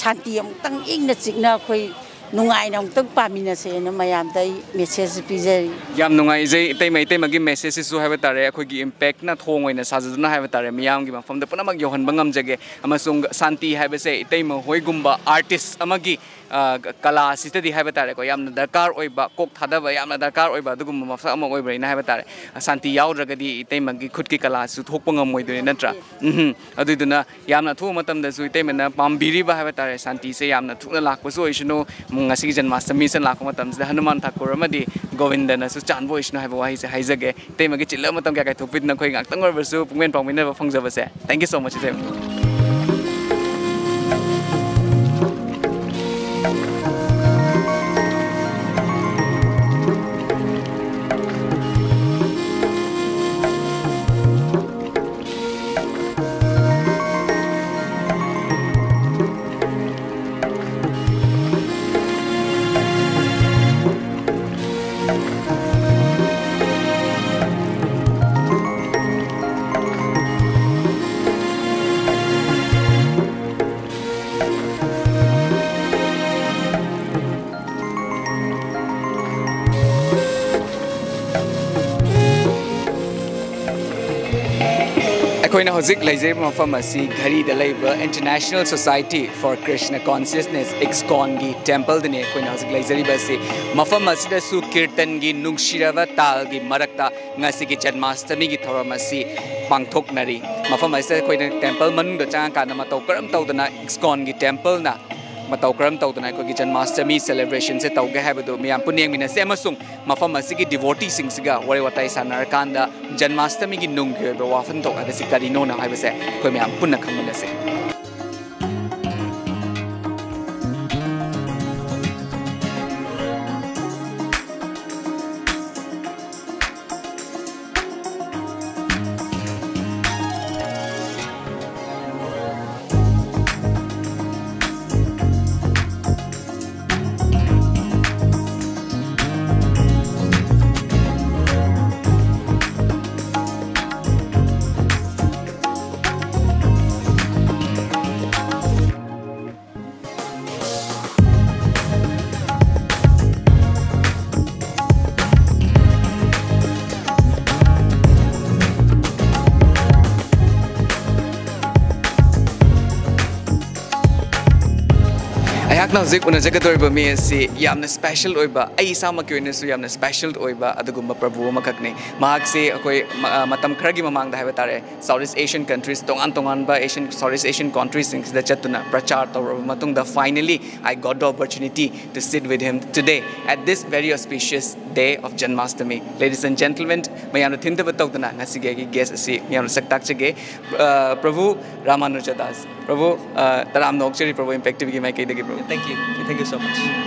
ꯁꯥꯟꯇꯤ ꯑꯃꯨꯛꯇꯪ ꯏꯪꯅ ꯆꯤꯛꯅ ꯑꯩꯈꯣꯏ ꯅꯨꯡꯉꯥꯏꯅ ꯑꯃꯨꯛꯇꯪ ꯄꯥꯃꯤꯟꯅꯁꯦꯅ ꯃꯌꯥꯝꯗ ꯑꯩ ꯃꯦꯁꯦꯖ ꯄꯤꯖꯔꯤ꯫ ꯌꯥꯝ ꯅꯨꯡꯉꯥꯏꯖꯩ ꯏꯇꯩꯃ, ꯏꯇꯩꯃꯒꯤ ꯃꯦꯁꯦꯖꯁꯤꯁꯨ ꯍꯥꯏꯕ ꯇꯥꯔꯦ, ꯑꯩꯈꯣꯏꯒꯤ ꯏꯝꯄꯦꯛꯅ ꯊꯣꯡ ꯑꯣꯏꯅ ꯁꯥꯖꯗꯨꯅ ꯍꯥꯏꯕ ꯇꯥꯔꯦ, ꯃꯤꯌꯥꯝꯒꯤ ꯃꯐꯝꯗ ꯄꯨꯝꯅꯃꯛ ꯌꯧꯍꯟꯕ ꯉꯝꯖꯒꯦ꯫ ꯑꯃꯁꯨꯡ ꯁꯥꯟꯇꯤ ꯍꯥꯏꯕꯁꯦ ꯏꯇꯩꯃ ꯍꯣꯏꯒꯨꯝꯕ ꯑꯥꯔꯇꯤꯁ ꯑꯃꯒꯤ, ꯑ, ꯀꯂꯥꯁꯤꯗꯗꯤ ꯍꯥꯏꯕ ꯇꯥꯔꯦꯀꯣ, ꯌꯥꯝꯅ ꯗꯔꯀꯥꯔ ꯑꯣꯏꯕ, ꯀꯣꯛ ꯊꯥꯗꯕ ꯌꯥꯝꯅ ꯗꯔꯀꯥꯔ ꯑꯣꯏꯕ ꯑꯗꯨꯒꯨꯝꯕ ꯃꯁꯛ ꯑꯃ ꯑꯣꯏꯕꯅꯤꯅ ꯍꯥꯏꯕ ꯇꯥꯔꯦ꯫ ꯁꯥꯟꯇꯤ ꯌꯥꯎꯗ꯭ꯔꯒꯗꯤ ꯏꯇꯩꯃꯒꯤ ꯈꯨꯠꯀꯤ ꯀꯂꯥꯁꯨ ꯊꯣꯛꯄ ꯉꯝꯃꯣꯏꯗꯣꯏꯅꯤ, ꯅꯠꯇ꯭ꯔꯥ? ꯎꯝ, ꯑꯗꯨꯏꯗꯨꯅ ꯌꯥꯝꯅ ꯑꯊꯨꯕ ꯃꯇꯝꯗꯗꯁꯨ ꯏꯇꯩꯃꯅ ꯄꯥꯝꯕꯤꯔꯤꯕ ꯍꯥꯏꯕ ꯇꯥꯔꯦ, ꯁꯥꯟꯇꯤꯁꯦ ꯌꯥꯝꯅ ꯊꯨꯅ ꯂꯥꯛꯄꯁꯨ ꯑꯣꯏꯁꯅꯨ꯫ ꯎꯝ, ꯉꯁꯤꯒꯤ ꯖꯟꯃꯥꯁꯇꯃꯤꯁꯤꯅ ꯂꯥꯛꯄ ꯃꯇꯝꯁꯤꯗ ꯍꯅꯨꯃꯥꯟ ꯊꯥꯀꯨꯔ ꯑꯃꯗꯤ ꯒꯣꯕꯤꯟꯗꯅꯁꯨ ꯆꯥꯟꯕ ꯑꯣꯏꯁꯅꯨ ꯍꯥꯏꯕ ꯋꯥꯍꯩꯁꯦ ꯍꯥꯏꯖꯒꯦ꯫ ꯏꯇꯩꯃꯒꯤ ꯆꯤꯜꯂꯕ ꯃꯇꯝ ꯀꯌꯥ ꯀꯥꯏꯊꯣꯛꯄꯤꯗꯨꯅ ꯑꯩꯈꯣꯏ ꯉꯥꯛꯇꯪ ꯑꯣꯏꯔꯕꯁꯨ ꯄꯨꯛꯃꯦꯟ ꯄꯥꯎꯃꯤꯟꯅꯕ ꯐꯪꯖꯕꯁꯦ꯫ Thank you so much, ꯏꯇꯩꯃ꯫ ꯑꯩꯈꯣꯏꯅ ꯍꯧꯖꯤꯛ ꯂꯩꯖꯔꯤꯕ ꯃꯐꯝ ꯑꯁꯤ ꯘꯔꯤꯗ ꯂꯩꯕ International Society for Krishna Consciousness, ꯏꯛꯁꯀꯣꯟꯒꯤ ꯇꯦꯝꯄꯜꯗꯅꯤ ꯑꯩꯈꯣꯏꯅ ꯍꯧꯖꯤꯛ ꯂꯩꯖꯔꯤꯕ ꯑꯁꯤ꯫ ꯃꯐꯝ ꯑꯁꯤꯗꯁꯨ ꯀꯤꯔꯇꯟꯒꯤ ꯅꯨꯡꯁꯤꯔꯕ ꯇꯥꯜꯒꯤ ꯃꯔꯛꯇ ꯉꯁꯤꯒꯤ ꯖꯟꯃꯥꯁꯇꯃꯤꯒꯤ ꯊꯧꯔꯝ ꯑꯁꯤ ꯄꯥꯡꯊꯣꯛꯅꯔꯤ꯫ ꯃꯐꯝ ꯑꯁꯤꯗ ꯑꯩꯈꯣꯏꯅ ꯇꯦꯝꯄꯜ ꯃꯅꯨꯡꯗ ꯆꯪꯉꯀꯥꯟꯗ ꯃꯇꯧ ꯀꯔꯝ ꯇꯧꯗꯅ ꯏꯛꯁꯀꯣꯟꯒꯤ ꯇꯦꯝꯄꯜꯅ ꯃꯇꯧ ꯀꯔꯝ ꯇꯧꯗꯅ ꯑꯩꯈꯣꯏꯒꯤ ꯖꯟꯃꯥꯁꯇꯃꯤ ꯁꯦꯂꯦꯕ꯭ꯔꯦꯁꯟꯁꯦ ꯇꯧꯒꯦ ꯍꯥꯏꯕꯗꯨ ꯃꯌꯥꯝ ꯄꯨꯟꯅ ꯌꯦꯡꯃꯤꯟꯅꯁꯤ꯫ ꯑꯃꯁꯨꯡ ꯃꯐꯝ ꯑꯁꯤꯒꯤ ꯗꯤꯚꯣꯇꯤꯁꯤꯡꯁꯤꯒ ꯋꯥꯔꯤ ꯋꯥꯇꯥꯏ ꯁꯥꯟꯅꯔꯀꯥꯟꯗ ꯖꯟꯃꯥꯁꯇꯃꯤꯒꯤ ꯅꯨꯡꯒꯤ ꯑꯣꯏꯕ ꯋꯥꯐꯝ ꯊꯣꯛ ꯍꯥꯏꯕꯁꯤ ꯀꯔꯤꯅꯣꯅ ꯍꯥꯏꯕꯁꯦ ꯑꯩꯈꯣꯏ ꯃꯌꯥꯝ ꯄꯨꯟꯅ ꯈꯪꯃꯤꯟꯅꯁꯤ꯫ ꯍꯧꯖꯤꯛ ꯎꯅꯖꯒꯗꯧꯔꯤꯕ ꯃꯤ ꯑꯁꯤ ꯌꯥꯝꯅ ꯁ꯭ꯄꯦꯁꯦꯜ ꯑꯣꯏꯕ, ꯑꯩ ꯏꯁꯥꯃꯛꯀꯤ ꯑꯣꯏꯅꯁꯨ ꯌꯥꯝꯅ ꯁ꯭ꯄꯦꯁꯦꯜ ꯑꯣꯏꯕ ꯑꯗꯨꯒꯨꯝꯕ ꯄ꯭ꯔꯚꯨ ꯑꯃꯈꯛꯅꯤ꯫ ꯃꯍꯥꯛꯁꯤ ꯑꯩꯈꯣꯏ ꯃ-, ꯑ, ꯃꯇꯝ ꯈꯔꯒꯤ ꯃꯃꯥꯡꯗ ꯍꯥꯏꯕ ꯇꯥꯔꯦ, ꯁꯥꯎꯠ ꯏꯁ ꯑꯦꯁꯤꯌꯟ ꯀꯟꯇ꯭ꯔꯤꯁ, ꯇꯣꯉꯥꯟ ꯇꯣꯉꯥꯟꯕ ꯑꯦꯁꯤꯌꯟ, ꯁꯥꯎꯠ ꯏꯁ ꯑꯦꯁꯤꯌꯟ ꯀꯟꯇ꯭ꯔꯤꯁꯤꯡꯁꯤꯗ ꯆꯠꯇꯨꯅ ꯄ꯭ꯔꯆꯥꯔ ꯇꯧꯔꯕ ꯃꯇꯨꯡꯗ, finally I got the opportunity to sit with him today at this very auspicious day of Janmashtami. Ladies and gentlemen, ꯃꯌꯥꯝꯅ ꯊꯤꯟꯊꯕ ꯇꯧꯗꯅ ꯉꯁꯤꯒꯤ ꯑꯩꯒꯤ ꯒꯦꯁ ꯑꯁꯤ ꯃꯌꯥꯝꯅ ꯁꯛ ꯇꯥꯛꯆꯒꯦ꯫ ꯑ, ꯄ꯭ꯔꯚꯨ ꯔꯥꯃꯥꯅꯨꯖ ꯗꯥꯁ꯫ ꯄ꯭ꯔꯚꯨ, ꯑ, ꯇꯔꯥꯝꯅ ꯑꯣꯛꯆꯔꯤ, ꯄ꯭ꯔꯚꯨ, ꯏꯝꯄꯦꯛ ꯇꯤꯚꯤꯒꯤ ꯃꯥꯏꯀꯩꯗꯒꯤ, ꯄ꯭ꯔꯚꯨ꯫ Thank you, thank you so much.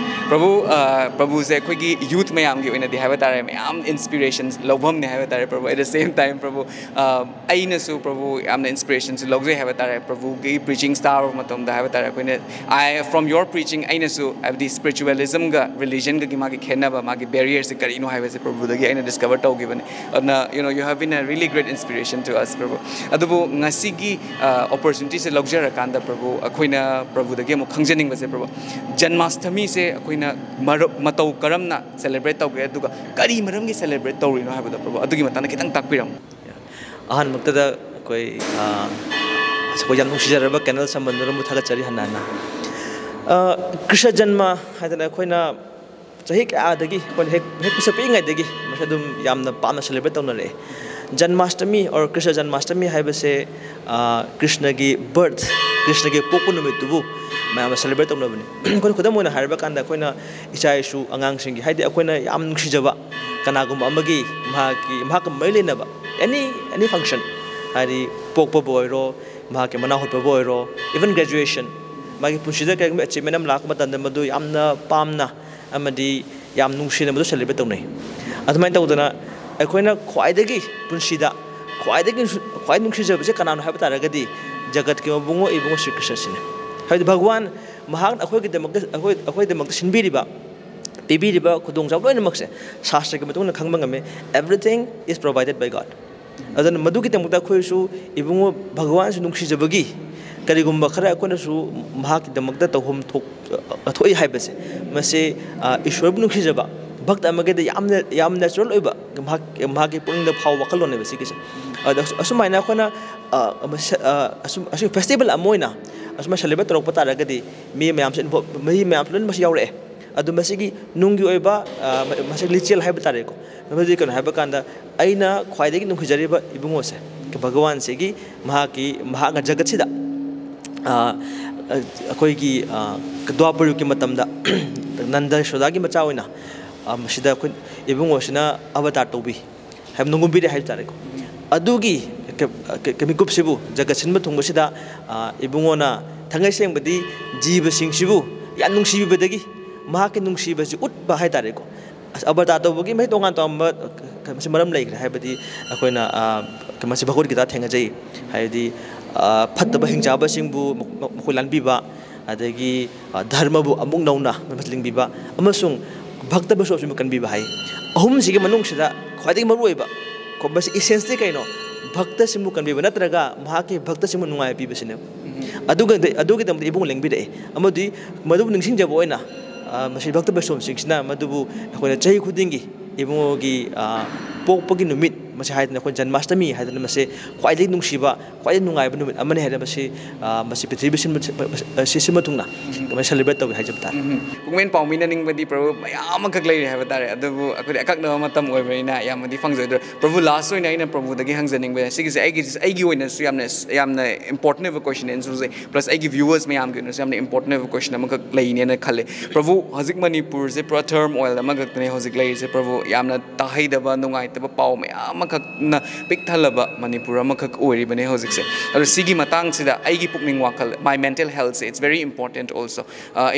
ꯄ꯭ꯔꯚꯨ, ꯑ, ꯄ꯭ꯔꯚꯨꯁꯦ ꯑꯩꯈꯣꯏꯒꯤ ꯌꯨꯊ ꯃꯌꯥꯝꯒꯤ ꯑꯣꯏꯅꯗꯤ ꯍꯥꯏꯕ ꯇꯥꯔꯦ, ꯃꯌꯥꯝ ꯏꯟꯁꯄꯤꯔꯦꯁꯟ ꯂꯧꯐꯝꯅꯦ ꯍꯥꯏꯕ ꯇꯥꯔꯦ, ꯄ꯭ꯔꯚꯨ꯫ At the same time, ꯄ꯭ꯔꯚꯨ, ꯑ, ꯑꯩꯅꯁꯨ, ꯄ꯭ꯔꯚꯨ, ꯌꯥꯝꯅ ꯏꯟꯁꯄꯤꯔꯦꯁꯟꯁꯨ ꯂꯧꯖꯩ ꯍꯥꯏꯕ ꯇꯥꯔꯦ꯫ ꯄ꯭ꯔꯚꯨꯒꯤ ꯄ꯭ꯔꯤꯆꯤꯡꯁ ꯇꯥꯕ ꯃꯇꯝꯗ ꯍꯥꯏꯕ ꯇꯥꯔꯦ, ꯑꯩꯈꯣꯏꯅ, I, from your preaching, ꯑꯩꯅꯁꯨ, ꯍꯥꯏꯕꯗꯤ, ꯁ꯭ꯄꯤꯔꯤꯆꯨꯋꯦꯂꯤꯖꯝꯒ ꯔꯤꯂꯤꯖꯟꯒꯒꯤ ꯃꯥꯒꯤ ꯈꯦꯠꯅꯕ, ꯃꯥꯒꯤ ꯕꯦꯔꯤꯌꯔꯁꯦ ꯀꯔꯤꯅꯣ ꯍꯥꯏꯕꯁꯦ ꯄ꯭ꯔꯚꯨꯗꯒꯤ ꯑꯩꯅ ꯗꯤꯁꯀꯚꯔ ꯇꯧꯈꯤꯕꯅꯤ꯫ ꯑꯗꯨꯅ, you know, you have been a really great inspiration to us, ꯄ꯭ꯔꯚꯨ꯫ ꯑꯗꯨꯕꯨ ꯉꯁꯤꯒꯤ, ꯑ, ꯑꯣꯄꯣꯔꯆꯨꯅꯤꯇꯤꯁꯦ ꯂꯧꯖꯔꯀꯥꯟꯗ, ꯄ꯭ꯔꯚꯨ, ꯑꯩꯈꯣꯏꯅ ꯄ꯭ꯔꯚꯨꯗꯒꯤ ꯑꯃꯨꯛ ꯈꯪꯖꯅꯤꯡꯕꯁꯦ, ꯄ꯭ꯔꯚꯨ, ꯖꯟꯃꯥꯁꯇꯃꯤꯁꯦ ꯑꯩꯈꯣꯏꯅ ꯃꯔ-, ꯃꯇꯧ ꯀꯔꯝꯅ ꯁꯦꯂꯦꯕ꯭ꯔꯦꯠ ꯇꯧꯒꯦ, ꯑꯗꯨꯒ ꯀꯔꯤ ꯃꯔꯝꯒꯤ ꯁꯦꯂꯦꯕ꯭ꯔꯦꯠ ꯇꯧꯔꯤꯅꯣ ꯍꯥꯏꯕꯗꯣ, ꯄ꯭ꯔꯚꯨ, ꯑꯗꯨꯒꯤ ꯃꯇꯥꯡꯗ ꯈꯤꯇꯪ ꯇꯥꯛꯄꯤꯔꯝꯃꯨ꯫ ꯑꯍꯥꯟꯕꯃꯛꯇꯗ ꯑꯩꯈꯣꯏ, ꯑ, ꯑꯩꯈꯣꯏ ꯌꯥꯝ ꯅꯨꯡꯁꯤꯖꯔꯕ ꯀꯦꯅꯦꯜ ꯁꯝꯕꯟꯗꯨꯅꯕꯨ ꯊꯥꯒꯠꯆꯔꯤ ꯍꯟꯅ ꯍꯟꯅ꯫ ꯑ, ꯀ꯭ꯔꯤꯁꯅ ꯖꯟꯃ ꯍꯥꯏꯗꯅ ꯑꯩꯈꯣꯏꯅ ꯆꯍꯤ ꯀꯌꯥꯗꯒꯤ, ꯑꯩꯈꯣꯏꯅ ꯍꯦꯛ, ꯍꯦꯛ ꯄꯤꯁꯛ ꯄꯤꯛꯏꯉꯩꯗꯒꯤ ꯃꯁꯤ ꯑꯗꯨꯝ ꯌꯥꯝꯅ ꯄꯥꯝꯅ ꯁꯦꯂꯦꯕ꯭ꯔꯦꯠ ꯇꯧꯅꯔꯛꯑꯦ꯫ ꯖꯟꯃꯥꯁꯇꯃꯤ or ꯀ꯭ꯔꯤꯁꯅ ꯖꯟꯃꯥꯁꯇꯃꯤ ꯍꯥꯏꯕꯁꯦ, ꯑ, ꯀ꯭ꯔꯤꯁꯅꯒꯤ ꯕꯔꯊ, ꯀ꯭ꯔꯤꯁꯅꯒꯤ ꯄꯣꯛꯄ ꯅꯨꯃꯤꯠꯇꯨꯕꯨ ꯃꯌꯥꯝꯅ ꯁꯦꯂꯦꯕ꯭ꯔꯦꯠ ꯇꯧꯅꯕꯅꯤ꯫ ꯑꯩꯈꯣꯏꯅ ꯈꯨꯗꯝ ꯑꯣꯏꯅ ꯍꯥꯏꯔꯕ ꯀꯥꯟꯗ, ꯑꯩꯈꯣꯏꯅ ꯏꯆꯥ ꯏꯁꯨ ꯑꯉꯥꯡꯁꯤꯡꯒꯤ, ꯍꯥꯏꯗꯤ ꯑꯩꯈꯣꯏꯅ ꯌꯥꯝ ꯅꯨꯡꯁꯤꯖꯕ ꯀꯅꯥꯒꯨꯝꯕ ꯑꯃꯒꯤ, ꯃꯍꯥꯛꯀꯤ, ꯃꯍꯥꯛꯀ ꯃꯔꯤ ꯂꯩꯅꯕ any, any function, ꯍꯥꯏꯗꯤ ꯄꯣꯛꯄꯕꯨ ꯑꯣꯏꯔꯣ, ꯃꯍꯥꯛꯀꯤ ꯃꯅꯥ ꯍꯨꯠꯄꯕꯨ ꯑꯣꯏꯔꯣ, even graduation, ꯃꯥꯒꯤ ꯄꯨꯟꯁꯤꯗ ꯀꯔꯤꯒꯨꯝꯕ ꯑꯦꯆꯤꯞꯃꯦꯟ ꯑꯃ ꯂꯥꯛꯄ ꯃꯇꯝꯗ ꯃꯗꯨ ꯌꯥꯝꯅ ꯄꯥꯝꯅ ꯑꯃꯗꯤ ꯌꯥꯝ ꯅꯨꯡꯁꯤꯅ ꯃꯗꯨ ꯁꯦꯂꯦꯕ꯭ꯔꯦꯠ ꯇꯧꯅꯩ꯫ ꯑꯗꯨꯃꯥꯏꯅ ꯇꯧꯗꯅ ꯑꯩꯈꯣꯏꯅ ꯈ꯭ꯋꯥꯏꯗꯒꯤ ꯄꯨꯟꯁꯤꯗ ꯈ꯭ꯋꯥꯏꯗꯒꯤ ꯅꯨꯡꯁꯤ-, ꯈ꯭ꯋꯥꯏ ꯅꯨꯡꯁꯤꯖꯕꯁꯦ ꯀꯅꯥꯅꯣ ꯍꯥꯏꯕ ꯇꯥꯔꯒꯗꯤ ꯖꯒꯠꯀꯤ ꯃꯕꯨꯡꯉꯣ ꯏꯕꯨꯡꯉꯣ ꯁ꯭ꯔꯤ ꯀ꯭ꯔꯤꯁꯅꯁꯤꯅꯤ꯫ ꯍꯥꯏꯕꯗꯤ ꯚꯒꯋꯥꯟ ꯃꯍꯥꯛꯅ ꯑꯩꯈꯣꯏꯒꯤꯗꯃꯛꯇ, ꯑꯩꯈꯣꯏ, ꯑꯩꯈꯣꯏꯗꯃꯛꯇ ꯁꯤꯟꯕꯤꯔꯤꯕ, ꯄꯤꯕꯤꯔꯤꯕ ꯈꯨꯗꯣꯡꯆꯥꯕ ꯂꯣꯏꯅꯃꯛꯁꯦ ꯁꯥꯁꯇ꯭ꯔꯒꯤ ꯃꯇꯨꯡ ꯏꯟꯅ ꯈꯪꯕ ꯉꯝꯃꯤ꯫ Everything is provided by God. ꯑꯗꯨꯅ ꯃꯗꯨꯒꯤꯗꯃꯛꯇ ꯑꯩꯈꯣꯏꯁꯨ ꯏꯕꯨꯡꯉꯣ ꯚꯒꯋꯥꯟꯁꯨ ꯅꯨꯡꯁꯤꯖꯕꯒꯤ ꯀꯔꯤꯒꯨꯝꯕ ꯈꯔ ꯑꯩꯈꯣꯏꯅꯁꯨ ꯃꯍꯥꯛꯀꯤꯗꯃꯛꯇ ꯇꯧꯐꯝ ꯊꯣꯛ-, ꯊꯣꯛꯏ ꯍꯥꯏꯕꯁꯦ, ꯃꯁꯤ, ꯑ, ꯏꯁꯣꯔꯕꯨ ꯅꯨꯡꯁꯤꯖꯕ ꯚꯛꯇ ꯑꯃꯒꯤꯗꯤ ꯌꯥꯝꯅ, ꯌꯥꯝ ꯅꯦꯆꯔꯦꯜ ꯑꯣꯏꯕ ꯃꯍꯥꯛ, ꯃꯍꯥꯛꯀꯤ ꯄꯨꯛꯅꯤꯡꯗ ꯐꯥꯎꯕ ꯋꯥꯈꯜꯂꯣꯟꯅꯦꯕ ꯁꯤꯒꯤꯁꯦ꯫ ꯑꯗ ꯑꯁꯨ-, ꯑꯁꯨꯃꯥꯏꯅ ꯑꯩꯈꯣꯏꯅ, ꯑ, ꯃꯁ-, ꯑ, ꯑꯁꯨꯝ, ꯑꯁꯨꯝ ꯐꯦꯁꯇꯤꯚꯦꯜ ꯑꯃ ꯑꯣꯏꯅ ꯑꯁꯨꯃꯥꯏꯅ ꯁꯦꯂꯦꯕ꯭ꯔꯦꯠ ꯇꯧꯔꯛꯄ ꯇꯥꯔꯒꯗꯤ ꯃꯤ ꯃꯌꯥꯝꯁꯦ ꯏꯟꯚꯣꯜ ꯃꯤ ꯃꯌꯥꯝꯁꯦ ꯂꯣꯏꯅꯃꯛ ꯌꯥꯎꯔꯛꯑꯦ꯫ ꯑꯗꯨ ꯃꯁꯤꯒꯤ ꯅꯨꯡꯒꯤ ꯑꯣꯏꯕ ꯃꯁꯤ ꯂꯤꯆꯦꯜ ꯍꯥꯏꯕ ꯇꯥꯔꯦꯀꯣ꯫ ꯃꯗꯨꯗꯤ ꯀꯩꯅꯣ ꯍꯥꯏꯕ ꯀꯥꯟꯗ ꯑꯩꯅ ꯈ꯭ꯋꯥꯏꯗꯒꯤ ꯅꯨꯡꯁꯤꯖꯔꯤꯕ ꯏꯕꯨꯡꯉꯣꯁꯦ ꯚꯒꯋꯥꯟꯁꯤꯒꯤ ꯃꯍꯥꯛꯀꯤ ꯃꯍꯥꯛꯅ ꯖꯒꯠꯁꯤꯗ ꯑꯩꯈꯣꯏꯒꯤ ꯗ꯭ꯋꯥꯄꯔ ꯌꯨꯒꯀꯤ ꯃꯇꯝꯗ ꯅꯟꯗ ꯌꯁꯣꯗꯥꯒꯤ ꯃꯆꯥ ꯑꯣꯏꯅ ꯃꯁꯤꯗ ꯑꯩꯈꯣꯏ ꯏꯕꯨꯡꯉꯣꯁꯤꯅ ꯑꯕꯇꯥꯔ ꯇꯧꯕꯤ ꯍꯥꯏꯕ ꯅꯣꯡꯉꯣꯝꯕꯤꯔꯦ ꯍꯥꯏꯕ ꯇꯥꯔꯦꯀꯣ꯫ ꯑꯗꯨꯒꯤ ꯃꯤꯀꯨꯞꯁꯤꯕꯨ ꯖꯒꯠ ꯁꯤꯟꯕ ꯊꯨꯡꯕꯁꯤꯗ ꯏꯕꯨꯡꯉꯣꯅ ꯊꯥꯡꯉꯩ ꯁꯦꯡꯕꯗꯤ ꯖꯤꯕꯁꯤꯡꯁꯤꯕꯨ ꯌꯥꯝ ꯅꯨꯡꯁꯤꯕꯤꯕꯗꯒꯤ ꯃꯍꯥꯛꯀꯤ ꯅꯨꯡꯁꯤꯕꯁꯤ ꯎꯠꯄ ꯍꯥꯏ ꯇꯥꯔꯦꯀꯣ꯫ ꯑꯁ, ꯑꯕꯇꯥꯔ ꯇꯧꯕꯒꯤ ꯃꯍꯩ ꯇꯣꯉꯥꯟ ꯇꯣꯉꯥꯟꯕ ꯃꯁꯤ ꯃꯔꯝ ꯂꯩꯈ꯭ꯔꯦ꯫ ꯍꯥꯏꯕꯗꯤ ꯑꯩꯈꯣꯏꯅ ꯃꯁꯤ ꯚꯒꯋꯠ ꯒꯤꯇꯥ ꯊꯦꯡꯅꯖꯩ꯫ ꯍꯥꯏꯕꯗꯤ ꯐꯠꯇꯕ ꯍꯤꯡꯆꯥꯕꯁꯤꯡꯕꯨ ꯃꯈꯣꯏ ꯂꯥꯟꯕꯤꯕ, ꯑꯗꯒꯤ ꯙꯔꯃꯕꯨ ꯑꯃꯨꯛ ꯅꯧꯅ ꯂꯤꯡꯕꯤꯕ, ꯑꯃꯁꯨꯡ ꯚꯛꯇ ꯕꯩꯁꯅꯕꯁꯤꯡꯕꯨ ꯀꯟꯕꯤꯕ ꯍꯥꯏ꯫ ꯑꯍꯨꯝꯁꯤꯒꯤ ꯃꯅꯨꯡꯁꯤꯗ ꯈ꯭ꯋꯥꯏꯗꯒꯤ ꯃꯔꯨꯑꯣꯏꯕ ꯃꯁꯤ ꯏꯁꯦꯟꯁꯇꯤ ꯀꯩꯅꯣ? ꯚꯛꯇꯁꯤꯡꯕꯨ ꯀꯟꯕꯤꯕ ꯅꯠꯇ꯭ꯔꯒ ꯃꯍꯥꯛꯀꯤ ꯚꯛꯇꯁꯤꯡꯕꯨ ꯅꯨꯡꯉꯥꯏꯕ ꯄꯤꯕꯁꯤꯅꯦꯕ꯫ ꯑꯗꯨꯒꯗꯤ ꯑꯗꯨꯒꯤꯗꯃꯛꯇ ꯏꯕꯨꯡꯉꯣ ꯂꯦꯡꯕꯤꯔꯛꯏ꯫ ꯑꯃꯗꯤ ꯃꯗꯨꯕꯨ ꯅꯤꯡꯁꯤꯡꯖꯕ ꯑꯣꯏꯅ ꯃꯁꯤ ꯚꯛꯇ ꯕꯩꯁꯅꯕꯁꯤꯡꯁꯤꯅ ꯃꯗꯨꯕꯨ ꯑꯩꯈꯣꯏꯅ ꯆꯍꯤ ꯈꯨꯗꯤꯡꯒꯤ ꯏꯕꯨꯡꯉꯣꯒꯤ ꯄꯣꯛꯄꯒꯤ ꯅꯨꯃꯤꯠ ꯃꯁꯤ ꯍꯥꯏꯗꯅ ꯑꯩꯈꯣꯏ ꯖꯟꯃꯥꯁꯇꯃꯤ ꯍꯥꯏꯗꯅ ꯃꯁꯤ ꯈ꯭ꯋꯥꯏꯗꯒꯤ ꯅꯨꯡꯁꯤꯕ, ꯈ꯭ꯋꯥꯏꯗꯒꯤ ꯅꯨꯡꯉꯥꯏꯕ ꯅꯨꯃꯤꯠ ꯑꯃꯅꯤ ꯍꯥꯏꯗꯅ ꯃꯁꯤ ꯃꯁꯤ ꯄ꯭ꯔꯤꯊꯤꯕꯤ ꯁꯤꯟꯕ ꯁꯤ ꯁꯤꯟꯕ ꯊꯨꯡꯅ ꯀꯃꯥꯏꯅ ꯁꯦꯂꯦꯕ꯭ꯔꯦꯠ ꯇꯧꯏ ꯍꯥꯏꯖꯕ ꯇꯥꯔꯦ꯫ ꯎꯝ꯫ ꯄꯨꯛꯃꯦꯟ ꯄꯥꯎꯃꯤꯅ ꯅꯤꯡꯕꯗꯤ ꯄ꯭ꯔꯚꯨ ꯃꯌꯥꯝ ꯑꯃꯈꯛ ꯂꯩꯔꯤ ꯍꯥꯏꯕ ꯇꯥꯔꯦ, ꯑꯗꯨꯕꯨ ꯑꯩꯈꯣꯏꯗꯤ ꯑꯀꯛꯅꯕ ꯃꯇꯝ ꯑꯣꯏꯕꯅꯤꯅ ꯌꯥꯝꯅꯗꯤ ꯐꯪꯖꯗ꯭ꯔꯦ꯫ ꯄ꯭ꯔꯚꯨ, ꯂꯥꯁ ꯑꯣꯏꯅ ꯑꯩꯅ ꯄ꯭ꯔꯚꯨꯗꯒꯤ ꯍꯪꯖꯅꯤꯡꯕꯁꯦ, ꯁꯤꯒꯤꯁꯦ ꯑꯩꯒꯤ ꯑꯩꯒꯤ ꯑꯣꯏꯅꯁꯨ ꯌꯥꯝꯅ ꯌꯥꯝꯅ ꯏꯝꯄꯣꯔꯇꯦꯟ ꯑꯣꯏꯕ ꯀꯣꯏꯁꯟ ꯑꯃꯁꯨ ꯂꯩ, ꯄ꯭ꯂꯁ ꯑꯩꯒꯤ ꯚ꯭ꯌꯨꯋꯔꯁ ꯃꯌꯥꯝꯒꯤ ꯑꯣꯏꯅꯁꯨ ꯌꯥꯝꯅ ꯏꯝꯄꯣꯔꯇꯦꯟ ꯑꯣꯏꯕ ꯀꯣꯏꯁꯟ ꯑꯃꯈꯛ ꯂꯩꯅꯦꯅ ꯈꯜꯂꯦ꯫ ꯄ꯭ꯔꯚꯨ, ꯍꯧꯖꯤꯛ ꯃꯅꯤꯄꯨꯔꯁꯦ ꯄꯨꯔꯥ ꯇꯔꯃꯣꯏꯜ ꯑꯃꯈꯛꯇꯅꯦ ꯍꯧꯖꯤꯛ ꯂꯩꯔꯤꯁꯦ꯫ ꯄ꯭ꯔꯚꯨ, ꯌꯥꯝꯅ ꯇꯥꯍꯩꯗꯕ ꯅꯨꯡꯉꯥꯏꯇꯕ ꯄꯥꯎ ꯃꯌꯥꯝ ꯑꯃꯈꯛꯅ ꯄꯤꯛ ꯊꯜꯂꯕ ꯃꯅꯤꯄꯨꯔ ꯑꯃꯈꯛ ꯑꯣꯏꯔꯤꯕꯅꯦ ꯍꯧꯖꯤꯛꯁꯦ꯫ ꯑꯗꯣ ꯁꯤꯒꯤ ꯃꯇꯥꯡꯁꯤꯗ ꯑꯩꯒꯤ ꯄꯨꯛꯅꯤꯡ ꯋꯥꯈꯜ, my mental health say, it's very important also,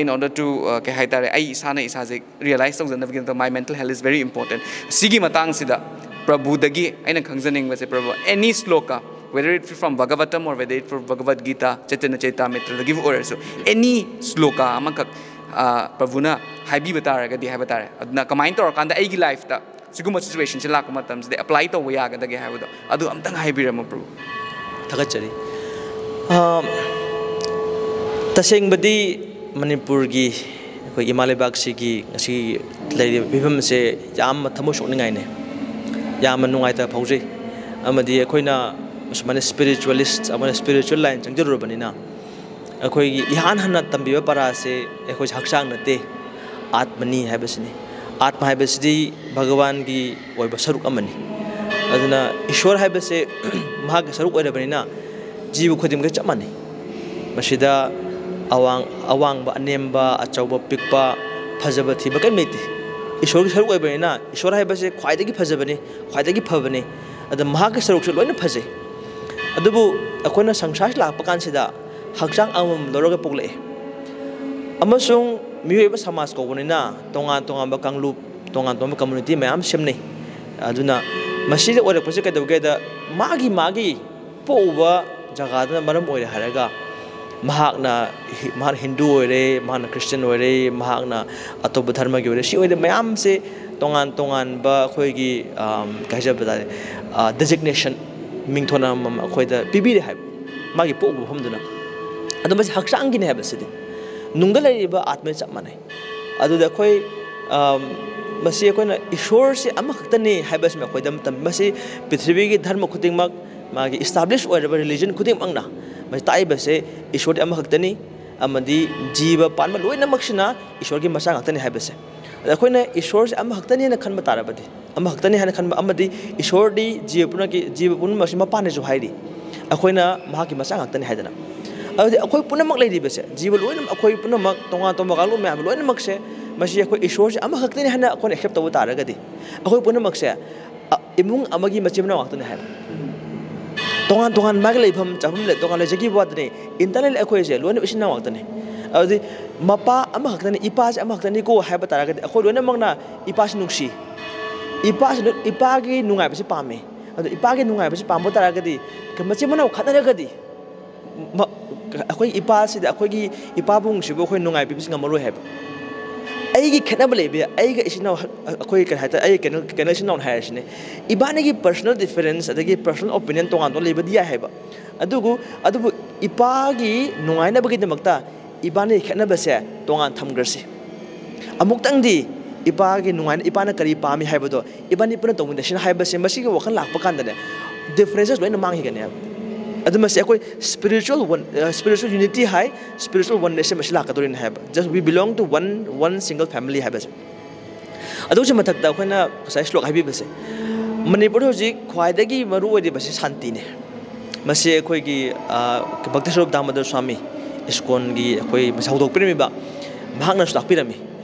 in order to, ꯀꯩ ꯍꯥꯏꯇꯥꯔꯦ, ꯑꯩ ꯏꯁꯥꯅ ꯏꯁꯥꯁꯦ realise ꯇꯧꯖꯅꯕꯒꯤꯗꯃꯛꯇ, my mental health is very important꯫ ꯁꯤꯒꯤ ꯃꯇꯥꯡꯁꯤꯗ ꯄ꯭ꯔꯚꯨꯗꯒꯤ ꯑꯩꯅ ꯈꯪꯖꯅꯤꯡꯕꯁꯦ, ꯄ꯭ꯔꯚꯨ, any ꯁ꯭ꯂꯣꯀꯥ, whether it from Bhagavatam or whether it from Bhagavad Gita, Chaitanya Charitamritaꯗꯒꯤꯕꯨ ꯑꯣꯏꯔꯁꯨ, any ꯁ꯭ꯂꯣꯀꯥ ꯑꯃꯈꯛ ꯄ꯭ꯔꯚꯨꯅ ꯍꯥꯏꯕꯤꯕ ꯇꯥꯔꯒꯗꯤ ꯍꯥꯏꯕ ꯇꯥꯔꯦ, ꯑꯗꯨꯅ ꯀꯃꯥꯏꯅ ꯇꯧꯔꯀꯥꯟꯗ ꯑꯩꯒꯤ ꯂꯥꯏꯐꯇ ꯁꯤꯒꯨꯝꯕ ꯁꯤꯆꯨꯋꯦꯁꯟꯁꯦ ꯂꯥꯛꯄ ꯃꯇꯝꯁꯤꯗ ꯑꯦꯄ꯭ꯂꯥꯏ ꯇꯧꯕ ꯌꯥꯒꯗꯒꯦ ꯍꯥꯏꯕꯗꯣ, ꯑꯗꯨ ꯑꯝꯇꯪ ꯍꯥꯏꯕꯤꯔꯝꯃꯣ ꯄ꯭ꯔꯚꯨ꯫ ꯊꯥꯒꯠꯆꯔꯤ꯫ ꯇꯁꯦꯡꯕꯗꯤ ꯃꯅꯤꯄꯨꯔꯒꯤ, ꯑꯩꯈꯣꯏ ꯏꯃꯥ ꯂꯩꯕꯥꯛꯁꯤꯒꯤ ꯉꯁꯤ ꯂꯩꯔꯤꯕ ꯐꯤꯕꯝꯁꯦ ꯌꯥꯝꯅ ꯊꯃꯣꯏ ꯁꯣꯛꯅꯤꯡꯉꯥꯏꯅꯦ꯫ ꯌꯥꯝꯅ ꯅꯨꯡꯉꯥꯏꯇꯕ ꯐꯥꯎꯖꯩ꯫ ꯑꯃꯗꯤ ꯑꯩꯈꯣꯏꯅ ꯑꯁꯨꯃꯥꯏꯅ ꯁ꯭ꯄꯤꯔꯤꯆꯨꯋꯦꯂꯤꯁ ꯑꯃꯅ ꯁ꯭ꯄꯤꯔꯤꯆꯨꯋꯦꯜ ꯂꯥꯏꯟ ꯆꯪꯖꯔꯨꯔꯕꯅꯤꯅ, ꯑꯩꯈꯣꯏꯒꯤ ꯏꯍꯥꯟ ꯍꯥꯟꯅ ꯇꯝꯕꯤꯕ ꯄꯔꯥꯁꯦ ꯑꯩꯈꯣꯏꯁꯦ ꯍꯛꯆꯥꯡ ꯅꯠꯇꯦ, ꯑꯥꯠꯃꯅꯤ ꯍꯥꯏꯕꯁꯤꯅꯤ꯫ ꯑꯥꯠꯃ ꯍꯥꯏꯕꯁꯤꯗꯤ ꯚꯒꯋꯥꯟꯒꯤ ꯑꯣꯏꯕ ꯁꯔꯨꯛ ꯑꯃꯅꯤ꯫ ꯑꯗꯨꯅ ꯏꯁꯣꯔ ꯍꯥꯏꯕꯁꯦ ꯃꯍꯥꯛꯀꯤ ꯁꯔꯨꯛ ꯑꯣꯏꯔꯕꯅꯤꯅ ꯖꯤꯕ ꯈꯨꯗꯤꯡꯃꯛꯀ ꯆꯞ ꯃꯥꯟꯅꯩ꯫ ꯃꯁꯤꯗ ꯑꯋꯥꯡ-, ꯑꯋꯥꯡꯕ, ꯑꯅꯦꯝꯕ, ꯑꯆꯧꯕ, ꯄꯤꯛꯄ, ꯐꯖꯕ, ꯊꯤꯕ ꯀꯔꯤꯝ ꯂꯩꯇꯦ꯫ ꯏꯁꯣꯔꯒꯤ ꯁꯔꯨꯛ ꯑꯣꯏꯕꯅꯤꯅ ꯏꯁꯣꯔ ꯍꯥꯏꯕꯁꯦ ꯈ꯭ꯋꯥꯏꯗꯒꯤ ꯐꯖꯕꯅꯤ, ꯈ꯭ꯋꯥꯏꯗꯒꯤ ꯐꯕꯅꯤ꯫ ꯑꯗ ꯃꯍꯥꯛꯀꯤ ꯁꯔꯨꯛꯁꯨ ꯂꯣꯏꯅ ꯐꯖꯩ꯫ ꯑꯗꯨꯕꯨ ꯑꯩꯈꯣꯏꯅ ꯁꯪꯁꯥꯔꯁꯤ ꯂꯥꯛꯄ ꯀꯥꯟꯁꯤꯗ ꯍꯛꯆꯥꯡ ꯑꯃꯃꯝ ꯂꯧꯔꯒ ꯄꯣꯛꯂꯛꯑꯦ꯫ ꯑꯃꯁꯨꯡ ꯃꯤꯑꯣꯏꯕ ꯁꯃꯥꯖ ꯀꯧꯕꯅꯤꯅ ꯇꯣꯉꯥꯟ ꯇꯣꯉꯥꯟꯕ ꯀꯥꯡꯂꯨꯞ, ꯇꯣꯉꯥꯟ ꯇꯣꯉꯥꯟꯕ ꯀꯝꯃ꯭ꯌꯨꯅꯤꯇꯤ ꯃꯌꯥꯝ ꯁꯦꯝꯅꯩ꯫ ꯑꯗꯨꯅ ꯃꯁꯤꯗ ꯑꯣꯏꯔꯛꯄꯁꯦ ꯀꯩꯗꯧꯒꯦꯗ, ꯃꯥꯒꯤ ꯃꯥꯒꯤ ꯄꯣꯛꯎꯕ ꯖꯒꯥꯗꯨꯅ ꯃꯔꯝ ꯑꯣꯏꯔꯦ ꯍꯥꯏꯔꯒ ꯃꯍꯥꯛꯅ ꯍꯤ-, ꯃꯍꯥꯛꯅ ꯍꯤꯟꯗꯨ ꯑꯣꯏꯔꯦ, ꯃꯍꯥꯛꯅ ꯈ꯭ꯔꯤꯁꯇꯤꯌꯥꯟ ꯑꯣꯏꯔꯦ, ꯃꯍꯥꯛꯅ ꯑꯇꯣꯞꯄ ꯙꯔꯃꯒꯤ ꯑꯣꯏꯔꯦ, ꯁꯤ ꯑꯣꯏꯔꯦ, ꯃꯌꯥꯝꯁꯦ ꯇꯣꯉꯥꯟ ꯇꯣꯉꯥꯟꯕ ꯑꯩꯈꯣꯏꯒꯤ, ꯑꯝ, ꯀꯩ ꯍꯥꯏꯖꯕ ꯇꯥꯔꯦ, ꯑ, ꯗꯦꯖꯤꯒꯅꯦꯁꯟ, ꯃꯤꯡꯊꯣꯟ ꯑꯃꯃꯝ ꯑꯩꯈꯣꯏꯗ ꯄꯤꯕꯤꯔꯦ ꯍꯥꯏꯕ, ꯃꯥꯒꯤ ꯄꯣꯛꯎꯕ ꯃꯐꯝꯗꯨꯅ꯫ ꯑꯗꯣ ꯃꯁꯤ ꯍꯛꯆꯥꯡꯒꯤꯅꯦ ꯍꯥꯏꯕꯁꯤꯗꯤ ꯅꯨꯡꯗ ꯂꯩꯔꯤꯕ ꯑꯥꯠꯃ ꯆꯞ ꯃꯥꯟꯅꯩ꯫ ꯑꯗꯨꯗ ꯑꯩꯈꯣꯏ, ꯑꯝ, ꯃꯁꯤ ꯑꯩꯈꯣꯏꯅ ꯏꯁꯣꯔꯁꯦ ꯑꯃꯈꯛꯇꯅꯤ ꯍꯥꯏꯕꯁꯤꯃ ꯑꯩꯈꯣꯏꯗ ꯃꯇꯝ-, ꯃꯁꯤ ꯄ꯭ꯔꯤꯊꯤꯕꯤꯒꯤ ꯙꯔꯃ ꯈꯨꯗꯤꯡꯃꯛ, ꯃꯥꯒꯤ ꯏꯁꯇꯥꯕ꯭ꯂꯤꯁ ꯑꯣꯏꯔꯕ ꯔꯤꯂꯤꯖꯟ ꯈꯨꯗꯤꯡꯃꯛꯅ ꯃꯁꯤ ꯇꯥꯛꯏꯕꯁꯦ ꯏꯁꯣꯔꯗꯤ ꯑꯃꯈꯛꯇꯅꯤ, ꯑꯃꯗꯤ ꯖꯤꯕ ꯄꯥꯟꯕ ꯂꯣꯏꯅꯃꯛꯁꯤꯅ ꯏꯁꯣꯔꯒꯤ ꯃꯆꯥ ꯉꯥꯛꯇꯅꯤ ꯍꯥꯏꯕꯁꯦ꯫ ꯑꯗ ꯑꯩꯈꯣꯏꯅ ꯏꯁꯣꯔꯁꯦ ꯑꯃꯈꯛꯇꯅꯦꯅ ꯈꯟꯕ ꯇꯥꯔꯕꯗꯤ, ꯑꯃꯈꯛꯇꯅꯤ ꯍꯥꯏꯅ ꯈꯟꯕ ꯑꯃꯗꯤ ꯏꯁꯣꯔꯗꯤ ꯖꯤꯕ ꯄꯨꯝꯅꯃꯛꯀꯤ, ꯖꯤꯕ ꯄꯨꯝꯅꯃꯛꯁꯤ ꯃꯄꯥꯅꯦꯁꯨ ꯍꯥꯏꯔꯤ, ꯑꯩꯈꯣꯏꯅ ꯃꯍꯥꯛꯀꯤ ꯃꯆꯥ ꯉꯥꯛꯇꯅꯤ ꯍꯥꯏꯗꯅ꯫ ꯑꯗꯨꯗꯤ ꯑꯩꯈꯣꯏ ꯄꯨꯝꯅꯃꯛ ꯂꯩꯔꯤꯕꯁꯦ, ꯖꯤꯕ ꯂꯣꯏꯅꯃꯛ, ꯑꯩꯈꯣꯏ ꯄꯨꯝꯅꯃꯛ, ꯇꯣꯉꯥꯟ ꯇꯣꯉꯥꯟꯕ ꯀꯥꯡꯂꯨꯞ ꯃꯌꯥꯝ ꯂꯣꯏꯅꯃꯛꯁꯦ, ꯃꯁꯤ ꯑꯩꯈꯣꯏ ꯏꯁꯣꯔꯁꯦ ꯑꯃꯈꯛꯇꯅꯤ ꯍꯥꯏꯅ ꯑꯩꯈꯣꯏꯅ ꯑꯦꯛꯁꯦꯞ ꯇꯧꯕ ꯇꯥꯔꯒꯗꯤ, ꯑꯩꯈꯣꯏ ꯄꯨꯝꯅꯃꯛꯁꯦ, ꯑ, ꯏꯃꯨꯡ ꯑꯃꯒꯤ ꯃꯆꯤꯟ ꯃꯅꯥꯎ ꯉꯥꯛꯇꯅꯤ ꯍꯥꯏꯕ꯫ ꯇꯣꯉꯥꯟ ꯇꯣꯉꯥꯟ ꯃꯥꯒꯤ ꯂꯩꯐꯝ ꯆꯥꯐꯝ ꯂꯩ, ꯇꯣꯉꯥꯟ ꯂꯩꯖꯈꯤꯕ ꯋꯥꯗꯅꯤ꯫ ꯏꯟꯇꯔꯅꯦꯜ ꯑꯩꯈꯣꯏꯁꯦ ꯂꯣꯏꯅ ꯏꯆꯤꯟ ꯏꯅꯥꯎ ꯉꯥꯛꯇꯅꯤ꯫ ꯑꯗꯨꯗꯤ ꯃꯄꯥ ꯑꯃꯈꯛꯇꯅꯤ, ꯏꯄꯥꯁꯦ ꯑꯃꯈꯛꯇꯅꯤꯀꯣ ꯍꯥꯏꯕ ꯇꯥꯔꯒꯗꯤ ꯑꯩꯈꯣꯏ ꯂꯣꯏꯅꯃꯛꯅ ꯏꯄꯥꯁꯤ ꯅꯨꯡꯁꯤ꯫ ꯏꯄꯥꯁꯤ ꯅꯨ-, ꯏꯄꯥꯒꯤ ꯅꯨꯡꯉꯥꯏꯕꯁꯤ ꯄꯥꯝꯃꯤ꯫ ꯑꯗꯣ ꯏꯄꯥꯒꯤ ꯅꯨꯡꯉꯥꯏꯕꯁꯤ ꯄꯥꯝꯕ ꯇꯥꯔꯒꯗꯤ ꯃꯆꯤꯟ ꯃꯅꯥꯎ ꯈꯠꯅꯔꯒꯗꯤ ꯃ-, ꯑꯩꯈꯣꯏ ꯏꯄꯥꯁꯤꯗ, ꯑꯩꯈꯣꯏꯒꯤ ꯏꯄꯥꯕꯨꯡꯁꯤꯕꯨ ꯑꯩꯈꯣꯏ ꯅꯨꯡꯉꯥꯏꯕꯤꯕꯁꯤ ꯉꯝꯃꯔꯣꯏ ꯍꯥꯏꯕ꯫ ꯑꯩꯒꯤ ꯈꯦꯠꯅꯕ ꯂꯩꯕ ꯌꯥꯏ, ꯑꯩꯒ ꯏꯆꯤꯟ ꯏꯅꯥꯎ, ꯑꯩꯈꯣꯏ ꯀꯩ ꯍꯥꯏꯇꯥꯔꯦ, ꯑꯩꯒꯤ ꯀꯩꯅꯣ, ꯀꯩꯅꯣ ꯏꯆꯤꯟ ꯏꯅꯥꯎꯅꯤ ꯍꯥꯏꯔꯁꯤꯅꯦ꯫ ꯏꯕꯥꯅꯤꯒꯤ ꯄꯔꯁꯣꯅꯦꯜ ꯗꯤꯐꯔꯦꯟꯁ ꯑꯗꯒꯤ ꯄꯔꯁꯣꯅꯦꯜ ꯑꯣꯄꯤꯅꯤꯌꯟ ꯇꯣꯉꯥꯟ ꯇꯣꯉꯥꯟ ꯂꯩꯕꯗꯤ ꯌꯥꯏ ꯍꯥꯏꯕ꯫ ꯑꯗꯨꯕꯨ, ꯑꯗꯨꯕꯨ ꯏꯄꯥꯒꯤ ꯅꯨꯡꯉꯥꯏꯅꯕꯒꯤꯗꯃꯛꯇ ꯏꯕꯥꯅꯤꯒꯤ ꯈꯦꯠꯅꯕꯁꯦ ꯇꯣꯉꯥꯟ ꯊꯝꯈ꯭ꯔꯁꯤ꯫ ꯑꯃꯨꯛꯇꯪꯗꯤ ꯏꯄꯥꯒꯤ ꯅꯨꯡꯉꯥꯏꯅ, ꯏꯄꯥꯅ ꯀꯔꯤ ꯄꯥꯝꯃꯤ ꯍꯥꯏꯕꯗꯣ ꯏꯕꯥꯅꯤ ꯄꯨꯟꯅ ꯇꯧꯃꯤꯟꯅꯁꯤꯅ ꯍꯥꯏꯕꯁꯦ, ꯃꯁꯤꯒꯤ ꯋꯥꯈꯜ ꯂꯥꯛꯄ ꯀꯥꯟꯗꯅꯦ, ꯗꯤꯐꯔꯦꯟꯁꯦꯁ ꯂꯣꯏꯅ ꯃꯥꯡꯈꯤꯒꯅꯦꯕ꯫ ꯑꯗꯨ ꯃꯁꯤ ꯑꯩꯈꯣꯏ spiritual one, spiritual unity ꯍꯥꯏ, spiritual oneness ꯁꯦ ꯃꯁꯤ ꯂꯥꯛꯀꯗꯧꯔꯤꯅꯤ ꯍꯥꯏꯕ꯫ Just we belong to one, one single family ꯍꯥꯏꯕꯁꯦ꯫ ꯑꯗꯨꯒꯤ ꯃꯊꯛꯇ ꯑꯩꯈꯣꯏꯅ ꯉꯁꯥꯏ ꯁ꯭ꯂꯣꯛ ꯍꯥꯏꯕꯤꯕꯁꯦ, ꯃꯅꯤꯄꯨꯔꯗ ꯍꯧꯖꯤꯛ ꯈ꯭ꯋꯥꯏꯗꯒꯤ ꯃꯔꯨ ꯑꯣꯏꯔꯤꯕꯁꯤ ꯁꯥꯟꯇꯤꯅꯤ꯫ ꯃꯁꯤ ꯑꯩꯈꯣꯏꯒꯤ, ꯑ, ꯚꯛꯇꯤ ꯁ꯭ꯋꯔꯨꯞ ꯗꯥꯃꯣꯗꯔ ꯁ꯭ꯋꯥꯃꯤ ꯏꯁꯀꯣꯟꯒꯤ ꯑꯩꯈꯣꯏ ꯃꯁꯤ ꯍꯧꯗꯣꯛꯄꯤꯔꯝꯃꯤꯕ, ꯃꯍꯥꯛꯅꯁꯨ ꯇꯥꯛꯄꯤꯔꯝꯃꯤ꯫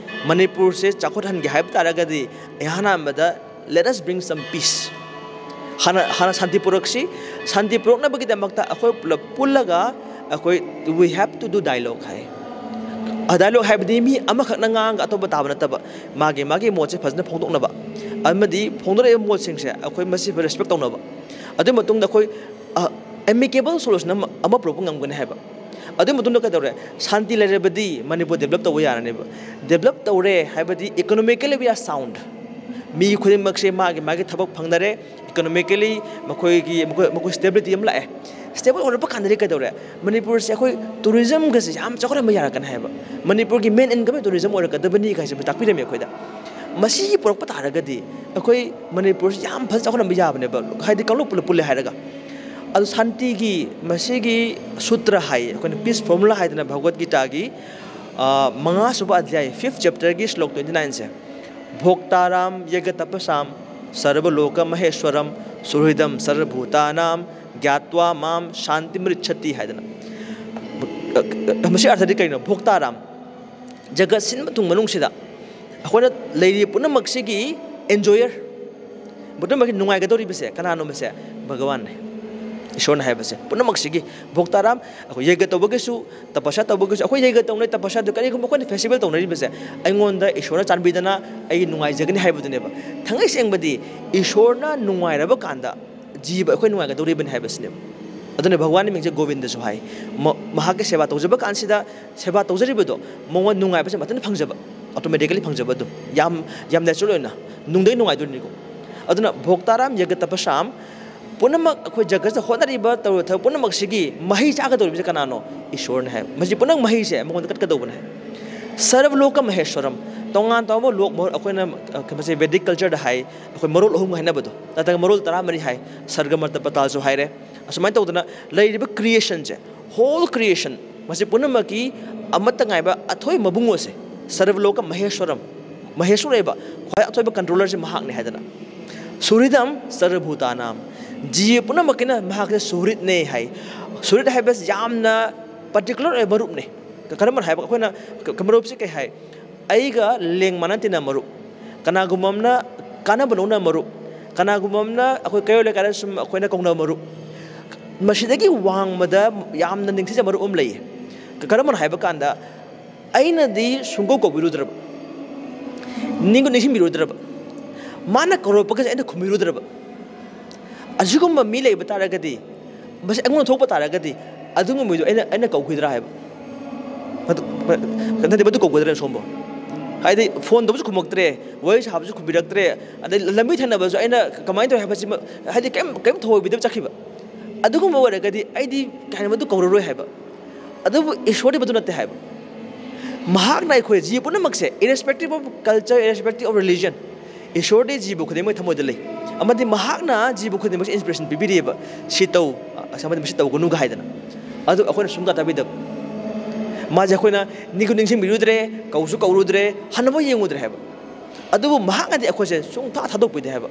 ꯃꯅꯤꯄꯨꯔꯁꯦ ꯆꯥꯎꯈꯠꯍꯟꯒꯦ ꯍꯥꯏꯕ ꯇꯥꯔꯒꯗꯤ, ꯏꯍꯥꯟ ꯍꯥꯟꯕꯗ let us bring some peace꯫ ꯍꯥꯟꯅ, ꯍꯥꯟꯅ ꯁꯥꯟꯇꯤ ꯄꯨꯔꯛꯁꯤ꯫ ꯁꯥꯟꯇꯤ ꯄꯨꯔꯛꯅꯕꯒꯤꯗꯃꯛꯇ ꯑꯩꯈꯣꯏ ꯄꯨꯂꯞ ꯄꯨꯜꯂꯒ ꯑꯩꯈꯣꯏ we have to do dialogue high. Dialogue ꯍꯥꯏꯕꯗꯤ ꯃꯤ ꯑꯃꯈꯛꯅ ꯉꯥꯡꯉꯒ ꯑꯇꯣꯞꯄ ꯇꯥꯕ ꯅꯠꯇꯕ, ꯃꯥꯒꯤ ꯃꯥꯒꯤ ꯃꯣꯠꯁꯦ ꯐꯖꯅ ꯐꯣꯡꯗꯣꯛꯅꯕ ꯑꯃꯗꯤ ꯐꯣꯡꯗꯣꯔꯛꯏꯕ ꯃꯣꯠꯁꯤꯡꯁꯦ ꯑꯩꯈꯣꯏ ꯃꯁꯤ ꯔꯦꯁꯄꯦꯛ ꯇꯧꯅꯕ꯫ ꯑꯗꯨꯒꯤ ꯃꯇꯨꯡꯗ ꯑꯩꯈꯣꯏ, ꯑ, amicable solution ꯑꯃ, ꯑꯃ ꯄꯨꯔꯛꯄ ꯉꯝꯒꯅꯤ ꯍꯥꯏꯕ꯫ ꯑꯗꯨꯒꯤ ꯃꯇꯨꯡꯗ ꯀꯩꯗꯧꯔꯦ? ꯁꯥꯟꯇꯤ ꯂꯩꯔꯕꯗꯤ ꯃꯅꯤꯄꯨꯔ develop ꯇꯧꯕ ꯌꯥꯔꯅꯦꯕ꯫ Develop ꯇꯧꯔꯦ ꯍꯥꯏꯕꯗꯤ economically we are sound꯫ ꯃꯤ ꯈꯨꯗꯤꯡꯃꯛꯁꯦ ꯃꯥꯒꯤ ꯃꯥꯒꯤ ꯊꯕꯛ ꯐꯪꯅꯔꯦ, economically ꯃꯈꯣꯏꯒꯤ, ꯃꯈꯣꯏ, ꯃꯈꯣꯏ stability ꯑꯃ ꯂꯥꯛꯑꯦ꯫ Stable ꯑꯣꯏꯔꯛꯄ ꯀꯥꯟꯗꯗꯤ ꯀꯩꯗꯧꯔꯦ? ꯃꯅꯤꯄꯨꯔꯁꯦ ꯑꯩꯈꯣꯏ tourism ꯒꯁꯦ ꯌꯥꯝ ꯆꯥꯎꯈꯠꯍꯟꯕ ꯌꯥꯔꯛꯀꯅꯤ ꯍꯥꯏꯕ꯫ ꯃꯅꯤꯄꯨꯔꯒꯤ main income tourism ꯑꯣꯏꯔꯛꯀꯗꯕꯅꯤ ꯀꯥꯏꯁꯦ ꯇꯥꯛꯄꯤꯔꯝꯃꯤ ꯑꯩꯈꯣꯏꯗ꯫ ꯃꯁꯤ ꯄꯨꯔꯛꯄ ꯇꯥꯔꯒꯗꯤ ꯑꯩꯈꯣꯏ ꯃꯅꯤꯄꯨꯔꯁꯤ ꯌꯥꯝ ꯐꯖꯅ ꯆꯥꯎꯈꯠꯍꯟꯕ ꯌꯥꯕꯅꯦꯕ, ꯍꯥꯏꯗꯤ ꯀꯥꯡꯂꯨꯞ ꯄꯨꯂꯞ ꯄꯨꯜꯂꯦ ꯍꯥꯏꯔꯒ꯫ ꯑꯗꯨ ꯁꯥꯟꯇꯤꯒꯤ ꯃꯁꯤꯒꯤ ꯁꯨꯇ꯭ꯔ ꯍꯥꯏ, ꯑꯩꯈꯣꯏꯅ peace formula ꯍꯥꯏꯗꯅ ꯚꯒꯋꯠ ꯒꯤꯇꯥꯒꯤ, ꯑ, ꯃꯉꯥꯁꯨꯕ ꯑꯙ꯭ꯌꯥꯏ, fifth chapter ꯒꯤ ꯁ꯭ꯂꯣꯛ twenty nine ꯁꯦ, "ꯚꯣꯛꯇꯥꯔꯥꯝ ꯌꯒ ꯇꯄꯁꯥꯝ ꯁꯔꯕ ꯂꯣꯀ ꯃꯍꯦꯁ꯭ꯋꯔꯝ ꯁꯨꯍ꯭ꯔꯤꯗꯝ ꯁꯔꯕ ꯚꯨꯇꯥꯅꯥꯝ ꯒ꯭ꯌꯥꯠꯋꯥ ꯃꯥꯝ ꯁꯥꯟꯇꯤ ꯃꯔꯤꯆꯇꯤ" ꯍꯥꯏꯗꯅ꯫ ꯃꯁꯤ ꯑꯔꯊꯗꯤ ꯀꯔꯤꯅꯣ? ꯚꯣꯛꯇꯥꯔꯥꯝ, ꯖꯒꯠ ꯁꯤꯟꯕ ꯊꯨꯡ ꯃꯅꯨꯡꯁꯤꯗ ꯑꯩꯈꯣꯏꯅ ꯂꯩꯔꯤꯕ ꯄꯨꯝꯅꯃꯛꯁꯤꯒꯤ enjoyer, ꯄꯨꯝꯅꯃꯛꯀꯤ ꯅꯨꯡꯉꯥꯏꯒꯗꯧꯔꯤꯕꯁꯦ ꯀꯅꯥꯅꯣ? ꯃꯁꯦ ꯚꯒꯋꯥꯟꯅꯦ, ꯏꯁꯣꯔꯅ ꯍꯥꯏꯕꯁꯦ꯫ ꯄꯨꯝꯅꯃꯛꯁꯤꯒꯤ ꯚꯣꯛꯇꯥꯔꯥꯝ, ꯑꯩꯈꯣꯏ ꯌꯒ ꯇꯧꯕꯒꯤꯁꯨ, ꯇꯄꯁꯥ ꯇꯧꯕꯒꯤꯁꯨ, ꯑꯩꯈꯣꯏ ꯌꯒ ꯇꯧꯅꯩ, ꯇꯄꯁꯥꯗꯨ ꯀꯔꯤꯒꯨꯝꯕ ꯑꯩꯈꯣꯏꯅ festival ꯇꯧꯅꯔꯤꯕꯁꯦ ꯑꯩꯉꯣꯟꯗ ꯏꯁꯣꯔꯅ ꯆꯥꯟꯕꯤꯗꯅ ꯑꯩ ꯅꯨꯡꯉꯥꯏꯖꯒꯅꯤ ꯍꯥꯏꯕꯗꯨꯅꯦꯕ꯫ ꯊꯥꯡꯉꯩ ꯁꯦꯡꯕꯗꯤ ꯏꯁꯣꯔꯅ ꯅꯨꯡꯉꯥꯏꯔꯕ ꯀꯥꯟꯗ ꯖꯤꯕ ꯑꯩꯈꯣꯏ ꯅꯨꯡꯉꯥꯏꯒꯗꯧꯔꯤꯕꯅꯤ ꯍꯥꯏꯕꯁꯤꯅꯦꯕ꯫ ꯑꯗꯨꯅ ꯚꯒꯋꯥꯟꯒꯤ ꯃꯤꯡꯁꯦ ꯒꯣꯕꯤꯟꯗꯁꯨ ꯍꯥꯏ꯫ ꯃ-, ꯃꯍꯥꯛꯀꯤ ꯁꯦꯕꯥ ꯇꯧꯖꯕ ꯀꯥꯟꯁꯤꯗ, ꯁꯦꯕꯥ ꯇꯧꯖꯔꯤꯕꯗꯣ ꯃꯉꯣꯟ ꯅꯨꯡꯉꯥꯏꯕꯁꯦ ꯃꯊꯟꯇ ꯐꯪꯖꯕ, automatically ꯐꯪꯖꯕ ꯑꯗꯨꯝ ꯌꯥꯝ, ꯌꯥꯝ natural ꯑꯣꯏꯅ ꯅꯨꯡꯗꯩ ꯅꯨꯡꯉꯥꯏꯗꯣꯏꯅꯤꯀꯣ꯫ ꯑꯗꯨꯅ ꯚꯣꯛꯇꯥꯔꯥꯝ ꯌꯒ ꯇꯄꯁꯥꯝ, ꯄꯨꯝꯅꯃꯛ ꯑꯩꯈꯣꯏ ꯖꯒꯠꯁꯤꯗ ꯍꯣꯠꯅꯔꯤꯕ ꯇꯧꯔꯤꯕ ꯊꯕꯛ ꯄꯨꯝꯅꯃꯛꯁꯤꯒꯤ ꯃꯍꯩ ꯆꯥꯒꯗꯧꯔꯤꯕꯁꯦ ꯀꯅꯥꯅꯣ? ꯏꯁꯣꯔꯅ ꯍꯥꯏ꯫ ꯃꯁꯤ ꯄꯨꯝꯅꯃꯛ ꯃꯍꯩꯁꯦ ꯃꯉꯣꯟꯗ ꯀꯠꯀꯗꯧꯕꯅꯦ ꯍꯥꯏ꯫ ꯁꯔꯕ ꯂꯣꯀ ꯃꯍꯦꯁ꯭ꯋꯔꯝ, ꯇꯣꯉꯥꯟ ꯇꯣꯉꯥꯟꯕ ꯂꯣꯛ ꯃꯔꯣꯜ ꯑꯩꯈꯣꯏꯅ, ꯑ, ꯀꯩꯅꯣꯁꯦ, ꯚꯦꯗꯤꯛ ꯀꯜꯆꯔꯗ ꯍꯥꯏ, ꯑꯩꯈꯣꯏ ꯃꯔꯣꯜ ꯑꯍꯨꯝ ꯍꯥꯏꯅꯕꯗꯣ, ꯅꯠꯇ꯭ꯔꯒ ꯃꯔꯣꯜ ꯇꯔꯥꯃꯔꯤ ꯍꯥꯏ, ꯁꯔꯒ, ꯃꯔꯇ, ꯄꯇꯥꯜꯁꯨ ꯍꯥꯏꯔꯦ꯫ ꯑꯁꯨꯃꯥꯏꯅ ꯇꯧꯗꯅ ꯂꯩꯔꯤꯕ ꯀ꯭ꯔꯤꯌꯦꯁꯟꯁꯦ, ꯍꯣꯜ ꯀ꯭ꯔꯤꯌꯦꯁꯟ, ꯃꯁꯤ ꯄꯨꯝꯅꯃꯛꯀꯤ ꯑꯃꯠꯇ ꯉꯥꯏꯕ ꯑꯊꯣꯏ ꯃꯕꯨꯡꯉꯣꯁꯦ, ꯁꯔꯕ ꯂꯣꯀ ꯃꯍꯦꯁ꯭ꯋꯔꯝ, ꯃꯍꯦꯁ꯭ꯋꯔ ꯑꯣꯏꯕ ꯈ꯭ꯋꯥꯏ ꯑꯊꯣꯏꯕ ꯀꯟꯇ꯭ꯔꯣꯂꯔꯁꯦ ꯃꯍꯥꯛꯅꯤ ꯍꯥꯏꯗꯅ꯫ ꯁꯨꯍ꯭ꯔꯤꯗꯝ ꯁꯔꯕꯚꯨꯇꯥꯅꯥꯝ, ꯖꯤꯕ ꯄꯨꯝꯅꯃꯛꯀꯤꯅ ꯃꯍꯥꯛꯁꯦ ꯁꯨꯍ꯭ꯔꯤꯠꯅꯦ ꯍꯥꯏ꯫ ꯁꯨꯍ꯭ꯔꯤꯠ ꯍꯥꯏꯕꯁꯤ ꯌꯥꯝꯅ ꯄꯥꯔꯇꯤꯀꯨꯂꯔ ꯑꯣꯏꯕ ꯃꯔꯨꯞꯅꯦ꯫ ꯀꯔꯝꯕꯅ ꯍꯥꯏꯕ ꯑꯩꯈꯣꯏꯅ, ꯃꯔꯨꯞꯁꯤ ꯀꯩ ꯍꯥꯏ? ꯑꯩꯒ ꯂꯦꯡ ꯃꯥꯟꯅ ꯇꯤꯟꯅ ꯃꯔꯨꯞ, ꯀꯅꯥꯒꯨꯝꯕ ꯑꯃꯅ ꯀꯥꯟꯅꯕ ꯂꯧꯅ ꯃꯔꯨꯞ, ꯀꯅꯥꯒꯨꯝꯕ ꯑꯃꯅ ꯑꯩꯈꯣꯏ ꯀꯩꯔꯣꯜ ꯂꯩꯀꯥꯏꯗ ꯁꯨꯝ ꯑꯩꯈꯣꯏꯅ ꯀꯧꯅꯕ ꯃꯔꯨꯞ, ꯃꯁꯤꯗꯒꯤ ꯋꯥꯡꯃꯗ ꯌꯥꯝꯅ ꯅꯤꯡꯊꯤꯖ ꯃꯔꯨꯞ ꯑꯃ ꯂꯩꯌꯦ꯫ ꯀ-, ꯀꯔꯝꯕꯅꯣ ꯍꯥꯏꯕ ꯀꯥꯟꯗ, ꯑꯩꯅꯗꯤ ꯁꯨꯡꯀꯧ ꯀꯧꯕꯤꯔꯨꯗ꯭ꯔꯕ, ꯅꯤꯡꯕꯨ ꯅꯤꯡꯁꯤꯡꯕꯤꯔꯨꯗ꯭ꯔꯕ, ꯃꯥꯅ ꯀꯧꯔꯛꯄꯒꯁꯦ ꯑꯩꯅ ꯈꯨꯝꯕꯤꯔꯨꯗ꯭ꯔꯕ, ꯑꯁꯤꯒꯨꯝꯕ ꯃꯤ ꯂꯩꯕ ꯇꯥꯔꯒꯗꯤ, ꯃꯁꯤ ꯑꯩꯉꯣꯟꯗ ꯊꯣꯛꯄ ꯇꯥꯔꯒꯗꯤ, ꯑꯗꯨꯒꯨꯝꯕ ꯃꯤꯗꯣ ꯑꯩꯅ, ꯑꯩꯅ ꯀꯧꯈꯤꯗ꯭ꯔꯥ ꯍꯥꯏꯕ? ꯃꯗꯨ, ꯅꯠꯇꯦ, ꯃꯗꯨ ꯀꯧꯒꯗ꯭ꯔꯥ ꯁꯣꯝꯕꯨ? ꯍꯥꯏꯗꯤ ꯐꯣꯟ ꯇꯧꯕꯁꯨ ꯈꯨꯝꯃꯛꯇ꯭ꯔꯦ, ꯋꯥꯔꯤ ꯁꯥꯕꯁꯨ ꯈꯨꯝꯕꯤꯔꯛꯇ꯭ꯔꯦ, ꯑꯗꯩ ꯂꯝꯕꯤ ꯊꯦꯡꯅꯕꯁꯨ ꯑꯩꯅ ꯀꯃꯥꯏꯅ ꯇꯧꯋꯤ ꯍꯥꯏꯕꯁꯤꯃ, ꯍꯥꯏꯗꯤ ꯀꯩꯝ, ꯀꯩꯝ ꯊꯧꯑꯣꯏꯕꯤꯗꯕ ꯆꯠꯈꯤꯕ꯫ ꯑꯗꯨꯒꯨꯝꯕ ꯑꯣꯏꯔꯒꯗꯤ ꯑꯩꯗꯤ ꯀꯩ ꯍꯥꯏꯅꯤ, ꯃꯗꯨ ꯀꯧꯔꯔꯣꯏ ꯍꯥꯏꯕ꯫ ꯑꯗꯨꯕꯨ ꯏꯁꯣꯔꯗꯤ ꯃꯗꯨ ꯅꯠꯇꯦ ꯍꯥꯏꯕ꯫ ꯃꯍꯥꯛꯅ ꯑꯩꯈꯣꯏ ꯖꯤꯕ ꯄꯨꯝꯅꯃꯛꯁꯦ, irrespective of culture, irrespective of religion, ꯏꯁꯣꯔꯗꯤ ꯖꯤꯕ ꯈꯨꯗꯤꯡꯃꯛ ꯊꯃꯣꯏꯗ ꯂꯩ꯫ ꯑꯃꯗꯤ ꯃꯍꯥꯛꯅ ꯖꯤꯕ ꯈꯨꯗꯤꯡꯃꯛꯁꯦ inspiration ꯄꯤꯕꯤꯔꯤꯑꯕ, "ꯁꯤ ꯇꯧ, ꯑꯃꯗꯤ ꯃꯁꯤ ꯇꯧꯒꯅꯨꯒ" ꯍꯥꯏꯗꯅ꯫ ꯑꯗꯨ ꯑꯩꯈꯣꯏꯅ ꯁꯨꯡꯇꯥ ꯇꯥꯕꯤꯗꯕ꯫ ꯃꯥꯁꯦ ꯑꯩꯈꯣꯏꯅ ꯅꯤꯡꯁꯨ ꯅꯤꯡꯁꯤꯡꯕꯤꯔꯨꯗ꯭ꯔꯦ, ꯀꯧꯁꯨ ꯀꯧꯔꯨꯗ꯭ꯔꯦ, ꯍꯟꯅꯐꯥꯎ ꯌꯦꯡꯉꯨꯗ꯭ꯔꯦ ꯍꯥꯏꯕ꯫ ꯑꯗꯨꯕꯨ ꯃꯍꯥꯛꯅꯗꯤ ꯑꯩꯈꯣꯏꯁꯦ ꯁꯨꯡꯊꯥ ꯊꯥꯗꯣꯛꯄꯤꯗꯦ ꯍꯥꯏꯕ꯫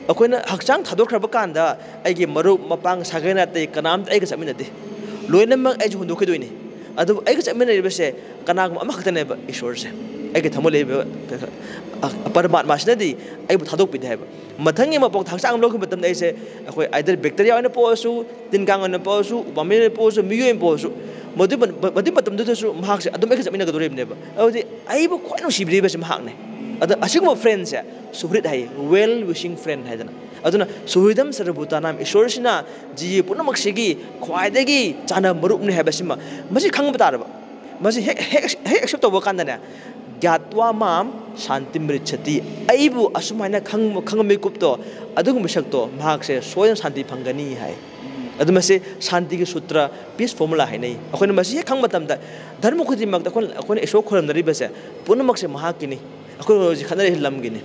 ꯑꯩꯈꯣꯏꯅ ꯍꯛꯆꯥꯡ ꯊꯥꯗꯣꯛꯈ꯭ꯔꯕ ꯀꯥꯟꯗ ꯑꯩꯒꯤ ꯃꯔꯨꯞ, ꯃꯄꯥꯡ, ꯁꯥꯒꯩ, ꯅꯥꯇꯩ ꯀꯅꯥꯝꯇ ꯑꯩꯒ ꯆꯠꯃꯤꯟꯅꯗꯦ꯫ ꯂꯣꯏꯅꯃꯛ ꯑꯩꯁꯦ ꯍꯨꯟꯗꯣꯛꯈꯤꯗꯣꯏꯅꯤ꯫ ꯑꯗꯨꯕꯨ ꯑꯩꯒ ꯆꯠꯃꯤꯟꯅꯔꯤꯕꯁꯦ ꯀꯅꯥꯒꯨꯝꯕ ꯑꯃꯈꯛꯇꯅꯦꯕ, ꯏꯁꯣꯔꯁꯦ꯫ ꯑꯩꯒꯤ ꯊꯃꯣꯏ ꯂꯩꯔꯤꯕ, ꯑ, ꯄꯔꯃꯥꯠꯃꯥꯁꯤꯅꯗꯤ ꯑꯩꯕꯨ ꯊꯥꯗꯣꯛꯄꯤꯗꯦ ꯍꯥꯏꯕ꯫ ꯃꯊꯪꯒꯤ ꯃꯄꯣꯛꯇ ꯍꯛꯆꯥꯡ ꯑꯃ ꯂꯧꯈꯤꯕ ꯃꯇꯝꯗ ꯑꯩꯁꯦ, ꯑꯩꯈꯣꯏ either bacteria ꯑꯣꯏꯅ ꯄꯣꯛꯑꯁꯨ, ꯇꯤꯟ ꯀꯥꯡ ꯑꯣꯏꯅ ꯄꯣꯛꯑꯁꯨ, ꯎꯄꯥꯝꯕꯤ ꯑꯣꯏꯅ ꯄꯣꯛꯑꯁꯨ, ꯃꯤꯑꯣꯏ ꯑꯣꯏꯅ ꯄꯣꯛꯑꯁꯨ, ꯃꯗꯨ, ꯃꯗꯨꯒꯤ ꯃꯇꯝꯗꯨꯗꯁꯨ ꯃꯍꯥꯛꯁꯦ ꯑꯗꯨꯝ ꯑꯩꯒ ꯆꯠꯃꯤꯟꯅꯒꯗꯧꯔꯤꯕꯅꯦꯕ꯫ ꯑꯗꯨꯗꯤ ꯑꯩꯕꯨ ꯈ꯭ꯋꯥꯏ ꯅꯨꯡꯁꯤꯕꯤꯔꯤꯕꯁꯦ ꯃꯍꯥꯛꯅꯦ꯫ ꯑꯗ ꯑꯁꯤꯒꯨꯝꯕ ꯐ꯭ꯔꯦꯟꯁꯦ ꯁꯨꯍ꯭ꯔꯤꯠ ꯍꯥꯏ, well wishing friend ꯍꯥꯏꯗꯅ꯫ ꯑꯗꯨꯅ ꯁꯨꯍ꯭ꯔꯤꯗꯝ ꯁꯔꯕꯚꯨꯇꯥꯅꯥꯝ, ꯏꯁꯣꯔꯁꯤꯅ ꯖꯤꯕ ꯄꯨꯝꯅꯃꯛꯁꯤꯒꯤ ꯈ꯭ꯋꯥꯏꯗꯒꯤ ꯆꯥꯟꯅꯕ ꯃꯔꯨꯞꯅꯤ ꯍꯥꯏꯕꯁꯤꯃ, ꯃꯁꯤ ꯈꯪꯕ ꯇꯥꯔꯕ꯫ ꯃꯁꯤ ꯍꯦꯛ, ꯍꯦꯛ, ꯍꯦꯛ ꯑꯦꯛꯁꯦꯞ ꯇꯧꯕ ꯀꯥꯟꯗꯅꯦ, "ꯒ꯭ꯌꯥꯠꯋꯥ ꯃꯥꯝ ꯁꯥꯟꯇꯤꯝ ꯔꯤꯆꯇꯤ", ꯑꯩꯕꯨ ꯑꯁꯨꯃꯥꯏꯅ ꯈꯪꯕ, ꯈꯪꯕ ꯃꯤꯀꯨꯞꯇꯣ, ꯑꯗꯨꯒꯨꯝꯕ ꯃꯤꯁꯛꯇꯣ ꯃꯍꯥꯛꯁꯦ ꯁꯣꯏꯗꯅ ꯁꯥꯟꯇꯤ ꯐꯪꯒꯅꯤ ꯍꯥꯏ꯫ ꯑꯗꯨ ꯃꯁꯤ ꯁꯥꯟꯇꯤꯒꯤ ꯁꯨꯇ꯭ꯔ, peace formula ꯍꯥꯏꯅꯩ꯫ ꯑꯩꯈꯣꯏꯅ ꯃꯁꯤ ꯍꯦꯛ ꯈꯪꯕ ꯃꯇꯝꯗ ꯙꯔꯃ ꯈꯨꯗꯤꯡꯃꯛꯇ ꯑꯩꯈꯣꯏꯅ, ꯑꯩꯈꯣꯏꯅ ꯏꯁꯣꯔ ꯈꯣꯏꯔꯝꯅꯔꯤꯕꯁꯦ ꯄꯨꯝꯅꯃꯛꯁꯦ ꯃꯍꯥꯛꯀꯤꯅꯤ꯫ ꯑꯩꯈꯣꯏ ꯍꯧꯖꯤꯛ ꯈꯠꯅꯔꯤꯁꯦ ꯂꯝꯒꯤꯅꯤ꯫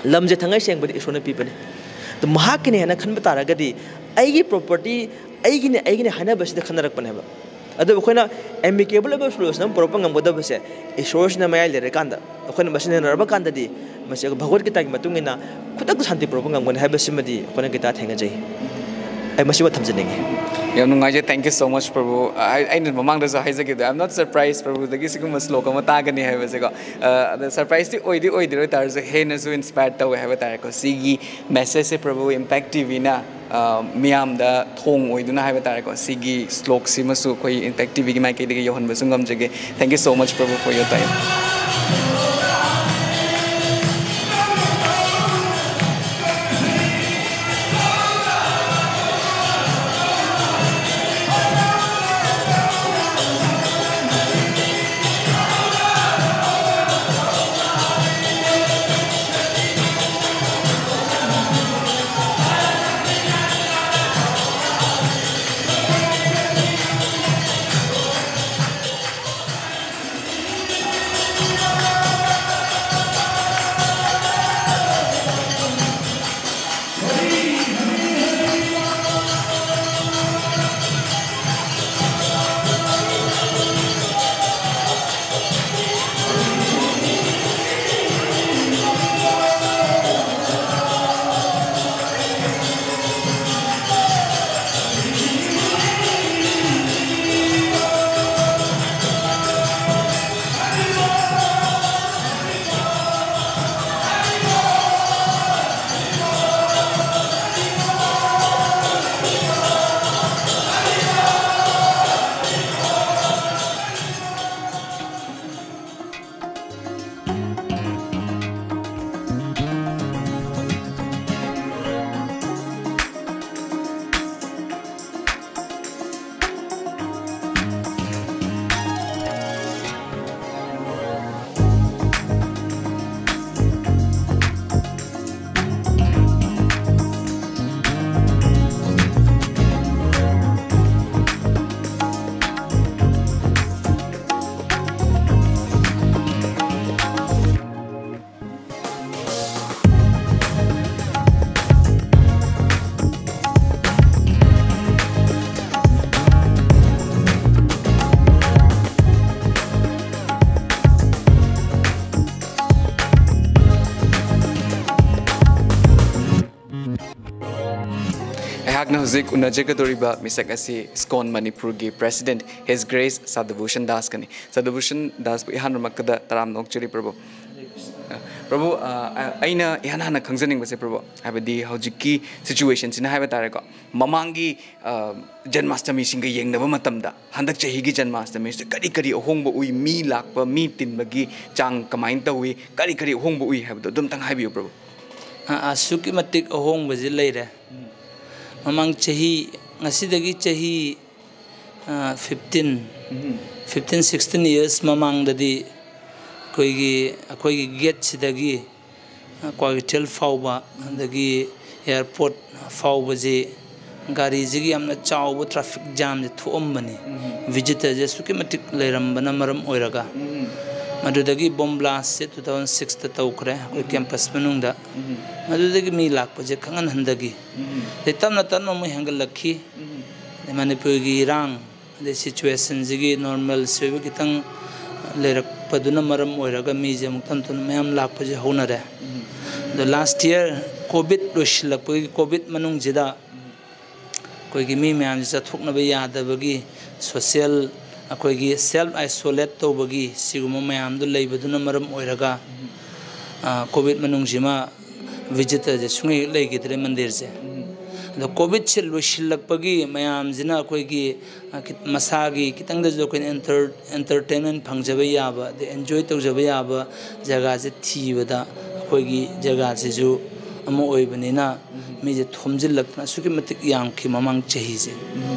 ꯂꯝꯁꯦ ꯊꯥꯡꯉꯩ ꯁꯦꯡꯕꯗꯤ ꯏꯁꯣꯔꯅ ꯄꯤꯕꯅꯤ꯫ ꯑꯗꯨ ꯃꯍꯥꯛꯀꯤꯅꯤ ꯍꯥꯏꯅ ꯈꯟꯕ ꯇꯥꯔꯒꯗꯤ ꯑꯩꯒꯤ property, ꯑꯩꯒꯤꯅꯤ, ꯑꯩꯒꯤꯅꯤ ꯍꯥꯏꯅꯕꯁꯤꯗ ꯈꯠꯅꯔꯛꯄꯅꯦꯕ꯫ ꯑꯗꯨ ꯑꯩꯈꯣꯏꯅ amicable ꯑꯣꯏꯕ solution ꯑꯃ ꯄꯨꯔꯛꯄ ꯉꯝꯒꯗꯕꯁꯦ ꯏꯁꯣꯔꯁꯤꯅ ꯃꯌꯥꯏ ꯂꯩꯔꯀꯥꯟꯗ, ꯑꯩꯈꯣꯏꯅ ꯃꯁꯤ ꯅꯩꯅꯔꯕ ꯀꯥꯟꯗꯗꯤ ꯃꯁꯤ ꯑꯩꯈꯣꯏ ꯚꯒꯋꯠ ꯒꯤꯇꯥꯒꯤ ꯃꯇꯨꯡ ꯏꯟꯅ ꯈꯨꯗꯛꯇ ꯁꯥꯟꯇꯤ ꯄꯨꯔꯛꯄ ꯉꯝꯒꯅꯤ ꯍꯥꯏꯕꯁꯤꯃꯗꯤ ꯑꯩꯈꯣꯏꯅ ꯒꯤꯇꯥ ꯊꯦꯡꯅꯖꯩ꯫ ꯑꯩ ꯃꯁꯤꯃ ꯊꯝꯖꯅꯤꯡꯉꯤ꯫ ꯌꯥꯝ ꯅꯨꯡꯉꯥꯏꯖꯩ꯫ Thank you so much, ꯄ꯭ꯔꯚꯨ꯫ ꯑꯩ, ꯑꯩꯅ ꯃꯃꯥꯡꯗꯁꯨ ꯍꯥꯏꯖꯈꯤꯕꯗꯣ, I'm not surprised ꯄ꯭ꯔꯚꯨꯗꯒꯤ ꯁꯤꯒꯨꯝꯕ ꯁ꯭ꯂꯣꯛ ꯑꯃ ꯇꯥꯒꯅꯤ ꯍꯥꯏꯕꯁꯦꯀꯣ꯫ ꯑ, ꯑꯗ surprise ꯇꯤ ꯑꯣꯏꯗꯤ ꯑꯣꯏꯗꯦ, ꯑꯗꯨ ꯑꯣꯏ ꯇꯥꯔꯁꯨ ꯍꯦꯟꯅꯁꯨ inspire ꯇꯧꯋꯦ ꯍꯥꯏꯕ ꯇꯥꯔꯦꯀꯣ꯫ ꯁꯤꯒꯤ message ꯁꯦ ꯄ꯭ꯔꯚꯨ Impact ꯇꯤ ꯚꯤꯅ, ꯑ, ꯃꯤꯌꯥꯝꯗ ꯊꯣꯡ ꯑꯣꯏꯗꯨꯅ ꯍꯥꯏꯕ ꯇꯥꯔꯦꯀꯣ, ꯁꯤꯒꯤ ꯁ꯭ꯂꯣꯛꯁꯤꯃꯁꯨ ꯑꯩꯈꯣꯏ Impact ꯇꯤ ꯚꯤꯒꯤ ꯃꯥꯏꯀꯩꯗꯒꯤ ꯌꯧꯍꯟꯕꯁꯨ ꯉꯝꯖꯒꯦ꯫ Thank you so much, ꯄ꯭ꯔꯚꯨ, for your time. ꯑꯩꯍꯥꯛꯅ ꯍꯧꯖꯤꯛ ꯎꯅꯖꯒꯗꯧꯔꯤꯕ ꯃꯤꯁꯛ ꯑꯁꯤ ꯏꯁꯀꯣꯟ ꯃꯅꯤꯄꯨꯔꯒꯤ President His Grace ꯁꯥꯗꯨꯚꯨꯁꯟ ꯗꯥꯁꯀꯅꯤ꯫ ꯁꯥꯗꯨꯚꯨꯁꯟ ꯗꯥꯁꯄꯨ ꯏꯍꯥꯟ ꯍꯥꯟꯕꯃꯛꯇꯗ ꯇꯔꯥꯝꯅ ꯑꯣꯛꯆꯔꯤ, ꯄ꯭ꯔꯚꯨ꯫ ꯑ, ꯄ꯭ꯔꯚꯨ, ꯑ, ꯑ, ꯑꯩꯅ ꯏꯍꯥꯟ ꯍꯥꯟꯅ ꯈꯪꯖꯅꯤꯡꯕꯁꯦ, ꯄ꯭ꯔꯚꯨ, ꯍꯥꯏꯕꯗꯤ ꯍꯧꯖꯤꯛꯀꯤ situationꯁꯤꯅ ꯍꯥꯏꯕ ꯇꯥꯔꯦꯀꯣ, ꯃꯃꯥꯡꯒꯤ, ꯑ, ꯖꯟꯃꯥꯁꯇꯃꯤꯁꯤꯡꯒ ꯌꯦꯡꯅꯕ ꯃꯇꯝꯗ ꯍꯟꯗꯛ ꯆꯍꯤꯒꯤ ꯖꯟꯃꯥꯁꯇꯃꯤꯁꯤꯗ ꯀꯔꯤ ꯀꯔꯤ ꯑꯍꯣꯡꯕ ꯎꯏ, ꯃꯤ ꯂꯥꯛꯄ, ꯃꯤ ꯇꯤꯟꯕꯒꯤ ꯆꯥꯡ ꯀꯃꯥꯏꯅ ꯇꯧꯏ, ꯀꯔꯤ ꯀꯔꯤ ꯑꯍꯣꯡꯕ ꯎꯏ ꯍꯥꯏꯕꯗꯣ ꯑꯗꯨꯝꯇꯪ ꯍꯥꯏꯕꯤꯌꯨ, ꯄ꯭ꯔꯚꯨ꯫ ꯑ, ꯑꯁꯨꯛꯀꯤ ꯃꯇꯤꯛ ꯑꯍꯣꯡꯕꯁꯤ ꯂꯩꯔꯦ꯫ ꯃꯃꯥꯡ ꯆꯍꯤ, ꯉꯁꯤꯗꯒꯤ ꯆꯍꯤ, ꯑ, fifteen, fifteen, sixteen years ꯃꯃꯥꯡꯗꯗꯤ ꯑꯩꯈꯣꯏꯒꯤ, ꯑꯩꯈꯣꯏꯒꯤ ꯒꯦꯠꯁꯤꯗꯒꯤ, ꯑ, ꯀ꯭ꯋꯥꯀꯩꯊꯦꯜ ꯐꯥꯎꯕ, ꯑꯗꯒꯤ airport ꯐꯥꯎꯕꯁꯤ ꯒꯥꯔꯤꯁꯤꯒꯤ ꯌꯥꯝꯅ ꯆꯥꯎꯕ traffic jamꯁꯦ ꯊꯣꯛꯑꯝꯕꯅꯤ꯫ Visitorꯁꯦ ꯑꯁꯨꯛꯀꯤ ꯃꯇꯤꯛ ꯂꯩꯔꯝꯕꯅ ꯃꯔꯝ ꯑꯣꯏꯔꯒ, ꯃꯗꯨꯗꯒꯤ bomb blastꯁꯦ two thousand sixꯇ ꯇꯧꯈ꯭ꯔꯦ ꯑꯩꯈꯣꯏ campus ꯃꯅꯨꯡꯗ꯫ ꯃꯗꯨꯗꯒꯤ ꯃꯤ ꯂꯥꯛꯄꯁꯦ ꯈꯪꯍꯟ ꯍꯟꯊꯈꯤ꯫ ꯑꯗꯩ ꯇꯞꯅ ꯇꯞꯅ ꯑꯃꯨꯛ ꯍꯦꯟꯒꯠꯂꯛꯈꯤ꯫ ꯑꯗꯩ ꯃꯅꯤꯄꯨꯔꯒꯤ ꯏꯔꯥꯡ, ꯑꯗꯩ situationꯁꯤꯒꯤ normalcy ꯑꯣꯏꯕ ꯈꯤꯇꯪ ꯂꯩꯔꯛꯄꯗꯨꯅ ꯃꯔꯝ ꯑꯣꯏꯔꯒ ꯃꯤꯁꯦ ꯑꯃꯨꯛ ꯇꯞꯅ ꯇꯞꯅ ꯃꯌꯥꯝ ꯂꯥꯛꯄꯁꯦ ꯍꯧꯅꯔꯦ꯫ ꯑꯗꯣ last year COVID ꯂꯣꯏꯁꯤꯜꯂꯛꯄꯒꯤ, COVID ꯃꯅꯨꯡꯁꯤꯗ ꯑꯩꯈꯣꯏꯒꯤ ꯃꯤ ꯃꯌꯥꯝꯁꯦ ꯆꯠꯊꯣꯛꯅꯕ ꯌꯥꯗꯕꯒꯤ social, ꯑꯩꯈꯣꯏꯒꯤ self isolate ꯇꯧꯕꯒꯤ ꯁꯤꯒꯨꯝꯕ ꯃꯌꯥꯝꯗꯨ ꯂꯩꯕꯗꯨꯅ ꯃꯔꯝ ꯑꯣꯏꯔꯒ, ꯑ, COVID ꯃꯅꯨꯡꯁꯤꯃ visitorꯁꯦ ꯁꯨꯡꯂꯩ ꯍꯦꯛ ꯂꯩꯈꯤꯗ꯭ꯔꯦ ꯃꯟꯗꯤꯔꯁꯦ꯫ ꯑꯗꯣ COVIDꯁꯦ ꯂꯣꯏꯁꯤꯜꯂꯛꯄꯒꯤ ꯃꯌꯥꯝꯁꯤꯅ ꯑꯩꯈꯣꯏꯒꯤ, ꯑ, ꯈꯤ-, ꯃꯁꯥꯒꯤ ꯈꯤꯇꯪꯗꯁꯨ ꯑꯩꯈꯣꯏꯅ enter-, entertainment ꯐꯪꯖꯕ ꯌꯥꯕ, ꯑꯗꯩ enjoy ꯇꯧꯖꯕ ꯌꯥꯕ ꯖꯒꯥꯁꯦ ꯊꯤꯕꯗ ꯑꯩꯈꯣꯏꯒꯤ ꯖꯒꯥꯁꯤꯁꯨ ꯑꯃ ꯑꯣꯏꯕꯅꯤꯅ ꯃꯤꯁꯦ ꯊꯣꯝꯖꯤꯜꯂꯛꯇꯅ ꯑꯁꯨꯛꯀꯤ ꯃꯇꯤꯛ ꯌꯥꯝꯈꯤ ꯃꯃꯥꯡ ꯆꯍꯤꯁꯦ꯫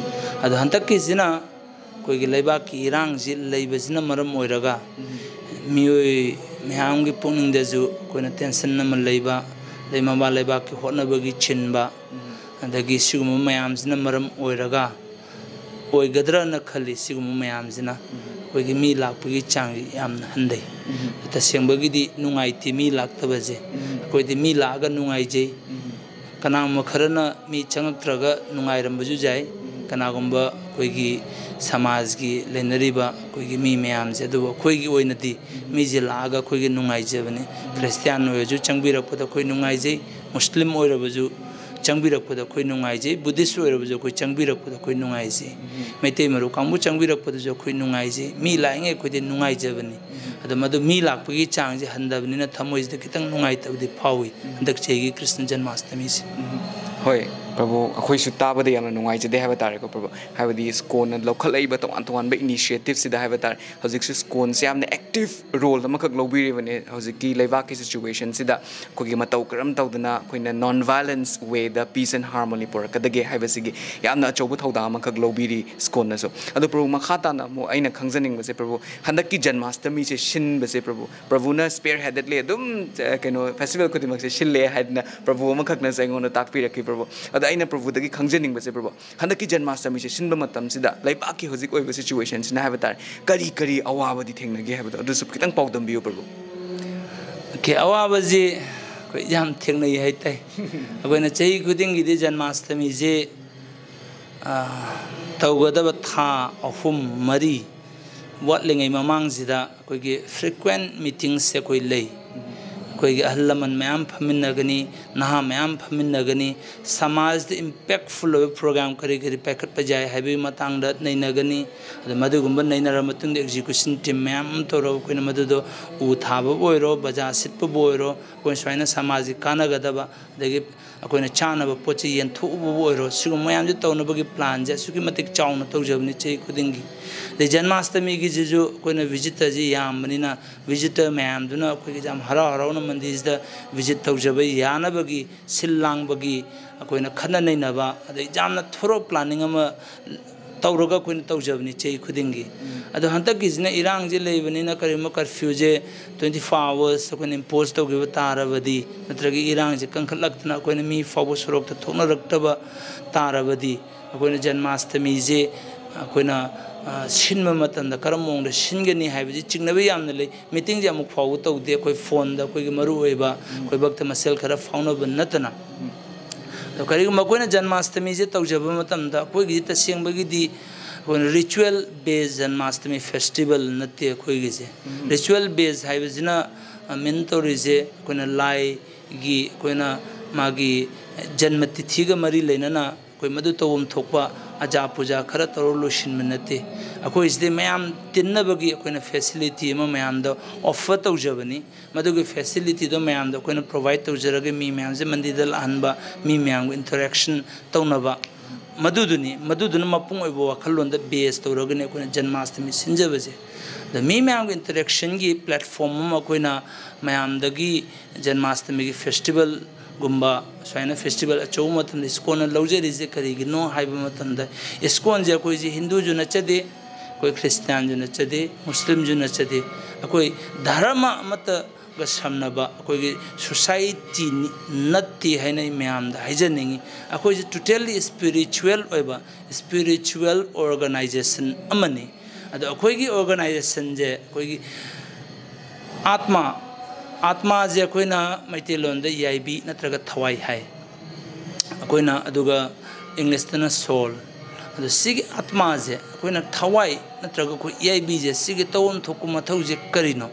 ꯑꯗꯣ ꯍꯟꯗꯛꯀꯤꯁꯤꯅ ꯑꯩꯈꯣꯏꯒꯤ ꯂꯩꯕꯥꯛꯀꯤ ꯏꯔꯥꯡꯁꯤ ꯂꯩꯕꯁꯤꯅ ꯃꯔꯝ ꯑꯣꯏꯔꯒ ꯃꯤꯑꯣꯏ ꯃꯌꯥꯝꯒꯤ ꯄꯨꯛꯅꯤꯡꯗꯁꯨ ꯑꯩꯈꯣꯏꯅ tension ꯑꯃ ꯂꯩꯕ, ꯑꯗꯩ ꯃꯃꯥ ꯂꯩꯕꯥꯛꯀꯤ ꯍꯣꯠꯅꯕꯒꯤ ꯆꯤꯟꯕ, ꯑꯗꯒꯤ ꯁꯤꯒꯨꯝꯕ ꯃꯌꯥꯝꯁꯤꯅ ꯃꯔꯝ ꯑꯣꯏꯔꯒ ꯑꯣꯏꯒꯗ꯭ꯔꯅ ꯈꯜꯂꯤ꯫ ꯁꯤꯒꯨꯝꯕ ꯃꯌꯥꯝꯁꯤꯅ ꯑꯩꯈꯣꯏꯒꯤ ꯃꯤ ꯂꯥꯛꯄꯒꯤ ꯆꯥꯡꯁꯤ ꯌꯥꯝꯅ ꯍꯟꯊꯩ꯫ ꯇꯁꯦꯡꯕꯒꯤꯗꯤ ꯅꯨꯡꯉꯥꯏꯇꯦ ꯃꯤ ꯂꯥꯛꯇꯕꯁꯦ꯫ ꯑꯩꯈꯣꯏꯗꯤ ꯃꯤ ꯂꯥꯛꯑꯒ ꯅꯨꯡꯉꯥꯏꯖꯩ꯫ ꯀꯅꯥꯒꯨꯝꯕ ꯈꯔꯅ ꯃꯤ ꯆꯪꯉꯛꯇ꯭ꯔꯒ ꯅꯨꯡꯉꯥꯏꯔꯝꯕꯁꯨ ꯌꯥꯏ꯫ ꯀꯅꯥꯒꯨꯝꯕ ꯑꯩꯈꯣꯏꯒꯤ ꯁꯃꯥꯖꯒꯤ ꯂꯩꯅꯔꯤꯕ ꯑꯩꯈꯣꯏꯒꯤ ꯃꯤ ꯃꯌꯥꯝꯁꯦ, ꯑꯗꯨꯕꯨ ꯑꯩꯈꯣꯏꯒꯤ ꯑꯣꯏꯅꯗꯤ ꯃꯤꯁꯦ ꯂꯥꯛꯑꯒ ꯑꯩꯈꯣꯏꯒꯤ ꯅꯨꯡꯉꯥꯏꯖꯕꯅꯤ꯫ ꯈ꯭ꯔꯤꯁꯇꯤꯌꯥꯟ ꯑꯣꯏꯔꯁꯨ ꯆꯪꯕꯤꯔꯛꯄꯗ ꯑꯩꯈꯣꯏ ꯅꯨꯡꯉꯥꯏꯖꯩ, ꯃꯨꯁꯂꯤꯝ ꯑꯣꯏꯔꯕꯁꯨ ꯆꯪꯕꯤꯔꯛꯄꯗ ꯑꯩꯈꯣꯏ ꯅꯨꯡꯉꯥꯏꯖꯩ꯫ ꯕꯨꯙꯤꯁ ꯑꯣꯏꯔꯕꯁꯨ ꯑꯩꯈꯣꯏ ꯆꯪꯕꯤꯔꯛꯄꯗ ꯑꯩꯈꯣꯏ ꯅꯨꯡꯉꯥꯏꯖꯩ꯫ ꯃꯩꯇꯩ ꯃꯔꯨꯞ ꯀꯥꯡꯕꯨ ꯆꯪꯕꯤꯔꯛꯄꯗꯁꯨ ꯑꯩꯈꯣꯏ ꯅꯨꯡꯉꯥꯏꯖꯩ꯫ ꯃꯤ ꯂꯥꯛꯏꯉꯩ ꯑꯩꯈꯣꯏꯗꯤ ꯅꯨꯡꯉꯥꯏꯖꯕꯅꯤ꯫ ꯑꯗꯣ ꯃꯗꯨ ꯃꯤ ꯂꯥꯛꯄꯒꯤ ꯆꯥꯡꯁꯦ ꯍꯟꯊꯕꯅꯤꯅ ꯊꯃꯣꯏꯁꯤꯗ ꯈꯤꯇꯪ ꯅꯨꯡꯉꯥꯏꯇꯕꯗꯤ ꯐꯥꯎꯏ ꯍꯟꯗꯛ ꯆꯍꯤꯒꯤ ꯀ꯭ꯔꯤꯁꯅ ꯖꯟꯃꯥꯁꯇꯃꯤꯁꯦ꯫ ꯍꯣꯏ, ꯄ꯭ꯔꯚꯨ, ꯑꯩꯈꯣꯏꯁꯨ ꯇꯥꯕꯗ ꯌꯥꯝꯅ ꯅꯨꯡꯉꯥꯏꯖꯗꯦ ꯍꯥꯏꯕ ꯇꯥꯔꯦꯀꯣ ꯄ꯭ꯔꯚꯨ꯫ ꯍꯥꯏꯕꯗꯤ ꯁ꯭ꯀꯣꯟꯅ ꯂꯧꯈꯠꯂꯛꯏꯕ ꯇꯣꯉꯥꯟ ꯇꯣꯉꯥꯟꯕ ꯏꯅꯤꯁꯤꯌꯦꯇꯤꯞꯁꯤꯗ ꯍꯥꯏꯕ ꯇꯥꯔꯦ, ꯍꯧꯖꯤꯛꯁꯨ ꯁ꯭ꯀꯣꯟꯁꯦ ꯌꯥꯝꯅ ꯑꯦꯛꯇꯤꯞ ꯔꯣꯜ ꯑꯃꯈꯛ ꯂꯧꯕꯤꯔꯤꯕꯅꯦ ꯍꯧꯖꯤꯛꯀꯤ ꯂꯩꯕꯥꯛꯀꯤ ꯁꯤꯆꯨꯋꯦꯁꯟꯁꯤꯗ꯫ ꯑꯩꯈꯣꯏꯒꯤ ꯃꯇꯧ ꯀꯔꯝ ꯇꯧꯗꯅ ꯑꯩꯈꯣꯏꯅ ꯅꯣꯟ ꯚꯥꯏꯂꯦꯟꯁ ꯋꯦꯗ ꯄꯤꯁ ꯑꯦꯟ ꯍꯥꯔꯃꯣꯅꯤ ꯄꯨꯔꯛꯀꯗꯒꯦ ꯍꯥꯏꯕꯁꯤꯒꯤ ꯌꯥꯝꯅ ꯑꯆꯧꯕ ꯊꯧꯗꯥꯡ ꯑꯃꯈꯛ ꯂꯧꯕꯤꯔꯤ ꯁ꯭ꯀꯣꯟꯅꯁꯨ꯫ ꯑꯗꯣ ꯄ꯭ꯔꯚꯨ, ꯃꯈꯥ ꯇꯥꯅ ꯑꯃꯨꯛ ꯑꯩꯅ ꯈꯪꯖꯅꯤꯡꯕꯁꯦ ꯄ꯭ꯔꯚꯨ, ꯍꯟꯗꯛꯀꯤ ꯖꯟꯃꯥꯁꯇꯃꯤꯁꯦ ꯁꯤꯟꯕꯁꯦ ꯄ꯭ꯔꯚꯨ, ꯄ꯭ꯔꯚꯨꯅ ꯁ꯭ꯄꯤꯌꯔ ꯍꯦꯗꯦꯠꯂꯤ ꯑꯗꯨꯝ, ꯑ, ꯀꯩꯅꯣ, ꯐꯦꯁꯇꯤꯚꯦꯜ ꯈꯨꯗꯤꯡꯃꯛꯁꯦ ꯁꯤꯜꯂꯦ ꯍꯥꯏꯗꯅ ꯄ꯭ꯔꯚꯨ ꯑꯃꯈꯛꯅꯁꯨ ꯑꯩꯉꯣꯟꯗ ꯇꯥꯛꯄꯤꯔꯛꯈꯤ ꯄ꯭ꯔꯚꯨ꯫ ꯑꯗꯣ ꯑꯩꯅ ꯄ꯭ꯔꯚꯨꯗꯒꯤ ꯈꯪꯖꯅꯤꯡꯕꯁꯦ ꯄ꯭ꯔꯚꯨ, ꯍꯟꯗꯛꯀꯤ ꯖꯟꯃꯥꯁꯇꯃꯤꯁꯦ ꯁꯤꯟꯕ ꯃꯇꯝꯁꯤꯗ ꯂꯩꯕꯥꯛꯀꯤ ꯍꯧꯖꯤꯛ ꯑꯣꯏꯕ ꯁꯤꯆꯨꯋꯦꯁꯟꯁꯤꯅ ꯍꯥꯏꯕ ꯇꯥꯔꯦ, ꯀꯔꯤ ꯀꯔꯤ ꯑꯋꯥꯕꯗꯤ ꯊꯦꯡꯅꯒꯦ ꯍꯥꯏꯕꯗꯣ ꯑꯗꯨꯁꯨ ꯈꯤꯇꯪ ꯄꯥꯎꯗꯝꯕꯤꯌꯨ ꯄ꯭ꯔꯚꯨ꯫ ꯑꯣꯀꯦ, ꯑꯋꯥꯕꯁꯤ ꯑꯩꯈꯣꯏ ꯌꯥꯝ ꯊꯦꯡꯅꯩ ꯍꯥꯏꯇꯥꯏ꯫ ꯑꯩꯈꯣꯏꯅ ꯆꯍꯤ ꯈꯨꯗꯤꯡꯒꯤꯗꯤ ꯖꯟꯃꯥꯁꯇꯃꯤꯁꯦ, ꯑ, ꯇꯧꯒꯗꯕ ꯊꯥ ꯑꯍꯨꯝ ꯃꯔꯤ ꯋꯥꯠꯂꯤꯉꯩ ꯃꯃꯥꯡꯁꯤꯗ ꯑꯩꯈꯣꯏꯒꯤ ꯐ꯭ꯔꯤꯀ꯭ꯋꯦꯟ ꯃꯤꯇꯤꯡꯁꯦ ꯑꯩꯈꯣꯏ ꯂꯩ꯫ ꯑꯩꯈꯣꯏꯒꯤ ꯑꯍꯜ ꯂꯃꯟ ꯃꯌꯥꯝ ꯐꯝꯃꯤꯟꯅꯒꯅꯤ, ꯅꯍꯥ ꯃꯌꯥꯝ ꯐꯝꯃꯤꯟꯅꯒꯅꯤ, ꯁꯃꯥꯖꯗ ꯏꯝꯄꯦꯛꯐꯨꯜ ꯑꯣꯏꯕ ꯄ꯭ꯔꯣꯒ꯭ꯔꯥꯝ ꯀꯔꯤ ꯀꯔꯤ ꯄꯥꯏꯈꯠꯄ ꯌꯥꯏ ꯍꯥꯏꯕꯒꯤ ꯃꯇꯥꯡꯗ ꯅꯩꯅꯒꯅꯤ꯫ ꯑꯗ ꯃꯗꯨꯒꯨꯝꯕ ꯅꯩꯅꯔ ꯃꯇꯨꯡꯗ ꯑꯦꯛꯖꯤꯀ꯭ꯌꯨꯁꯟ ꯇꯤꯝ ꯃꯌꯥꯝ ꯑꯃ ꯇꯧꯔꯒ ꯑꯩꯈꯣꯏꯅ ꯃꯗꯨꯗꯣ ꯎ ꯊꯥꯕꯕꯨ ꯑꯣꯏꯔꯣ, ꯕꯖꯥꯔ ꯁꯤꯠꯄꯕꯨ ꯑꯣꯏꯔꯣ, ꯑꯩꯈꯣꯏꯅ ꯁꯨꯃꯥꯏꯅ ꯁꯃꯥꯖꯒꯤ ꯀꯥꯟꯅꯒꯗꯕ, ꯑꯗꯒꯤ ꯑꯩꯈꯣꯏꯅ ꯆꯥꯅꯕ ꯄꯣꯠ ꯆꯩ ꯌꯦꯟꯊꯣꯛꯎꯕꯕꯨ ꯑꯣꯏꯔꯣ, ꯁꯤꯒꯨꯝꯕ ꯃꯌꯥꯝꯁꯦ ꯇꯧꯅꯕꯒꯤ ꯄ꯭ꯂꯥꯟꯁꯦ ꯑꯁꯨꯛꯀꯤ ꯃꯇꯤꯛ ꯆꯥꯎꯅ ꯇꯧꯖꯕꯅꯤ ꯆꯍꯤ ꯈꯨꯗꯤꯡꯒꯤ꯫ ꯑꯗꯩ ꯖꯟꯃꯥꯁꯇꯃꯤꯒꯤꯁꯤꯁꯨ ꯑꯩꯈꯣꯏꯅ ꯚꯤꯖꯤꯇꯔꯁꯤ ꯌꯥꯝꯕꯅꯤꯅ, ꯚꯤꯖꯤꯇꯔ ꯃꯌꯥꯝꯗꯨꯅ ꯑꯩꯈꯣꯏꯒꯤ ꯌꯥꯝ ꯍꯔꯥꯎ ꯍꯔꯥꯎꯅ ꯃꯟꯗꯤꯔꯁꯤꯗ ꯚꯤꯖꯤꯠ ꯇꯧꯖꯕ ꯌꯥꯅꯕꯒꯤ, ꯁꯤꯜ ꯂꯥꯡꯕꯒꯤ, ꯑꯩꯈꯣꯏꯅ ꯈꯟꯅ ꯅꯩꯅꯕ, ꯑꯗꯩ ꯌꯥꯝꯅ ꯊꯣꯔꯣ ꯄ꯭ꯂꯥꯅꯤꯡ ꯑꯃ ꯇꯧꯔꯒ ꯑꯩꯈꯣꯏꯅ ꯇꯧꯖꯕꯅꯤ ꯆꯍꯤ ꯈꯨꯗꯤꯡꯒꯤ꯫ ꯑꯗꯣ ꯍꯟꯗꯛꯀꯤꯁꯤꯅ ꯏꯔꯥꯡꯁꯦ ꯂꯩꯕꯅꯤꯅ ꯀꯔꯤꯒꯨꯝꯕ ꯀꯔꯐ꯭ꯌꯨꯁꯦ ꯇ꯭ꯋꯦꯟꯇꯤ ꯐꯣꯔ ꯑꯋꯥꯔꯁ ꯑꯩꯈꯣꯏꯅ ꯏꯝꯄꯣꯁ ꯇꯧꯈꯤꯕ ꯇꯥꯔꯕꯗꯤ, ꯅꯠꯇ꯭ꯔꯒ ꯏꯔꯥꯡꯁꯦ ꯀꯟꯈꯠꯂꯛꯇꯅ ꯑꯩꯈꯣꯏꯅ ꯃꯤ ꯐꯥꯎꯕ ꯁꯣꯔꯣꯛꯇ ꯊꯣꯛꯅꯔꯛꯇꯕ ꯇꯥꯔꯕꯗꯤ, ꯑꯩꯈꯣꯏꯅ ꯖꯟꯃꯥꯁꯇꯃꯤꯁꯦ ꯑꯩꯈꯣꯏꯅ, ꯑ, ꯁꯤꯟꯕ ꯃꯇꯝꯗ ꯀꯔꯝꯕ ꯃꯑꯣꯡꯗ ꯁꯤꯟꯒꯅꯤ ꯍꯥꯏꯕꯁꯤ ꯆꯤꯡꯅꯕ ꯌꯥꯝꯅ ꯂꯩ꯫ ꯃꯤꯇꯤꯡꯁꯦ ꯑꯃꯨꯛ ꯐꯥꯎꯕ ꯇꯧꯗꯦ꯫ ꯑꯩꯈꯣꯏ ꯐꯣꯟꯗ ꯑꯩꯈꯣꯏꯒꯤ ꯃꯔꯨꯑꯣꯏꯕ ꯑꯩꯈꯣꯏ ꯚꯛꯇ ꯃꯁꯦꯜ ꯈꯔ ꯐꯥꯎꯅꯕ ꯅꯠꯇꯅ꯫ ꯑꯗꯣ ꯀꯔꯤꯒꯨꯝꯕ ꯑꯩꯈꯣꯏꯅ ꯖꯟꯃꯥꯁꯇꯃꯤꯁꯦ ꯇꯧꯖꯕ ꯃꯇꯝꯗ ꯑꯩꯈꯣꯏꯒꯤꯗꯤ ꯇꯁꯦꯡꯕꯒꯤꯗꯤ ꯑꯩꯈꯣꯏꯅ ꯔꯤꯆꯨꯋꯦꯜ ꯕꯦꯁ ꯖꯟꯃꯥꯁꯇꯃꯤ ꯐꯦꯁꯇꯤꯚꯦꯜ ꯅꯠꯇꯦ ꯑꯩꯈꯣꯏꯒꯤꯁꯦ꯫ ꯔꯤꯆꯨꯋꯦꯜ ꯕꯦꯁ ꯍꯥꯏꯕꯁꯤꯅ, ꯑ, ꯃꯤꯟ ꯇꯧꯔꯤꯁꯦ ꯑꯩꯈꯣꯏꯅ ꯂꯥꯏꯒꯤ ꯑꯩꯈꯣꯏꯅ ꯃꯥꯒꯤ ꯖꯟꯃ ꯇꯤꯊꯤꯒ ꯃꯔꯤ ꯂꯩꯅꯅ ꯑꯩꯈꯣꯏ ꯃꯗꯨ ꯇꯧꯐꯝ ꯊꯣꯛꯄ ꯑꯖꯥ ꯄꯨꯖꯥ ꯈꯔ ꯇꯧꯔ ꯂꯣꯏꯁꯤꯟꯕ ꯅꯠꯇꯦ꯫ ꯑꯩꯈꯣꯏ ꯁꯤꯗꯤ ꯃꯌꯥꯝ ꯇꯤꯟꯅꯕꯒꯤ ꯑꯩꯈꯣꯏꯅ facility ꯑꯃ ꯃꯌꯥꯝꯗ offer ꯇꯧꯖꯕꯅꯤ꯫ ꯃꯗꯨꯒꯤ facilityꯗꯣ ꯃꯌꯥꯝꯗ ꯑꯩꯈꯣꯏꯅ provide ꯇꯧꯖꯔꯒ ꯃꯤ ꯃꯌꯥꯝꯁꯦ ꯃꯟꯗꯤꯔꯗ ꯂꯥꯛꯍꯟꯕ, ꯃꯤ ꯃꯌꯥꯝꯒ interaction ꯇꯧꯅꯕ, ꯃꯗꯨꯗꯨꯅꯤ, ꯃꯗꯨꯗꯨꯅ ꯃꯄꯨꯡ ꯑꯣꯏꯕ ꯋꯥꯈꯜꯂꯣꯟꯗ base ꯇꯧꯔꯒꯅꯤ ꯑꯩꯈꯣꯏꯅ ꯖꯟꯃꯥꯁꯇꯃꯤ ꯁꯤꯟꯖꯕꯁꯦ꯫ ꯑꯗ ꯃꯤ ꯃꯌꯥꯝꯒꯤ interactionꯒꯤ platform ꯑꯃ ꯑꯩꯈꯣꯏꯅ ꯃꯌꯥꯝꯗꯒꯤ ꯖꯟꯃꯥꯁꯇꯃꯤꯒꯤ festivalꯒꯨꯝꯕ ꯁꯨꯃꯥꯏꯅ festival ꯑꯆꯧꯕ ꯃꯇꯝꯗ ꯏꯁꯀꯣꯟꯅ ꯂꯧꯖꯔꯤꯁꯦ ꯀꯔꯤꯒꯤꯅꯣ ꯍꯥꯏꯕ ꯃꯇꯝꯗ, ꯏꯁꯀꯣꯟꯁꯦ ꯑꯩꯈꯣꯏꯁꯦ ꯍꯤꯟꯗꯨꯁꯨ ꯅꯠꯆꯗꯦ, ꯑꯩꯈꯣꯏ ꯈ꯭ꯔꯤꯁꯇꯤꯌꯥꯟꯁꯨ ꯅꯠꯆꯗꯦ, ꯃꯨꯁꯂꯤꯝꯁꯨ ꯅꯠꯆꯗꯦ, ꯑꯩꯈꯣꯏ ꯙꯔꯃ ꯑꯃꯠꯇꯒ ꯁꯝꯅꯕ ꯑꯩꯈꯣꯏꯒꯤ society ꯅꯠꯇꯦ ꯍꯥꯏꯅ ꯑꯩ ꯃꯌꯥꯝꯗ ꯍꯥꯏꯖꯅꯤꯡꯉꯤ꯫ ꯑꯩꯈꯣꯏꯁꯦ totally spiritual ꯑꯣꯏꯕ, spiritual organization ꯑꯃꯅꯤ꯫ ꯑꯗꯣ ꯑꯩꯈꯣꯏꯒꯤ organizationꯁꯦ ꯑꯩꯈꯣꯏꯒꯤ ꯑꯥꯠꯃꯥ, ꯑꯥꯠꯃꯥꯁꯦ ꯑꯩꯈꯣꯏꯅ ꯃꯩꯇꯩꯂꯣꯟꯗ ꯌꯥꯏꯕꯤ ꯅꯠꯇ꯭ꯔꯒ ꯊꯋꯥꯏ ꯍꯥꯏ ꯑꯩꯈꯣꯏꯅ, ꯑꯗꯨꯒ Englishꯇꯅ soul꯫ ꯑꯗꯣ ꯁꯤꯒꯤ ꯑꯥꯠꯃꯥꯁꯦ ꯑꯩꯈꯣꯏꯅ ꯊꯋꯥꯏ ꯅꯠꯇ꯭ꯔꯒ ꯑꯩꯈꯣꯏ ꯌꯥꯏꯕꯤꯁꯦ ꯁꯤꯒꯤ ꯇꯧꯐꯝ ꯊꯣꯛꯄ ꯃꯊꯧꯁꯦ ꯀꯔꯤꯅꯣ?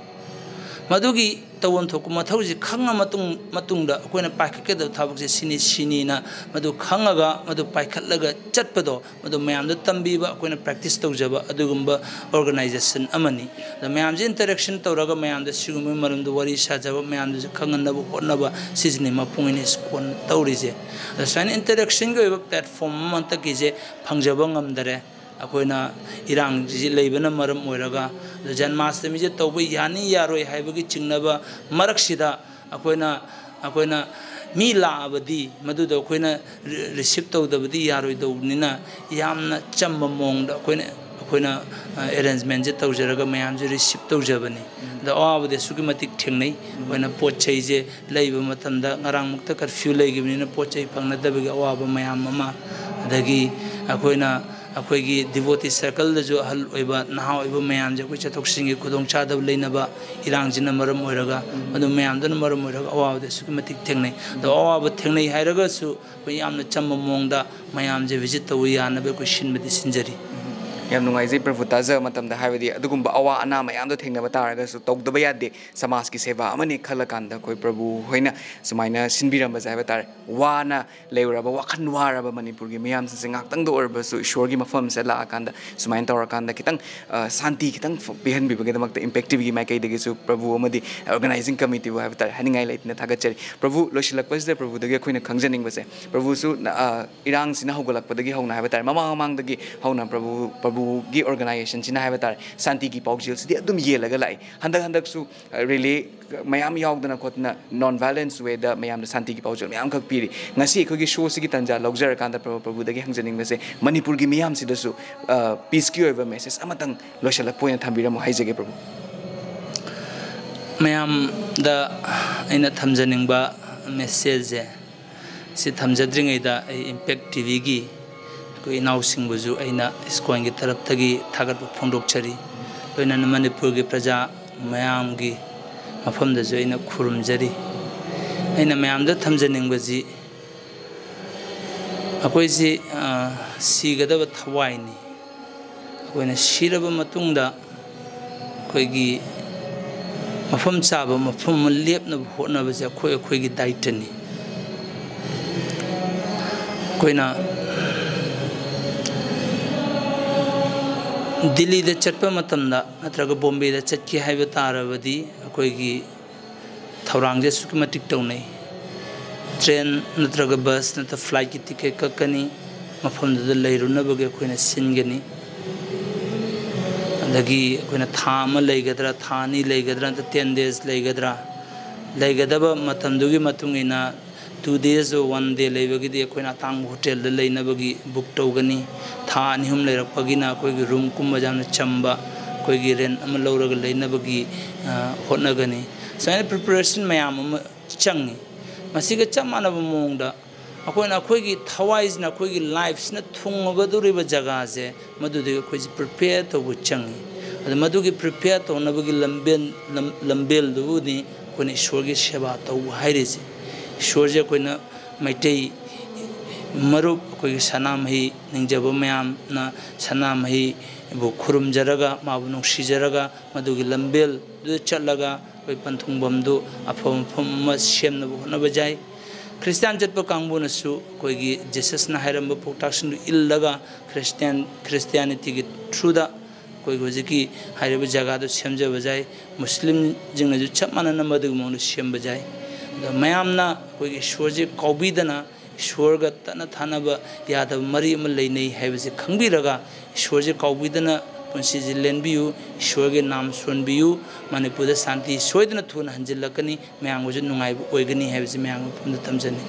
ꯃꯗꯨꯒꯤ ꯇꯧꯐꯝ ꯊꯣꯛꯄ ꯃꯊꯧꯁꯦ ꯈꯪꯉ ꯃꯇꯨꯡ, ꯃꯇꯨꯡꯗ ꯑꯩꯈꯣꯏꯅ ꯄꯥꯏꯈꯠꯀꯗꯕ ꯊꯕꯛꯁꯦ ꯁꯤꯅꯤ, ꯁꯤꯅꯤꯅ ꯃꯗꯨ ꯈꯪꯉꯒ ꯃꯗꯨ ꯄꯥꯏꯈꯠꯂꯒ ꯆꯠꯄꯗꯣ, ꯃꯗꯨ ꯃꯌꯥꯝꯗ ꯇꯝꯕꯤꯕ, ꯑꯩꯈꯣꯏꯅ practice ꯇꯧꯖꯕ ꯑꯗꯨꯒꯨꯝꯕ organization ꯑꯃꯅꯤ꯫ ꯑꯗꯣ ꯃꯌꯥꯝꯁꯦ interaction ꯇꯧꯔꯒ ꯃꯌꯥꯝꯗ ꯁꯤꯒꯨꯝꯕꯒꯤ ꯃꯔꯝꯗ ꯋꯥꯔꯤ ꯁꯥꯖꯕ, ꯃꯌꯥꯝꯗꯁꯨ ꯈꯪꯍꯟꯅꯕ ꯍꯣꯠꯅꯕ, ꯁꯤꯁꯤꯅꯤ ꯃꯄꯨꯡ ꯑꯣꯏꯅ ꯏꯁꯀꯣꯟꯅ ꯇꯧꯔꯤꯁꯦ꯫ ꯑꯗꯣ ꯁꯨꯃꯥꯏꯅ interactionꯒꯤ ꯑꯣꯏꯕ platform ꯑꯃ ꯍꯟꯗꯛꯀꯤꯁꯦ ꯐꯪꯖꯕ ꯉꯝꯗꯔꯦ꯫ ꯑꯩꯈꯣꯏꯅ ꯏꯔꯥꯡꯁꯤ ꯂꯩꯕꯅ ꯃꯔꯝ ꯑꯣꯏꯔꯒ, ꯑꯗꯣ ꯖꯟꯃꯥꯁꯇꯃꯤꯁꯦ ꯇꯧꯕ ꯌꯥꯅꯤ ꯌꯥꯔꯣꯏ ꯍꯥꯏꯕꯒꯤ ꯆꯤꯡꯅꯕ ꯃꯔꯛꯁꯤꯗ ꯑꯩꯈꯣꯏꯅ, ꯑꯩꯈꯣꯏꯅ ꯃꯤ ꯂꯥꯛꯑꯕꯗꯤ ꯃꯗꯨꯗ ꯑꯩꯈꯣꯏꯅ ꯔꯤ-, receive ꯇꯧꯗꯕꯗꯤ ꯌꯥꯔꯣꯏꯗꯧꯕꯅꯤꯅ, ꯌꯥꯝꯅ ꯆꯝꯕ ꯃꯑꯣꯡꯗ ꯑꯩꯈꯣꯏꯅ, ꯑꯩꯈꯣꯏꯅ, ꯑ, arrangementꯁꯦ ꯇꯧꯖꯔꯒ ꯃꯌꯥꯝꯁꯦ receive ꯇꯧꯖꯕꯅꯤ꯫ ꯑꯗꯣ ꯑꯋꯥꯕꯗꯤ ꯑꯁꯨꯛꯀꯤ ꯃꯇꯤꯛ ꯊꯦꯡꯅꯩ꯫ ꯑꯩꯈꯣꯏꯅ ꯄꯣꯠ ꯆꯩꯁꯦ ꯂꯩꯕ ꯃꯇꯝꯗ, ꯉꯔꯥꯡꯃꯨꯛꯇ curfew ꯂꯩꯈꯤꯕꯅꯤꯅ ꯄꯣꯠ ꯆꯩ ꯐꯪꯅꯗꯕꯒꯤ ꯑꯋꯥꯕ ꯃꯌꯥꯝ ꯑꯃ, ꯑꯗꯒꯤ ꯑꯩꯈꯣꯏꯅ, ꯑꯩꯈꯣꯏꯒꯤ devotee circleꯗꯁꯨ ꯑꯍꯜ ꯑꯣꯏꯕ, ꯅꯍꯥ ꯑꯣꯏꯕ ꯃꯌꯥꯝꯁꯦ ꯑꯩꯈꯣꯏ ꯆꯠꯊꯣꯛ ꯆꯠꯁꯤꯟꯒꯤ ꯈꯨꯗꯣꯡꯆꯥꯗꯕ ꯂꯩꯅꯕ ꯏꯔꯥꯡꯁꯤꯅ ꯃꯔꯝ ꯑꯣꯏꯔꯒ, ꯃꯗꯨ ꯃꯌꯥꯝꯗꯨꯅ ꯃꯔꯝ ꯑꯣꯏꯔꯒ ꯑꯋꯥꯕꯗꯤ ꯑꯁꯨꯛꯀꯤ ꯃꯇꯤꯛ ꯊꯦꯡꯅꯩ꯫ ꯑꯗꯣ ꯑꯋꯥꯕ ꯊꯦꯡꯅꯩ ꯍꯥꯏꯔꯒꯁꯨ ꯑꯩꯈꯣꯏ ꯌꯥꯝꯅ ꯆꯝꯕ ꯃꯑꯣꯡꯗ ꯃꯌꯥꯝꯁꯦ visit ꯇꯧꯕ ꯌꯥꯅꯕ ꯑꯩꯈꯣꯏ ꯁꯤꯟꯕꯗꯤ ꯁꯤꯟꯖꯔꯤ꯫ ꯌꯥꯝ ꯅꯨꯡꯉꯥꯏꯖꯩ ꯄ꯭ꯔꯚꯨ ꯇꯥꯖꯕ ꯃꯇꯝꯗ, ꯍꯥꯏꯕꯗꯤ ꯑꯗꯨꯒꯨꯝꯕ ꯑꯋꯥ ꯑꯅꯥ ꯃꯌꯥꯝꯗꯣ ꯊꯦꯡꯅꯕ ꯇꯥꯔꯒꯁꯨ ꯇꯧꯗꯕ ꯌꯥꯗꯦ, ꯁꯃꯥꯖꯀꯤ ꯁꯦꯕꯥ ꯑꯃꯅꯤ ꯈꯜꯂꯀꯥꯟꯗ ꯑꯩꯈꯣꯏ ꯄ꯭ꯔꯚꯨ ꯍꯣꯏꯅ ꯁꯨꯃꯥꯏꯅ ꯁꯤꯟꯕꯤꯔꯝꯕꯁꯦ ꯍꯥꯏꯕ ꯇꯥꯔꯦ꯫ ꯋꯥꯅ ꯂꯩꯔꯨꯔꯕ, ꯋꯥꯈꯜ ꯋꯥꯔꯕ ꯃꯅꯤꯄꯨꯔꯒꯤ ꯃꯤꯌꯥꯝꯁꯤꯡꯁꯦ ꯉꯥꯛꯇꯪꯗ ꯑꯣꯏꯔꯕꯁꯨ ꯏꯁꯣꯔꯒꯤ ꯃꯐꯝꯁꯤꯗ ꯂꯥꯛꯑꯀꯥꯟꯗ ꯁꯨꯃꯥꯏꯅ ꯇꯧꯔꯀꯥꯟꯗ ꯈꯤꯇꯪ, ꯑ, ꯁꯥꯟꯇꯤ ꯈꯤꯇꯪ ꯐ-, ꯄꯤꯍꯟꯕꯤꯕꯒꯤꯗꯃꯛꯇ ꯏꯝꯄꯦꯛ ꯇꯤꯚꯤꯒꯤ ꯃꯥꯏꯀꯩꯗꯒꯤꯁꯨ ꯄ꯭ꯔꯚꯨ ꯑꯃꯗꯤ ꯑꯣꯔꯒꯅꯥꯏꯖꯤꯡ ꯀꯃꯤꯇꯤꯕꯨ ꯍꯥꯏꯕ ꯇꯥꯔꯦ, ꯍꯥꯏꯅꯤꯡꯉꯥꯏ ꯂꯩꯇꯅ ꯊꯥꯒꯠꯆꯔꯤ꯫ ꯄ꯭ꯔꯚꯨ, ꯂꯣꯏꯁꯤꯜꯂꯛꯄꯁꯤꯗ ꯄ꯭ꯔꯚꯨꯗꯒꯤ ꯑꯩꯈꯣꯏꯅ ꯈꯪꯖꯅꯤꯡꯕꯁꯦ, ꯄ꯭ꯔꯚꯨꯁꯨ, ꯑ, ꯏꯔꯥꯡꯁꯤꯅ ꯍꯧꯒꯠꯂꯛꯄꯗꯒꯤ ꯍꯧꯅ ꯍꯥꯏꯕ ꯇꯥꯔꯦ, ꯃꯃꯥꯡ ꯃꯃꯥꯡꯗꯒꯤ ꯍꯧꯅ ꯄ꯭ꯔꯚꯨ, ꯄ꯭ꯔꯚꯨꯒꯤ ꯑꯣꯔꯒꯅꯥꯏꯖꯦꯁꯟꯁꯤꯅ ꯍꯥꯏꯕ ꯇꯥꯔꯦ, ꯁꯥꯟꯇꯤꯒꯤ ꯄꯥꯎꯖꯦꯜꯁꯤꯗꯤ ꯑꯗꯨꯝ ꯌꯦꯜꯂꯒ ꯂꯥꯛꯏ꯫ ꯍꯟꯗꯛ ꯍꯟꯗꯛꯁꯨ, ꯑ, ꯔꯦꯂꯤ ꯃꯌꯥꯝ ꯌꯥꯎꯗꯅ ꯈꯣꯠꯇꯅ non violence way ꯗ ꯃꯌꯥꯝꯗ ꯁꯥꯟꯇꯤꯒꯤ ꯄꯥꯎꯖꯦꯜ ꯃꯌꯥꯝꯈꯛ ꯄꯤꯔꯤ꯫ ꯉꯁꯤ ꯑꯩꯈꯣꯏꯒꯤ ꯁꯣꯁꯤꯒꯤ ꯇꯥꯟꯖꯥ ꯂꯧꯖꯔꯀꯥꯟꯗ ꯄ꯭ꯔꯚꯨ, ꯄ꯭ꯔꯚꯨꯗꯒꯤ ꯍꯪꯖꯅꯤꯡꯕꯁꯦ, ꯃꯅꯤꯄꯨꯔꯒꯤ ꯃꯤꯌꯥꯝꯁꯤꯗꯁꯨ, ꯑ, ꯄꯤꯁꯀꯤ ꯑꯣꯏꯕ ꯃꯦꯁꯦꯖ ꯑꯃꯇꯪ ꯂꯣꯏꯁꯤꯜꯂꯛꯄ ꯑꯣꯏꯅ ꯊꯝꯕꯤꯔꯝꯃꯨ ꯍꯥꯏꯖꯒꯦ ꯄ꯭ꯔꯚꯨ꯫ ꯃꯌꯥꯝꯗ ꯑꯩꯅ ꯊꯝꯖꯅꯤꯡꯕ ꯃꯦꯁꯦꯖꯁꯦ, ꯁꯤ ꯊꯝꯖꯗ꯭ꯔꯤꯉꯩꯗ ꯑꯩ ꯏꯝꯄꯦꯛ ꯇꯤꯚꯤꯒꯤ ꯑꯩꯈꯣꯏ ꯏꯅꯥꯎꯁꯤꯡꯕꯨꯁꯨ ꯑꯩꯅ ꯏꯁꯀꯣꯟꯒꯤ ꯇꯔꯞꯇꯒꯤ ꯊꯥꯒꯠꯄ ꯐꯣꯡꯗꯣꯛꯆꯔꯤ꯫ ꯂꯣꯏꯅꯅ ꯃꯅꯤꯄꯨꯔꯒꯤ ꯄ꯭ꯔꯖꯥ ꯃꯌꯥꯝꯒꯤ ꯃꯐꯝꯗꯁꯨ ꯑꯩꯅ ꯈꯨꯔꯨꯝꯖꯔꯤ꯫ ꯑꯩꯅ ꯃꯌꯥꯝꯗ ꯊꯝꯖꯅꯤꯡꯕꯁꯤ, ꯑꯩꯈꯣꯏꯁꯤ, ꯑ, ꯁꯤꯒꯗꯕ ꯊꯋꯥꯏꯅꯤ꯫ ꯑꯩꯈꯣꯏꯅ ꯁꯤꯔꯕ ꯃꯇꯨꯡꯗ ꯑꯩꯈꯣꯏꯒꯤ ꯃꯐꯝ ꯆꯥꯕ ꯃꯐꯝ ꯑꯃ ꯂꯦꯞꯅꯕ ꯍꯣꯠꯅꯕꯁꯦ ꯑꯩꯈꯣꯏ ꯑꯩꯈꯣꯏꯒꯤ ꯗꯥꯏꯇꯅꯤ꯫ ꯑꯩꯈꯣꯏꯅ ꯗꯤꯜꯂꯤꯗ ꯆꯠꯄ ꯃꯇꯝꯗ ꯅꯠꯇ꯭ꯔꯒ ꯕꯣꯝꯕꯦꯗ ꯆꯠꯀꯦ ꯍꯥꯏꯕ ꯇꯥꯔꯕꯗꯤ ꯑꯩꯈꯣꯏꯒꯤ ꯊꯧꯔꯥꯡꯁꯦ ꯑꯁꯨꯛꯀꯤ ꯃꯇꯤꯛ ꯇꯧꯅꯩ꯫ ꯇ꯭ꯔꯦꯟ ꯅꯠꯇ꯭ꯔꯒ ꯕꯁ ꯅꯠꯇ꯭ꯔꯒ ꯐ꯭ꯂꯥꯏꯠꯀꯤ ꯇꯤꯀꯦꯠ ꯀꯛꯀꯅꯤ, ꯃꯐꯝꯗꯨꯗ ꯂꯩꯔꯨꯅꯕꯒꯤ ꯑꯩꯈꯣꯏꯅ ꯁꯤꯟꯒꯅꯤ꯫ ꯑꯗꯒꯤ ꯑꯩꯈꯣꯏꯅ ꯊꯥ ꯑꯃ ꯂꯩꯒꯗ꯭ꯔꯥ, ꯊꯥ ꯑꯅꯤ ꯂꯩꯒꯗ꯭ꯔꯥ, ꯅꯠꯇ꯭ꯔꯒ ꯇꯦꯟ ꯗꯦꯖ ꯂꯩꯒꯗ꯭ꯔꯥ, ꯂꯩꯒꯗꯕ ꯃꯇꯝꯗꯨꯒꯤ ꯃꯇꯨꯡ ꯏꯟꯅ two days or one day ꯂꯩꯕꯒꯤꯗꯤ ꯑꯩꯈꯣꯏꯅ ꯑꯇꯥꯡꯕ ꯍꯣꯇꯦꯜꯗ ꯂꯩꯅꯕꯒꯤ ꯕꯨꯛ ꯇꯧꯒꯅꯤ꯫ ꯊꯥ ꯑꯅꯤ ꯑꯍꯨꯝ ꯂꯩꯔꯛꯄꯒꯤꯅ ꯑꯩꯈꯣꯏꯒꯤ ꯔꯨꯝ ꯀꯨꯝꯕ ꯌꯥꯝꯅ ꯆꯝꯕ, ꯑꯩꯈꯣꯏꯒꯤ ꯔꯦꯟ ꯑꯃ ꯂꯧꯔꯒ ꯂꯩꯅꯕꯒꯤ, ꯑ, ꯍꯣꯠꯅꯒꯅꯤ꯫ ꯁꯨꯃꯥꯏꯅ ꯄ꯭ꯔꯤꯄꯦꯔꯦꯁꯟ ꯃꯌꯥꯝ ꯑꯃ ꯆꯪꯉꯤ꯫ ꯃꯁꯤꯒ ꯆꯞ ꯃꯥꯟꯅꯕ ꯃꯑꯣꯡꯗ ꯑꯩꯈꯣꯏꯅ ꯑꯩꯈꯣꯏꯒꯤ ꯊꯋꯥꯏꯁꯤꯅ, ꯑꯩꯈꯣꯏꯒꯤ ꯂꯥꯏꯐꯁꯤꯅ ꯊꯨꯡꯉꯒꯗꯧꯔꯤꯕ ꯖꯒꯥꯁꯦ, ꯃꯗꯨꯗꯒꯤ ꯑꯩꯈꯣꯏꯁꯦ ꯄ꯭ꯔꯤꯄꯦꯌꯔ ꯇꯧꯕ ꯆꯪꯉꯤ꯫ ꯑꯗꯨ ꯃꯗꯨꯒꯤ ꯄ꯭ꯔꯤꯄꯦꯌꯔ ꯇꯧꯅꯕꯒꯤ ꯂꯝꯕꯦꯟ-, ꯂꯝ-, ꯂꯝꯕꯦꯜꯗꯨꯕꯨꯅꯤ ꯑꯩꯈꯣꯏꯅ ꯏꯁꯣꯔꯒꯤ ꯁꯦꯕꯥ ꯇꯧꯕ ꯍꯥꯏꯔꯤꯁꯦ꯫ ꯏꯁꯣꯔꯁꯦ ꯑꯩꯈꯣꯏꯅ ꯃꯩꯇꯩ ꯃꯔꯨꯞ ꯑꯩꯈꯣꯏꯒꯤ ꯁꯅꯥꯃꯍꯤ ꯅꯤꯡꯖꯕ ꯃꯌꯥꯝꯅ ꯁꯅꯥꯃꯍꯤꯕꯨ ꯈꯨꯔꯨꯝꯖꯔꯒ, ꯃꯥꯕꯨ ꯅꯨꯡꯁꯤꯖꯔꯒ, ꯃꯗꯨꯒꯤ ꯂꯝꯕꯦꯜꯗꯨꯗ ꯆꯠꯂꯒ ꯑꯩꯈꯣꯏ ꯄꯟꯊꯨꯡꯐꯝꯗꯨ ꯑꯐꯕ ꯃꯐꯝ ꯑꯃ ꯁꯦꯝꯅꯕ ꯍꯣꯠꯅꯕ ꯌꯥꯏ꯫ ꯈ꯭ꯔꯤꯁꯇꯤꯌꯥꯟ ꯆꯠꯄ ꯀꯥꯡꯕꯨꯅꯁꯨ ꯑꯩꯈꯣꯏꯒꯤ ꯖꯤꯁꯁꯅ ꯍꯥꯏꯔꯝꯕ ꯄꯥꯎꯇꯥꯛꯁꯤꯡꯗꯨ ꯏꯜꯂꯒ ꯈ꯭ꯔꯤꯁꯇꯤꯌꯥꯟ, ꯈ꯭ꯔꯤꯁꯇꯤꯌꯥꯅꯤꯇꯤꯒꯤ ꯊ꯭ꯔꯨꯗ ꯑꯩꯈꯣꯏꯒꯤ ꯍꯧꯖꯤꯛꯀꯤ ꯍꯥꯏꯔꯤꯕ ꯖꯒꯥꯗꯨ ꯁꯦꯝꯖꯕ ꯌꯥꯏ꯫ ꯃꯨꯁꯂꯤꯝꯁꯤꯡꯅꯁꯨ ꯆꯞ ꯃꯥꯟꯅꯅ ꯃꯗꯨꯒꯤ ꯃꯑꯣꯡꯗ ꯁꯦꯝꯕ ꯌꯥꯏ꯫ ꯑꯗꯣ ꯃꯌꯥꯝꯅ ꯑꯩꯈꯣꯏꯒꯤ ꯏꯁꯣꯔꯁꯦ ꯀꯥꯎꯕꯤꯗꯅ, ꯏꯁꯣꯔꯒ ꯇꯠꯅ ꯊꯥꯅꯕ ꯌꯥꯗꯕ ꯃꯔꯤ ꯑꯃ ꯂꯩꯅꯩ ꯍꯥꯏꯕꯁꯤ ꯈꯪꯕꯤꯔꯒ, ꯏꯁꯣꯔꯁꯦ ꯀꯥꯎꯕꯤꯗꯅ ꯄꯨꯟꯁꯤꯁꯦ ꯂꯦꯟꯕꯤꯌꯨ, ꯏꯁꯣꯔꯒꯤ ꯅꯥꯝ ꯁꯣꯟꯕꯤꯌꯨ꯫ ꯃꯅꯤꯄꯨꯔꯗ ꯁꯥꯟꯇꯤ ꯁꯣꯏꯗꯅ ꯊꯨꯅ ꯍꯟꯖꯤꯜꯂꯛꯀꯅꯤ, ꯃꯌꯥꯝꯒꯁꯨ ꯅꯨꯡꯉꯥꯏꯕ ꯑꯣꯏꯒꯅꯤ ꯍꯥꯏꯕꯁꯤ ꯃꯌꯥꯝꯒꯤ ꯃꯐꯝꯗ ꯊꯝꯖꯅꯤꯡꯏ꯫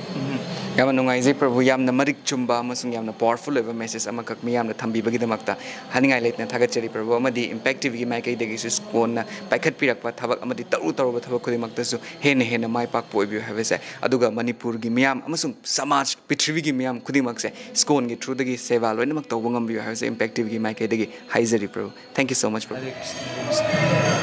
ꯌꯥꯝꯅ ꯅꯨꯡꯉꯥꯏꯖꯩ ꯄ꯭ꯔꯚꯨ, ꯌꯥꯝꯅ ꯃꯔꯤꯛ ꯆꯨꯝꯕ ꯑꯃꯁꯨꯡ ꯌꯥꯝꯅ ꯄꯥꯋꯔꯐꯨꯜ ꯑꯣꯏꯕ ꯃꯦꯁꯦꯖ ꯑꯃꯈꯛ ꯃꯤꯌꯥꯝꯅ ꯊꯝꯕꯤꯕꯒꯤꯗꯃꯛꯇ ꯍꯥꯏꯅꯤꯡꯉꯥꯏ ꯂꯩꯇꯅ ꯊꯥꯒꯠꯆꯔꯤ ꯄ꯭ꯔꯚꯨ꯫ ꯑꯃꯗꯤ ꯏꯝꯄꯦꯛ ꯇꯤꯚꯤꯒꯤ ꯃꯥꯏꯀꯩꯗꯒꯤꯁꯨ ꯁ꯭ꯀꯣꯟꯅ ꯄꯥꯏꯈꯠꯄꯤꯔꯛꯄ ꯊꯕꯛ ꯑꯃꯗꯤ ꯇꯔꯨ ꯇꯔꯨꯕ ꯊꯕꯛ ꯈꯨꯗꯤꯡꯃꯛꯇꯁꯨ ꯍꯦꯟꯅ ꯍꯦꯟꯅ ꯃꯥꯏ ꯄꯥꯛꯄ ꯑꯣꯏꯕꯤꯌꯨ ꯍꯥꯏꯕꯁꯦ, ꯑꯗꯨꯒ ꯃꯅꯤꯄꯨꯔꯒꯤ ꯃꯤꯌꯥꯝ ꯑꯃꯁꯨꯡ ꯁꯃꯥꯖ, ꯄ꯭ꯔꯤꯊꯤꯕꯤꯒꯤ ꯃꯤꯌꯥꯝ ꯈꯨꯗꯤꯡꯃꯛꯁꯦ ꯁ꯭ꯀꯣꯟꯒꯤ ꯊ꯭ꯔꯨꯗꯒꯤ ꯁꯦꯕꯥ ꯂꯣꯏꯅꯃꯛ ꯇꯧꯕ ꯉꯝꯕꯤꯌꯨ ꯍꯥꯏꯕꯁꯦ ꯏꯝꯄꯦꯛ ꯇꯤꯚꯤꯒꯤ ꯃꯥꯏꯀꯩꯗꯒꯤ ꯍꯥꯏꯖꯔꯤ ꯄ꯭ꯔꯚꯨ꯫ Thank you so much ꯄ꯭ꯔꯚꯨ꯫